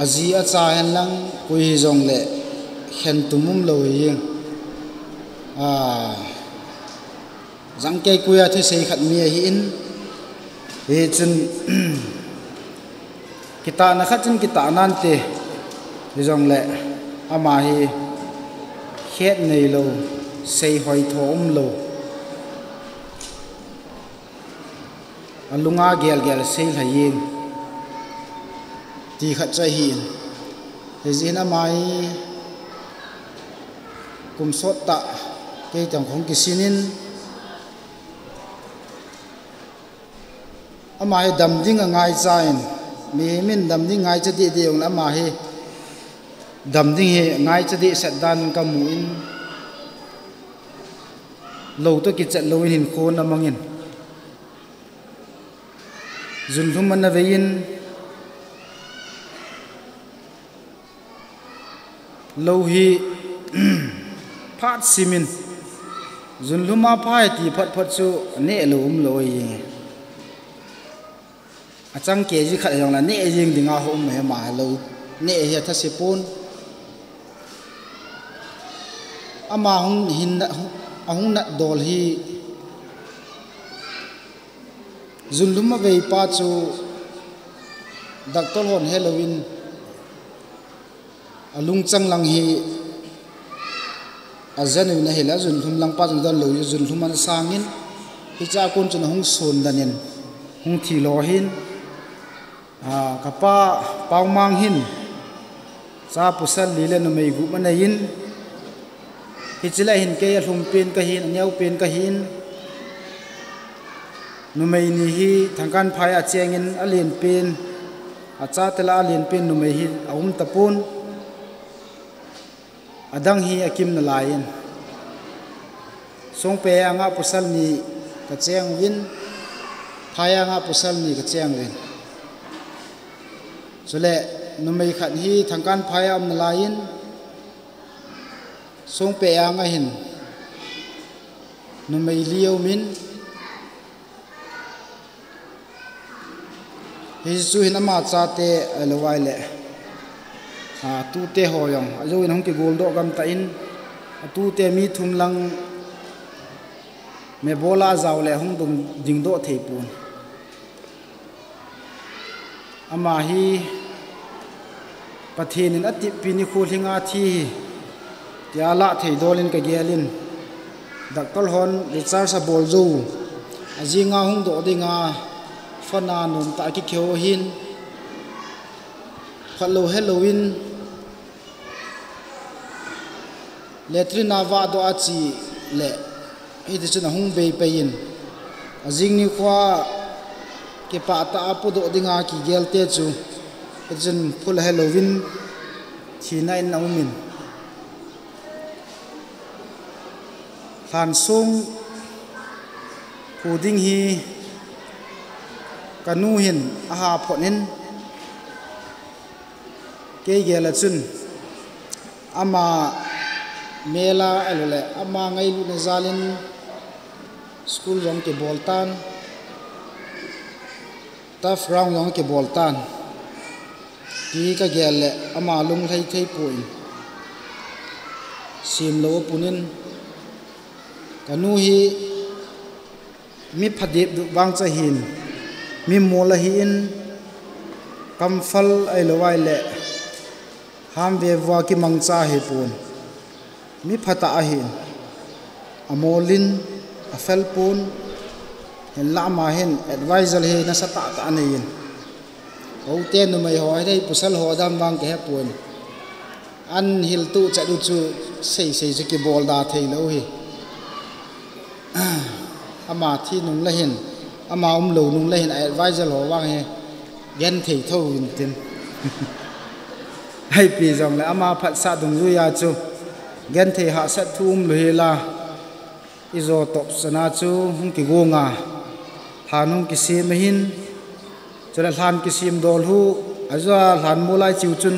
A ji a cha hen lang koi hi jong le khen tum um lou hi. A, jangkei kuiya thusei khat mi ahin, hi chun, kitahna khat chun kitah nante, hi jong le, ama hi khet nei lou, sei hoi tho um lou. A lunga gel gel sei lha jeng. Ti khat chu ahi in. Hijeh in ama hi kum sot tah kei teng khong kisin in. Ama hi dam ding a ngaicha in. Mihem in dam ding ngaicha deh deh jong le ama hi dam ding hi ngaicha deh set dan in ka mu in. Lou toh kichat lou in hinkho na mang in. Junlhum ana vei in, lou hi phat sim in, junlhum a phai ti phat phat chu neh lou um lou ahi. A chang kg khat jong la neh jing ding a ho um e ma lou. neh hi athase pon. Ama hung hin, ahung nat dol hi junlhum avei pa chu doctor hon helouvin alungchang lang hi ajen uvin ahile, ajunlhum lang pa chu adon lou, junlhum ana sangin, hichea kon chun ahung sondan in, hung thilo ahin, a, kapa Paomang hin, cha pasal li le numei gup anei in, hiche lah hin kei alhum pen kahin, aneo pen kahin, numei ni hi Thangkanphai a achengin alen pen, achate lah a alen pen numei hi aum tapon. Adang hi akim nalai in, Songpei anga pasal ni kacheng uvin, Phai anga pasal ni kacheng uvin. Chule numei khat hi Thangkanphai a um nalai in, Songpei anga hin numei li aumin, hichu hin ama chate, ahilou ahile, a, tute ho jong ajou in ahung kigoldoh gamtah in, atute mi thum lang mebol a ajao le ahung dingdoh thei pon. Ama hi Pathen in ateppi nikho lhinga thi hi, tia lah thei dol in kagel in, doctor hon discharge abol jou, ajinga hung doh dinga phone a nomtah a kikihou ahin, phatlou helouvin, latrine a vahdoh a che le, hitichun ahung bei pei in, ajing nikhoa kipah tah a podoh dinga kigel te chu, hitichun phul ahelouvin, thina in aumin. Lhansong phu ding hi kanu hin aha phot in, kei gel a chun ama mel a, ahilouleh ama ngailutna jal in school jong kibol tan, turf ground jong kibol tan, ti kagel le ama lunglhai thei pon, semlou apun in, kanu hi mi phadip dup vang chu ahin, mi mol ahin, kamphal ahilou ahile, ham vevo a kimangcha ahipon, mi phatah ahin, amol in, afel pon, hinlah ama hin advice hi nasatah tah anei in. Houte numei ho hidei, pasal ho dam vang kahepon, an hiltuh chet u chu seisei chu kibol da theilou hi. Ama thi nung le hin, ama umlou nung le hin, a adviser ho vang hi genthei thou intin. Ipi jongle ama phatsah dungjuia chu genthei hahsat thu umlou hela, ijo topsana chu hung kigonga, lhan hung kisem ahin, chule lhan kisem dol u, ajua lhan mu lai chiu chun,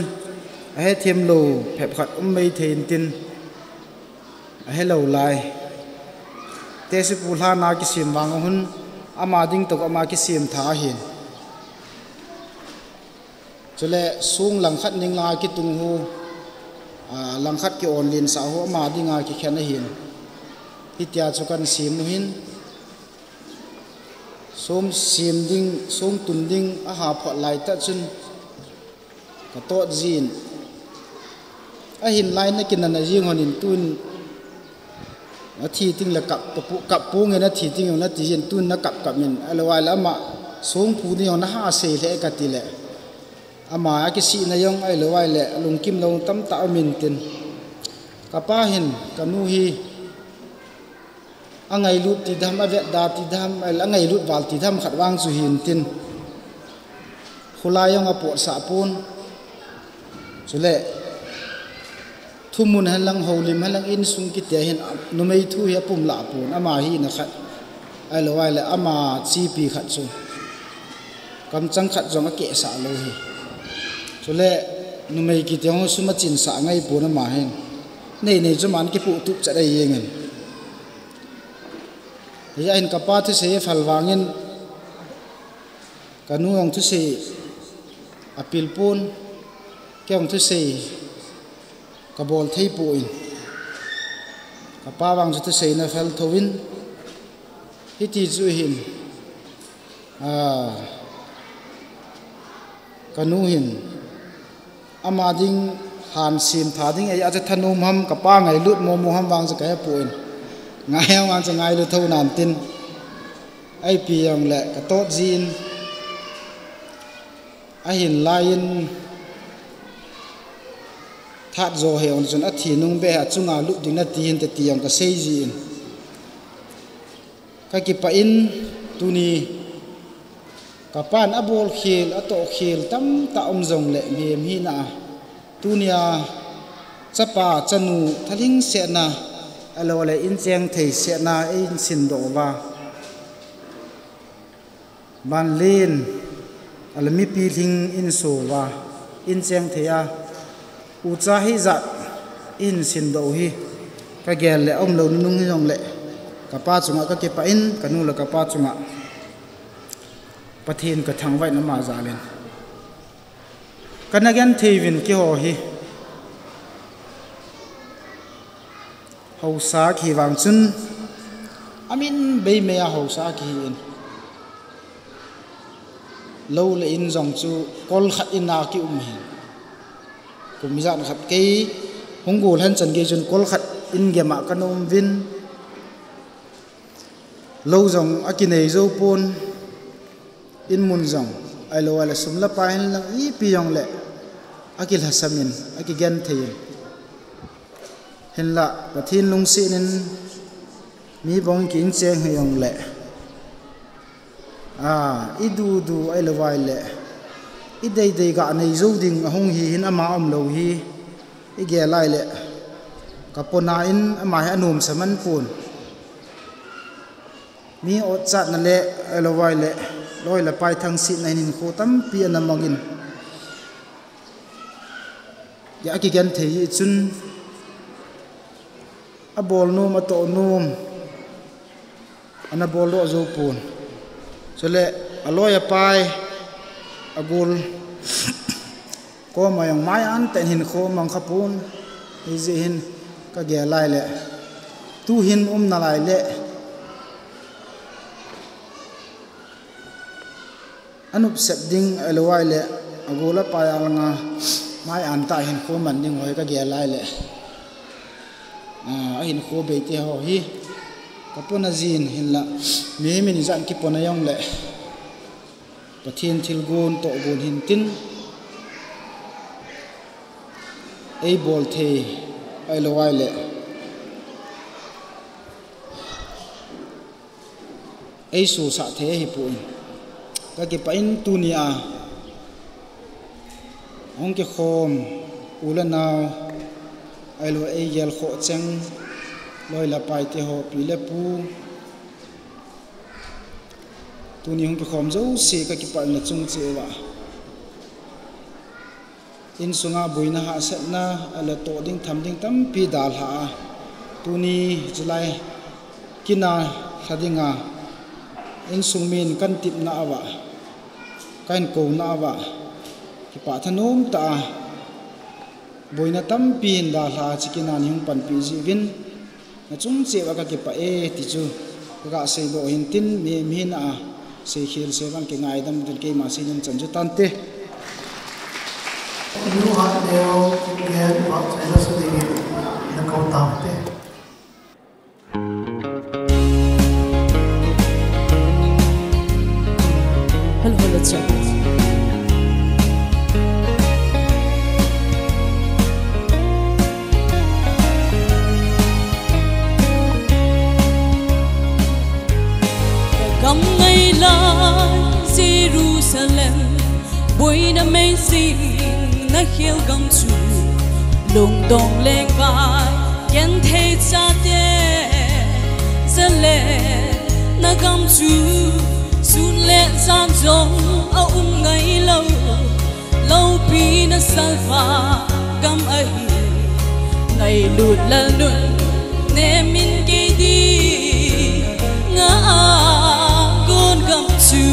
ahethem lou phepkhat um maithei intin, ahelou lai. Tesipu lhan a kisem vang ahun, ama ding toh ama kisem tha ahin. Chule song langkhat ning langa kitung u, a, langkhat ki-onlensah u ama dinga kikhen ahin. Hitia chu kahin sem u ahin. Song sem ding, song tun ding aha phot laitah chun katot jin. Ahin lai nakinana jing hon in tun athi tengle kap, kap, kap ponge, athi tengle nati jin, tun nakap kap in, ahilou ahile ama song phu ding jong naha sei lheh e katile, ama akisihna jong ahilou ahile alungkim lou tamtah um intin. Kapa hin kanu hi angailut ti dam, avetda ti dam, angailut val ti dam khat vang chu hintin. Kholai jong apotsah pon. Chule thumun henlang, houlim henlang, insung kitia hin numei thu hi apum lah pon, ama hina khat, ahilou ahile ama chepi khat chu kamchang khat jong akehsah lou hi. Chule numei kiti jong sum achinsah ngai pon ama hin. Nei nei chu aman kipohtup chet ahi jengin. Hijeh hin kapa thusei aphal vangin, kanu jong thusei apil pon. Kei jong thusei kabol thei poi. Kapa vang chu thusei na fel thouvin. Hiti chu hin, ah, kanu hin, ama ding hansim tha ding, ei, acha thanom ham, kapa ngailut momo ham vang chu kahe poi. Ngai ham vang chu ngailut thou nan tin. Ipi jongle katot jin. Ahin laiyin, that jo he on chun athi nung be a chunga lut ding nati hinte ti jong kasei jin. Kakipah in tuni kapan abol khel, atoh khel tamtah um jongle mihem hina a, tunia chapa chanu thalhingsetna, ahilou le incheng theisetna eihin sindoh uva. Banlen, ahilou le mipi lhing eihin so uva, eihin cheng thei a, ucha hijat eihin sindoh u hi, kagel le aumlou nunung hijongle, kapa chunga kakipah in, kanu le kapa chunga Pathen kathangvah in ama jal in. Kana genthei uvin keiho hi haosa kihi vang chun, amin bei mei a haosa kihi in. Lou le in jong chu kol khat in a kium hi. Kum ijat khat kei hung gol lhon chan gei chun kol khat in gem a kana um uvin. Lou jong akinei jou pon, in mun jong, ahilou le sum le pai hin lang ipi jongle akilhasam in, akigenthei in. Hinlah Pathen lungset in mi bang kicheng hijongle, a, idudu ahilou le ideidei ga nei jou ding ahung hi hin ama umlou hi igel lai le, kapona in ama hi anom sa man pon. Mi otchatna le, ahilou le, loi le pai thangsetna in hinkho tampi ana mang in. Akigenthei hi chun, abol nom, atoh nom, ana boldoh jou pon. Chule, aloi apai, agol koma jong mai-an tah in hinkho mang kha pon, hijeh hin kagel lai le, tuhin um nalai le, anopsah ding ahilou le, agol apai a langa mai-an tah hinkho man ding ho hi kagel lai le, a, ahinkho bei te ho hi kapona jin hinlah, mihem in ijat kipona jongle, Pathen thilgon tohgon hintin, eibol thei ahilou le, eisosah thei ahipon. Kakipah in tunia hung kikhom u le nao, ahilou eigel khoh cheng, loi le pai te ho, pi le pu, tuni hung kikhom jouse kakipah in nachung cheh uva. Insunga boina hahsatna, ahilou le toh ding tham ding tampi dalha a, tuni chulai kin a lha dinga, insung min kahin tipna uva, kahin kouna uva, kipah thanom tah a, boina tampi hin dalha a, hiche kin a neihung panpi jeh uvin, nachung cheh uva kakipah e, ti chu kaga seidoh hintin, mihem hina a seikhel sei vang kingaidam ding keima seinom chan chu tante. Nu Hatneo, Gen, vang chaina sa dingin nakou taute. Hello, hello, check. Gam ngai lai Jerusalem, boina mei jing nakhel gam chu, lungdong lengvai genthei chate jal e. Nagam chu sun le jan jong aum ngailou, loupina salvah gam ahi. Ngailut lalnun nemin kei dinga agon gam chu.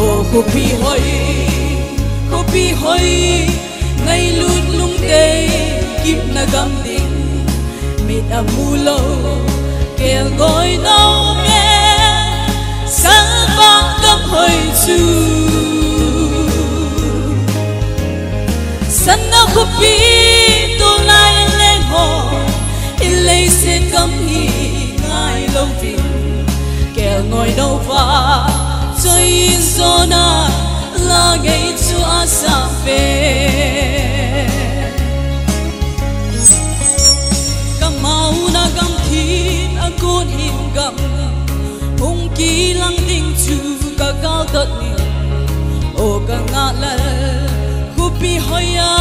O khopi hoi, khopi Khupi hoi, ngailut lungdei, kipna gam ding, mit amu lou, kelngoi nou mel, salvah gam hoi chu. Sana khupi tulai leng ho, i leiset gam hi ngai louvin, kelngoi nou va, choi in jona, la ngei chu asah ve. Ka mauna gam thim a gon hin gam, hung kilang ding chu ka gal dot ni. O ka ngah lal, khupi hoi a,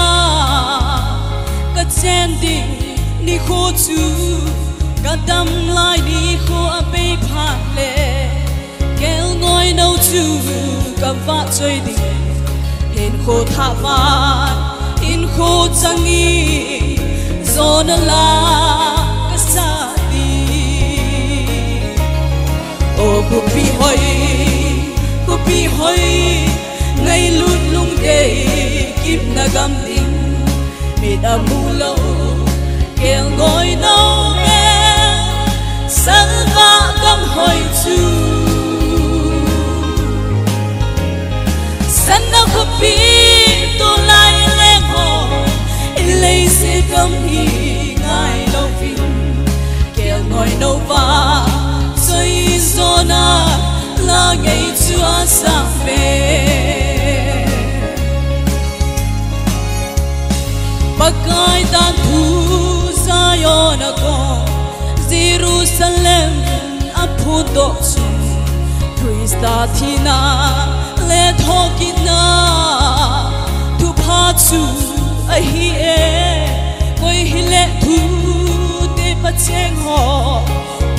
ka chen ding nikho chu, ka dam lai nikho a bei phat le, kelngoi nou chu ka vah choi ding. Hinkho thah vang, hinkho chang in, jona la ka sah ding. O khupi hoi, khupi hoi, ngailut lungdei, kipna gam ding, mit amu lou, kelngoi nou mel, salvah gam hoi chu. Sana khupi tulai leng ho, i leiset gam hi ngai louvin, kelngoi nou va, choi in jona, la ngei chu asah ve. Pakai dan thu Zion a kong, Jerusalem a phondoh chu, Christa thina le thokitna thupha chu ahi e. Koi hile thutep a cheng ho,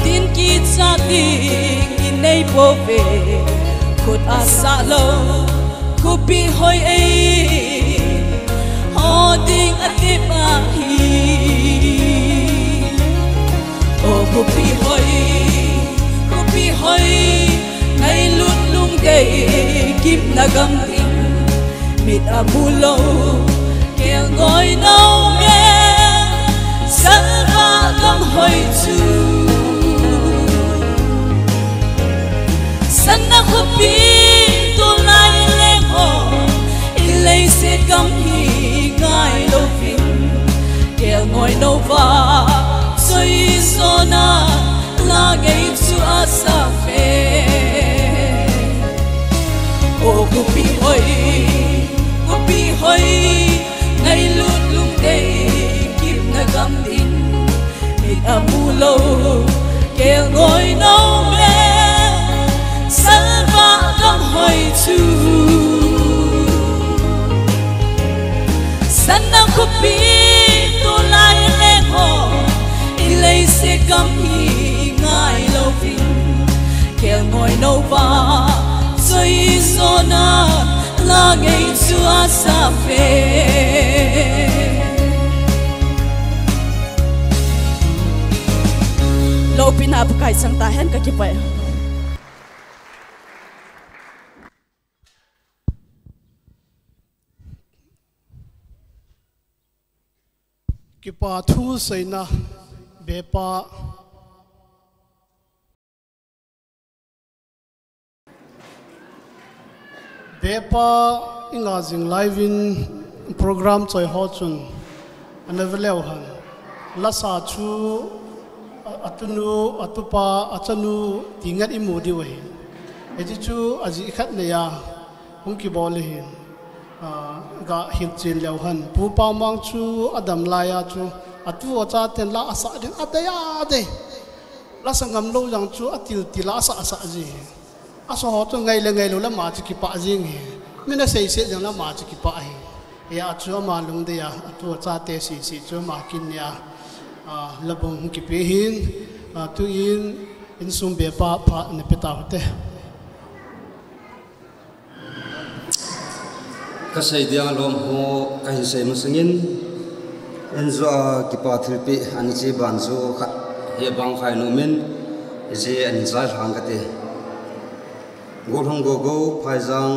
tin kichat ding i nei pouve. Khut a sah lou khupi hoi ei, ho ding a tep ahi. O khupi hoi, khupi hoi, ngailut lungdei, kipna gam ding, mit amu lou, kelngoi nou mel, salvah gam hoi chu. Sana khupi tulai leng ho, i leiset gam hi ngai louvin, kelngoi nou va, choi in jona, la ngei chu asah ve. O khupi hoi, khupi hoi, ngailut lungdei, kipna gam ding, mit amu lou, kelngoi nou mel, salvah gam hoi chu. Sana khupi tulai leng ho, i leiset gam hi ngai louvin, kelngoi nou va, choi in jona, la ngei chu asah ve. Loupina Pakai chang tahen, ka kipah e. Kipa thu seina, Bepa. Bepa i nga jing lai uvin, program choi ho chun ana ve leu hen, lasa chu a, atunu, atupa, achanu ti ngen i mu diu ahi. Hiti chu ajeh khat nei a hung kibol ahin, a, ga hilchen leu hen, Pu Pamang chu adam lai a chu atu achaten la asah ding adei adei. Lasa ngam lou jong chu atil til a asah asah ji. Asa ho chu ngai le ngai lou le ama chu kipah jing ahi. Min asei seh jong le ama chu kipah ahi. Hia chu ama lungdei a, atu achate sese chu ama kin nia, a, la bung kipe ahin, a, tuin insung Bepa pha na pe tau hite. Ka sei dia lom ho ka hin sei masangin, injo a kipa thilpeh ana che ban chu khat hi bang khai nom in, hiche ahin chai lhang kate. Gollhang Gogo, Phaijang,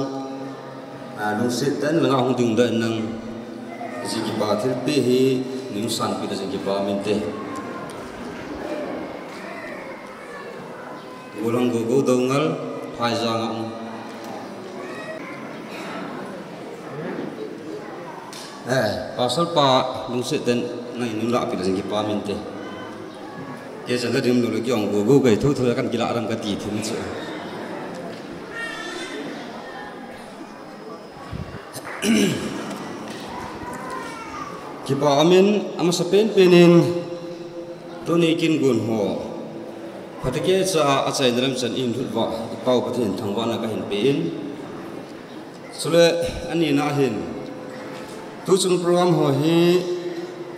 Ah, lungset tah in langa hung ding dan nang jing kipa thilpeh hi nei hung sanpeh na jing kipa min te. Golang Gogo Doungel, Phaijang a um. Eh, Pastor pa lungset tah in nang nei hung lahpeh na jing kipa min te. Kei chan la ding lou le kei ong Gogo kei thu thu kan kilah ram kati thim chu. Kipa amin, amasapen pen in, tuni kin gon ho. Phatah keicha a achaina lam chan in lhut uva, i Pau Pathen thangvahna kahin pe in. Chule, ani na hin. Tuchung program ho hi,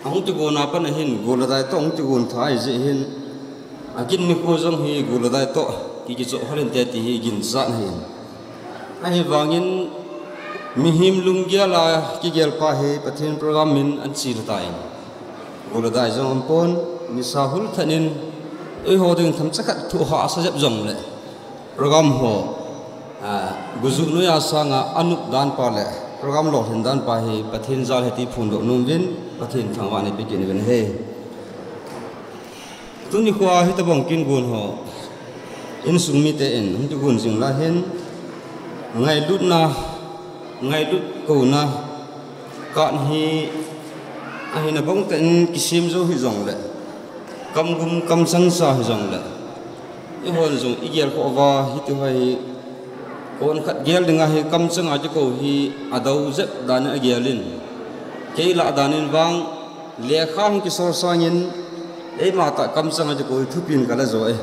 ahung kigon a pat ahin, gol le dai toh ahung kigon thei jeh hin. Akin nikho jong hi gol le dai toh, ki kichoh hol inte ti hi ginchat ahin. Ahivangin mihem lunggel a kigel pa hi Pathen program min ahin chil tan. Gol le dai jong aumpon, nisa hul tah in, eiho ding themcha khat thu hahsa jep jongle. Program ho, ah, gujuh noiya sanga anop dan pa le, program lolhin dan pa hi Pathen jal ahi ti phondoh nom uvin, Pathen thangvahna pe kit uvin ahi. Tuni khoa hitobang kin gon ho, insung mite in, hung kigon jing lai hin, ngailutna, ngailut kouna, khat hi, ahina bang tah in kisem jou hijongle, kamgum kamchang sa hijongle, eihon jong igel khoh uva, hiti ho hi, kon khat gel dinga hi kamchang a kikou hi, adou jep dan in agel in, kei lah dan in vang, lekha hung kisol sangin, eima tah kamchang a kikou hi thupin kala jo e.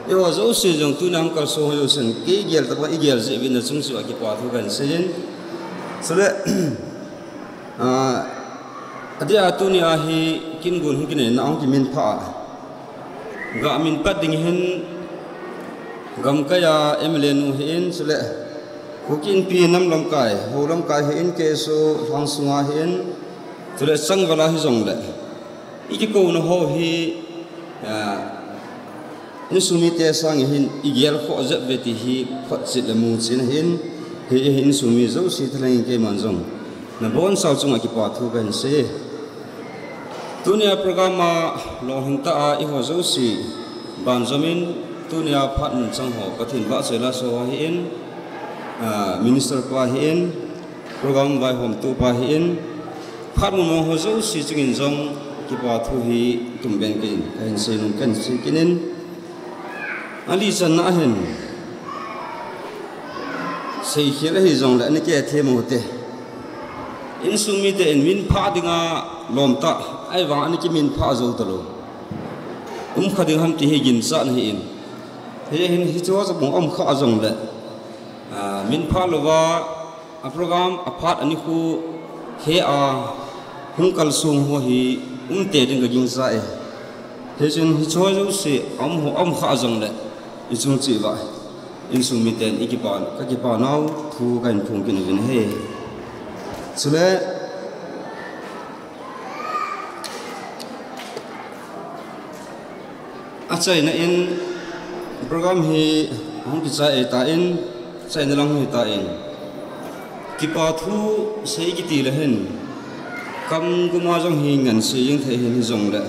Eiho jouse jong tuna hung kalsong ho jousen, kei gel tah banga igel jeh uvin nachung cheh uva kipa thu kahin sei in. Chule, ah, adeh a tunia hi kin gon hung kinei na hung kiminphah a. Gah min pat ding hin gamkai a M L A nu hi in, chule Kuki Inpi nam lamkai, ho lamkai hi in, K S O lhang sunga hi in, chule changval a hijongle. I kikouna ho hi, ah, insung mite sangin hin igel khoh jep uve ti hi photchet le muchen ahin, hi, hi insung mi jouse thalheng in keiman jong nabonchau chunga kipa thu kahin sei. Tunia program a lolhing tah a eiho jouse banjomin tunia phat mun chang ho Pathen vahchoi la so ho hi in, ah, minister pa hi in, program vaihomtu pa hi in, phat mun mong ho jouse chungin jong kipa thu hi tumben kei in kahin sei nom kahin sei kit in. Ali channa ahin. Seikhel ahi jongle, ani kei themmo te. Insung mite in minphah dinga lom tah, ahivang ani kiminphah jou talou. Um kha ding ham ti hi ginchat ahi in. Hiche hin hiche ho chu bung um kha jongle. Ah, minphah louva, a program, a phat, a nikho, he a, hung kalsong ho hi, umte ding kagingcha e. Hichun hiche ho jouse, aum ho, aum kha jongle, ichung cheh uva, insung miten, ikipa, kakipa nau, thu kahin phong kit uvin ahi. Chule, achaina in program hi hung kichai tan, achaina lang hi tan. Kipa thu sei kiti le hin, kam guma jong hi ngansi jing thei hin hijongle,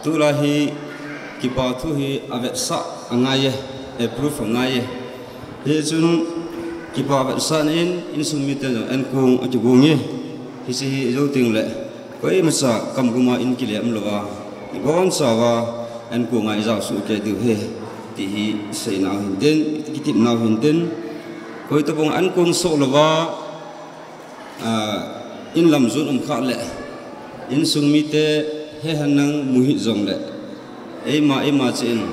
tulai hi kipa thu hi avetsah angai e, approve angai e. Hichun kipa vetsahna in insung miten jong ankong akigong e. Hiche hi jou tengle, koimacha kam guma in kile umlouva, ibonchauva ankong a ijao soh kei diu ahi, ti hi seinau hintin, kitepnau hintin. Koitobang ankong soh louva, ah, in lam jon um kha le, insung mite he henlang mu hih jongle, eima, eima cheh in,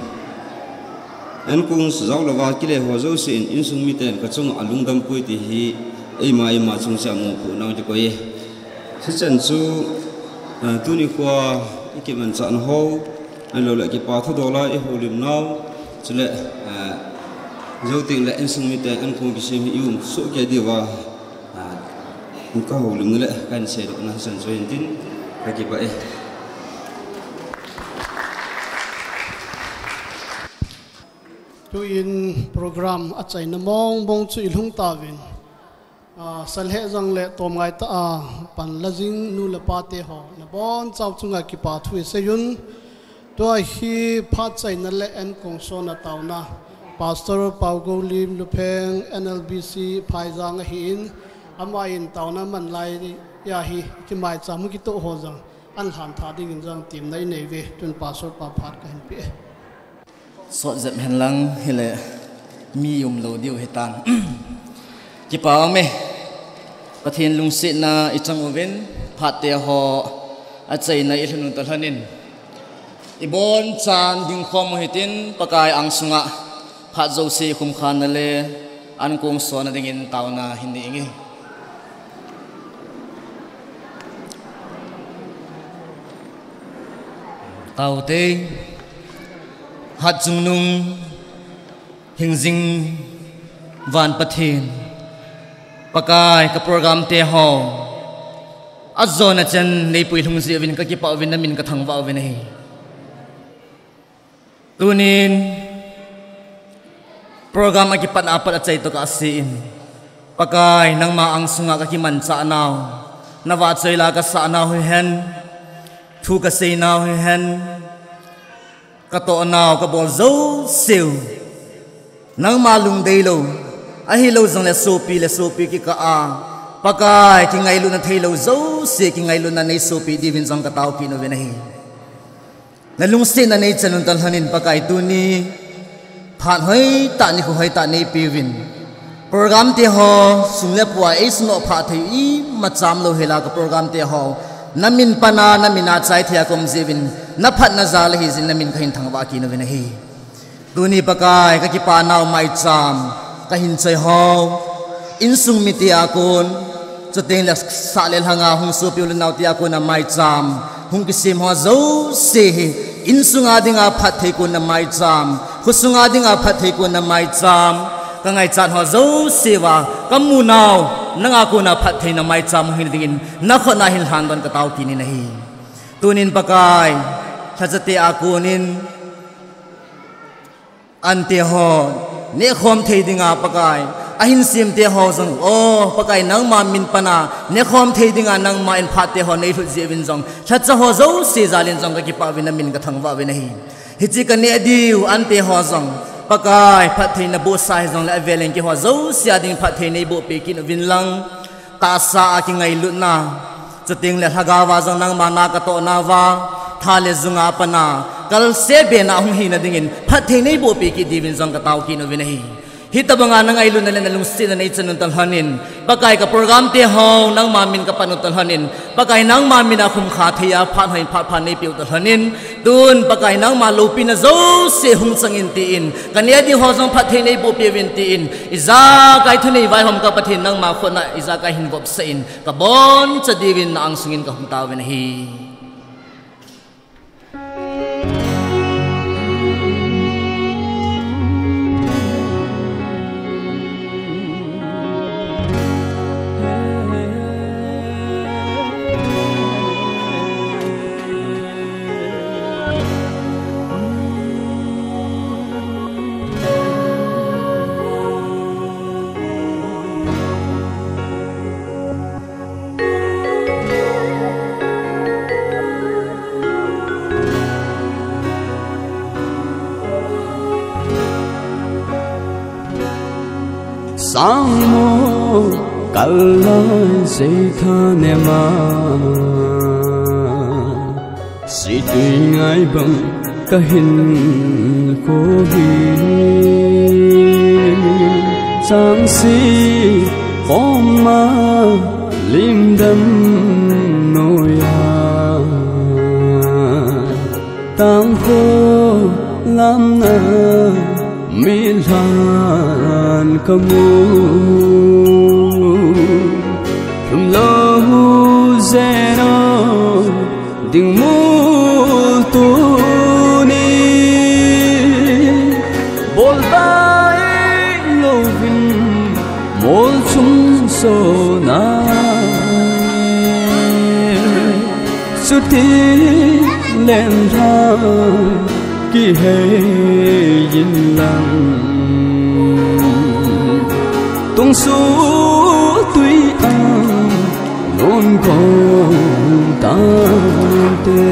ankong jao louva kile ho jousen, insung miten kachunga alungdam poi ti hi, eima, eima chung cheh a mopohnau kikoi e. Hichan chu, ah, tuni khoa ikimanchahna ho, ahilouleh kipa thudola ihoulimnau, chule, ah, jou tengle insung mite ankong kisem hi ium soh kei diuva, ah, kahoulimna le kahin seidohna hichan chu hintin, kakipah e. Tuin program achaina mong mong chu ilhung tauvin. A, salheh jong le tomngai tah a pan la jing nu le pa te ho, nabonchauva chunga kipa thu isei un. Tua hi phat chaina le ankong sona taona, Pastor Paugoulim Lupheng, N L B C Phaijang ahin, amahin taona man lai a hi kimaicham kitoh ho jong ahin lhantha dingin jong temna inei uve. Tun Pastor pa phat kahin pe e. Sot jep hen lang hile mi umlou diu hitan. Kipa ume. Pathen lungsetna ichang uvin, phat te ho achaina ilhun u toh lhonin, ibonchan dingkhom u hitin, Pakai angsunga phat jouse khumkhana le ankong sona dingin taona hin nei inge. Taute, hatchungnung, hingjing van Pathen, Pakai ka program te ho ajona chan neipui lhung jeh uvin kakipah uvin namin kathangvah uvin ahi. Tunin program akipat apat achai toh kah asen, Pakai nangma angsunga kakimanchah nau, navahchoi la kasah nau hihen, thu kasei nau hihen, katoh nau kabol jouseu, nangma lungdeilou, ahilou jongle sopi le sopi kikah a, Pakai kingailutna theilou jouse kingailutna neisopi diuvin jong katao kit uvin ahi. Nalungsetna neichan u toh lhonin Pakai tuni phat hoitah nikho hoitah neipeuvin, program te ho sum le pai a eisunoh phah thei imacham lou hela ka program te ho namin pan a namin a chai thei a kaum jeh uvin, naphatna jal ahi jeh in namin kahin thangvah kit uvin ahi. Tuni Pakai kakipa nau maicham, kahin choi ho, insung mite a kon, chuteng le sah le lhanga hung sopi u le nao te a kona maicham, hung kisem ho jouse hi, insunga dinga phatthei kona maicham, khosunga dinga phatthei kona maicham, kangaichat ho jouse uva kamu nau, nanga kona phattheina maicham hung hi dingin nakhut na hin lhan don katao kit in ahi. Tunin Pakai, lhachate a konin, ante ho nehkhom thei dinga Pakai, ahin sem te ho jong, o Pakai nangma min pan a nehkhom thei dinga nangma in phat te ho neilhut jeh uvin jong, lhacha ho jouse jal in jong kakipah uvin namin kathangvah uvin ahi. Hiche kaneh diu ante ho jong, Pakai phatthei nabohsa hijongle avel in keiho jouse a ding phatthei neiboh peh kit uvin lang, tahsa a kingailutna, chuteng le lhagao a jong nangma na katoh nauva, tha le junga pat a kalse be na hung hina dingin phatthei neiboh peh kit diuvin jong katao kit uvin ahi. Hitobanga nangailutna le nalungsetna neichan u toh lhonin, Pakai ka program te ho nangma min kapan u toh lhonin, Pakai nangma min a khumkha thei a phat hoi phat pha neipeh u toh lhonin, tun Pakai nangma loupina jouse hung chang in tin, kaneh ding ho jong phatthei neiboh peh uvin tin, ijakai thunei vaihom ka Pathen nangma khut na ijakai hin vopsah in, kaboncha diuvin na angsung in kahung taovin ahi. Sangmo kalai seitha nema. Situi ngai bang kahin ko hi. Changsi koma limdam noya. Tangkho lamna milhan kamu. Lhumlou jeno ding mul tuni. Boltai louvin mol chung sona. Chuti len lha kihei in lang. Tungsu tui Kong tante.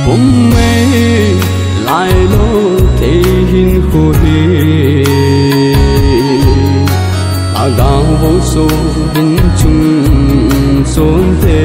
Pum mei lailou thei hinkho hi, agang vo so hin chung son te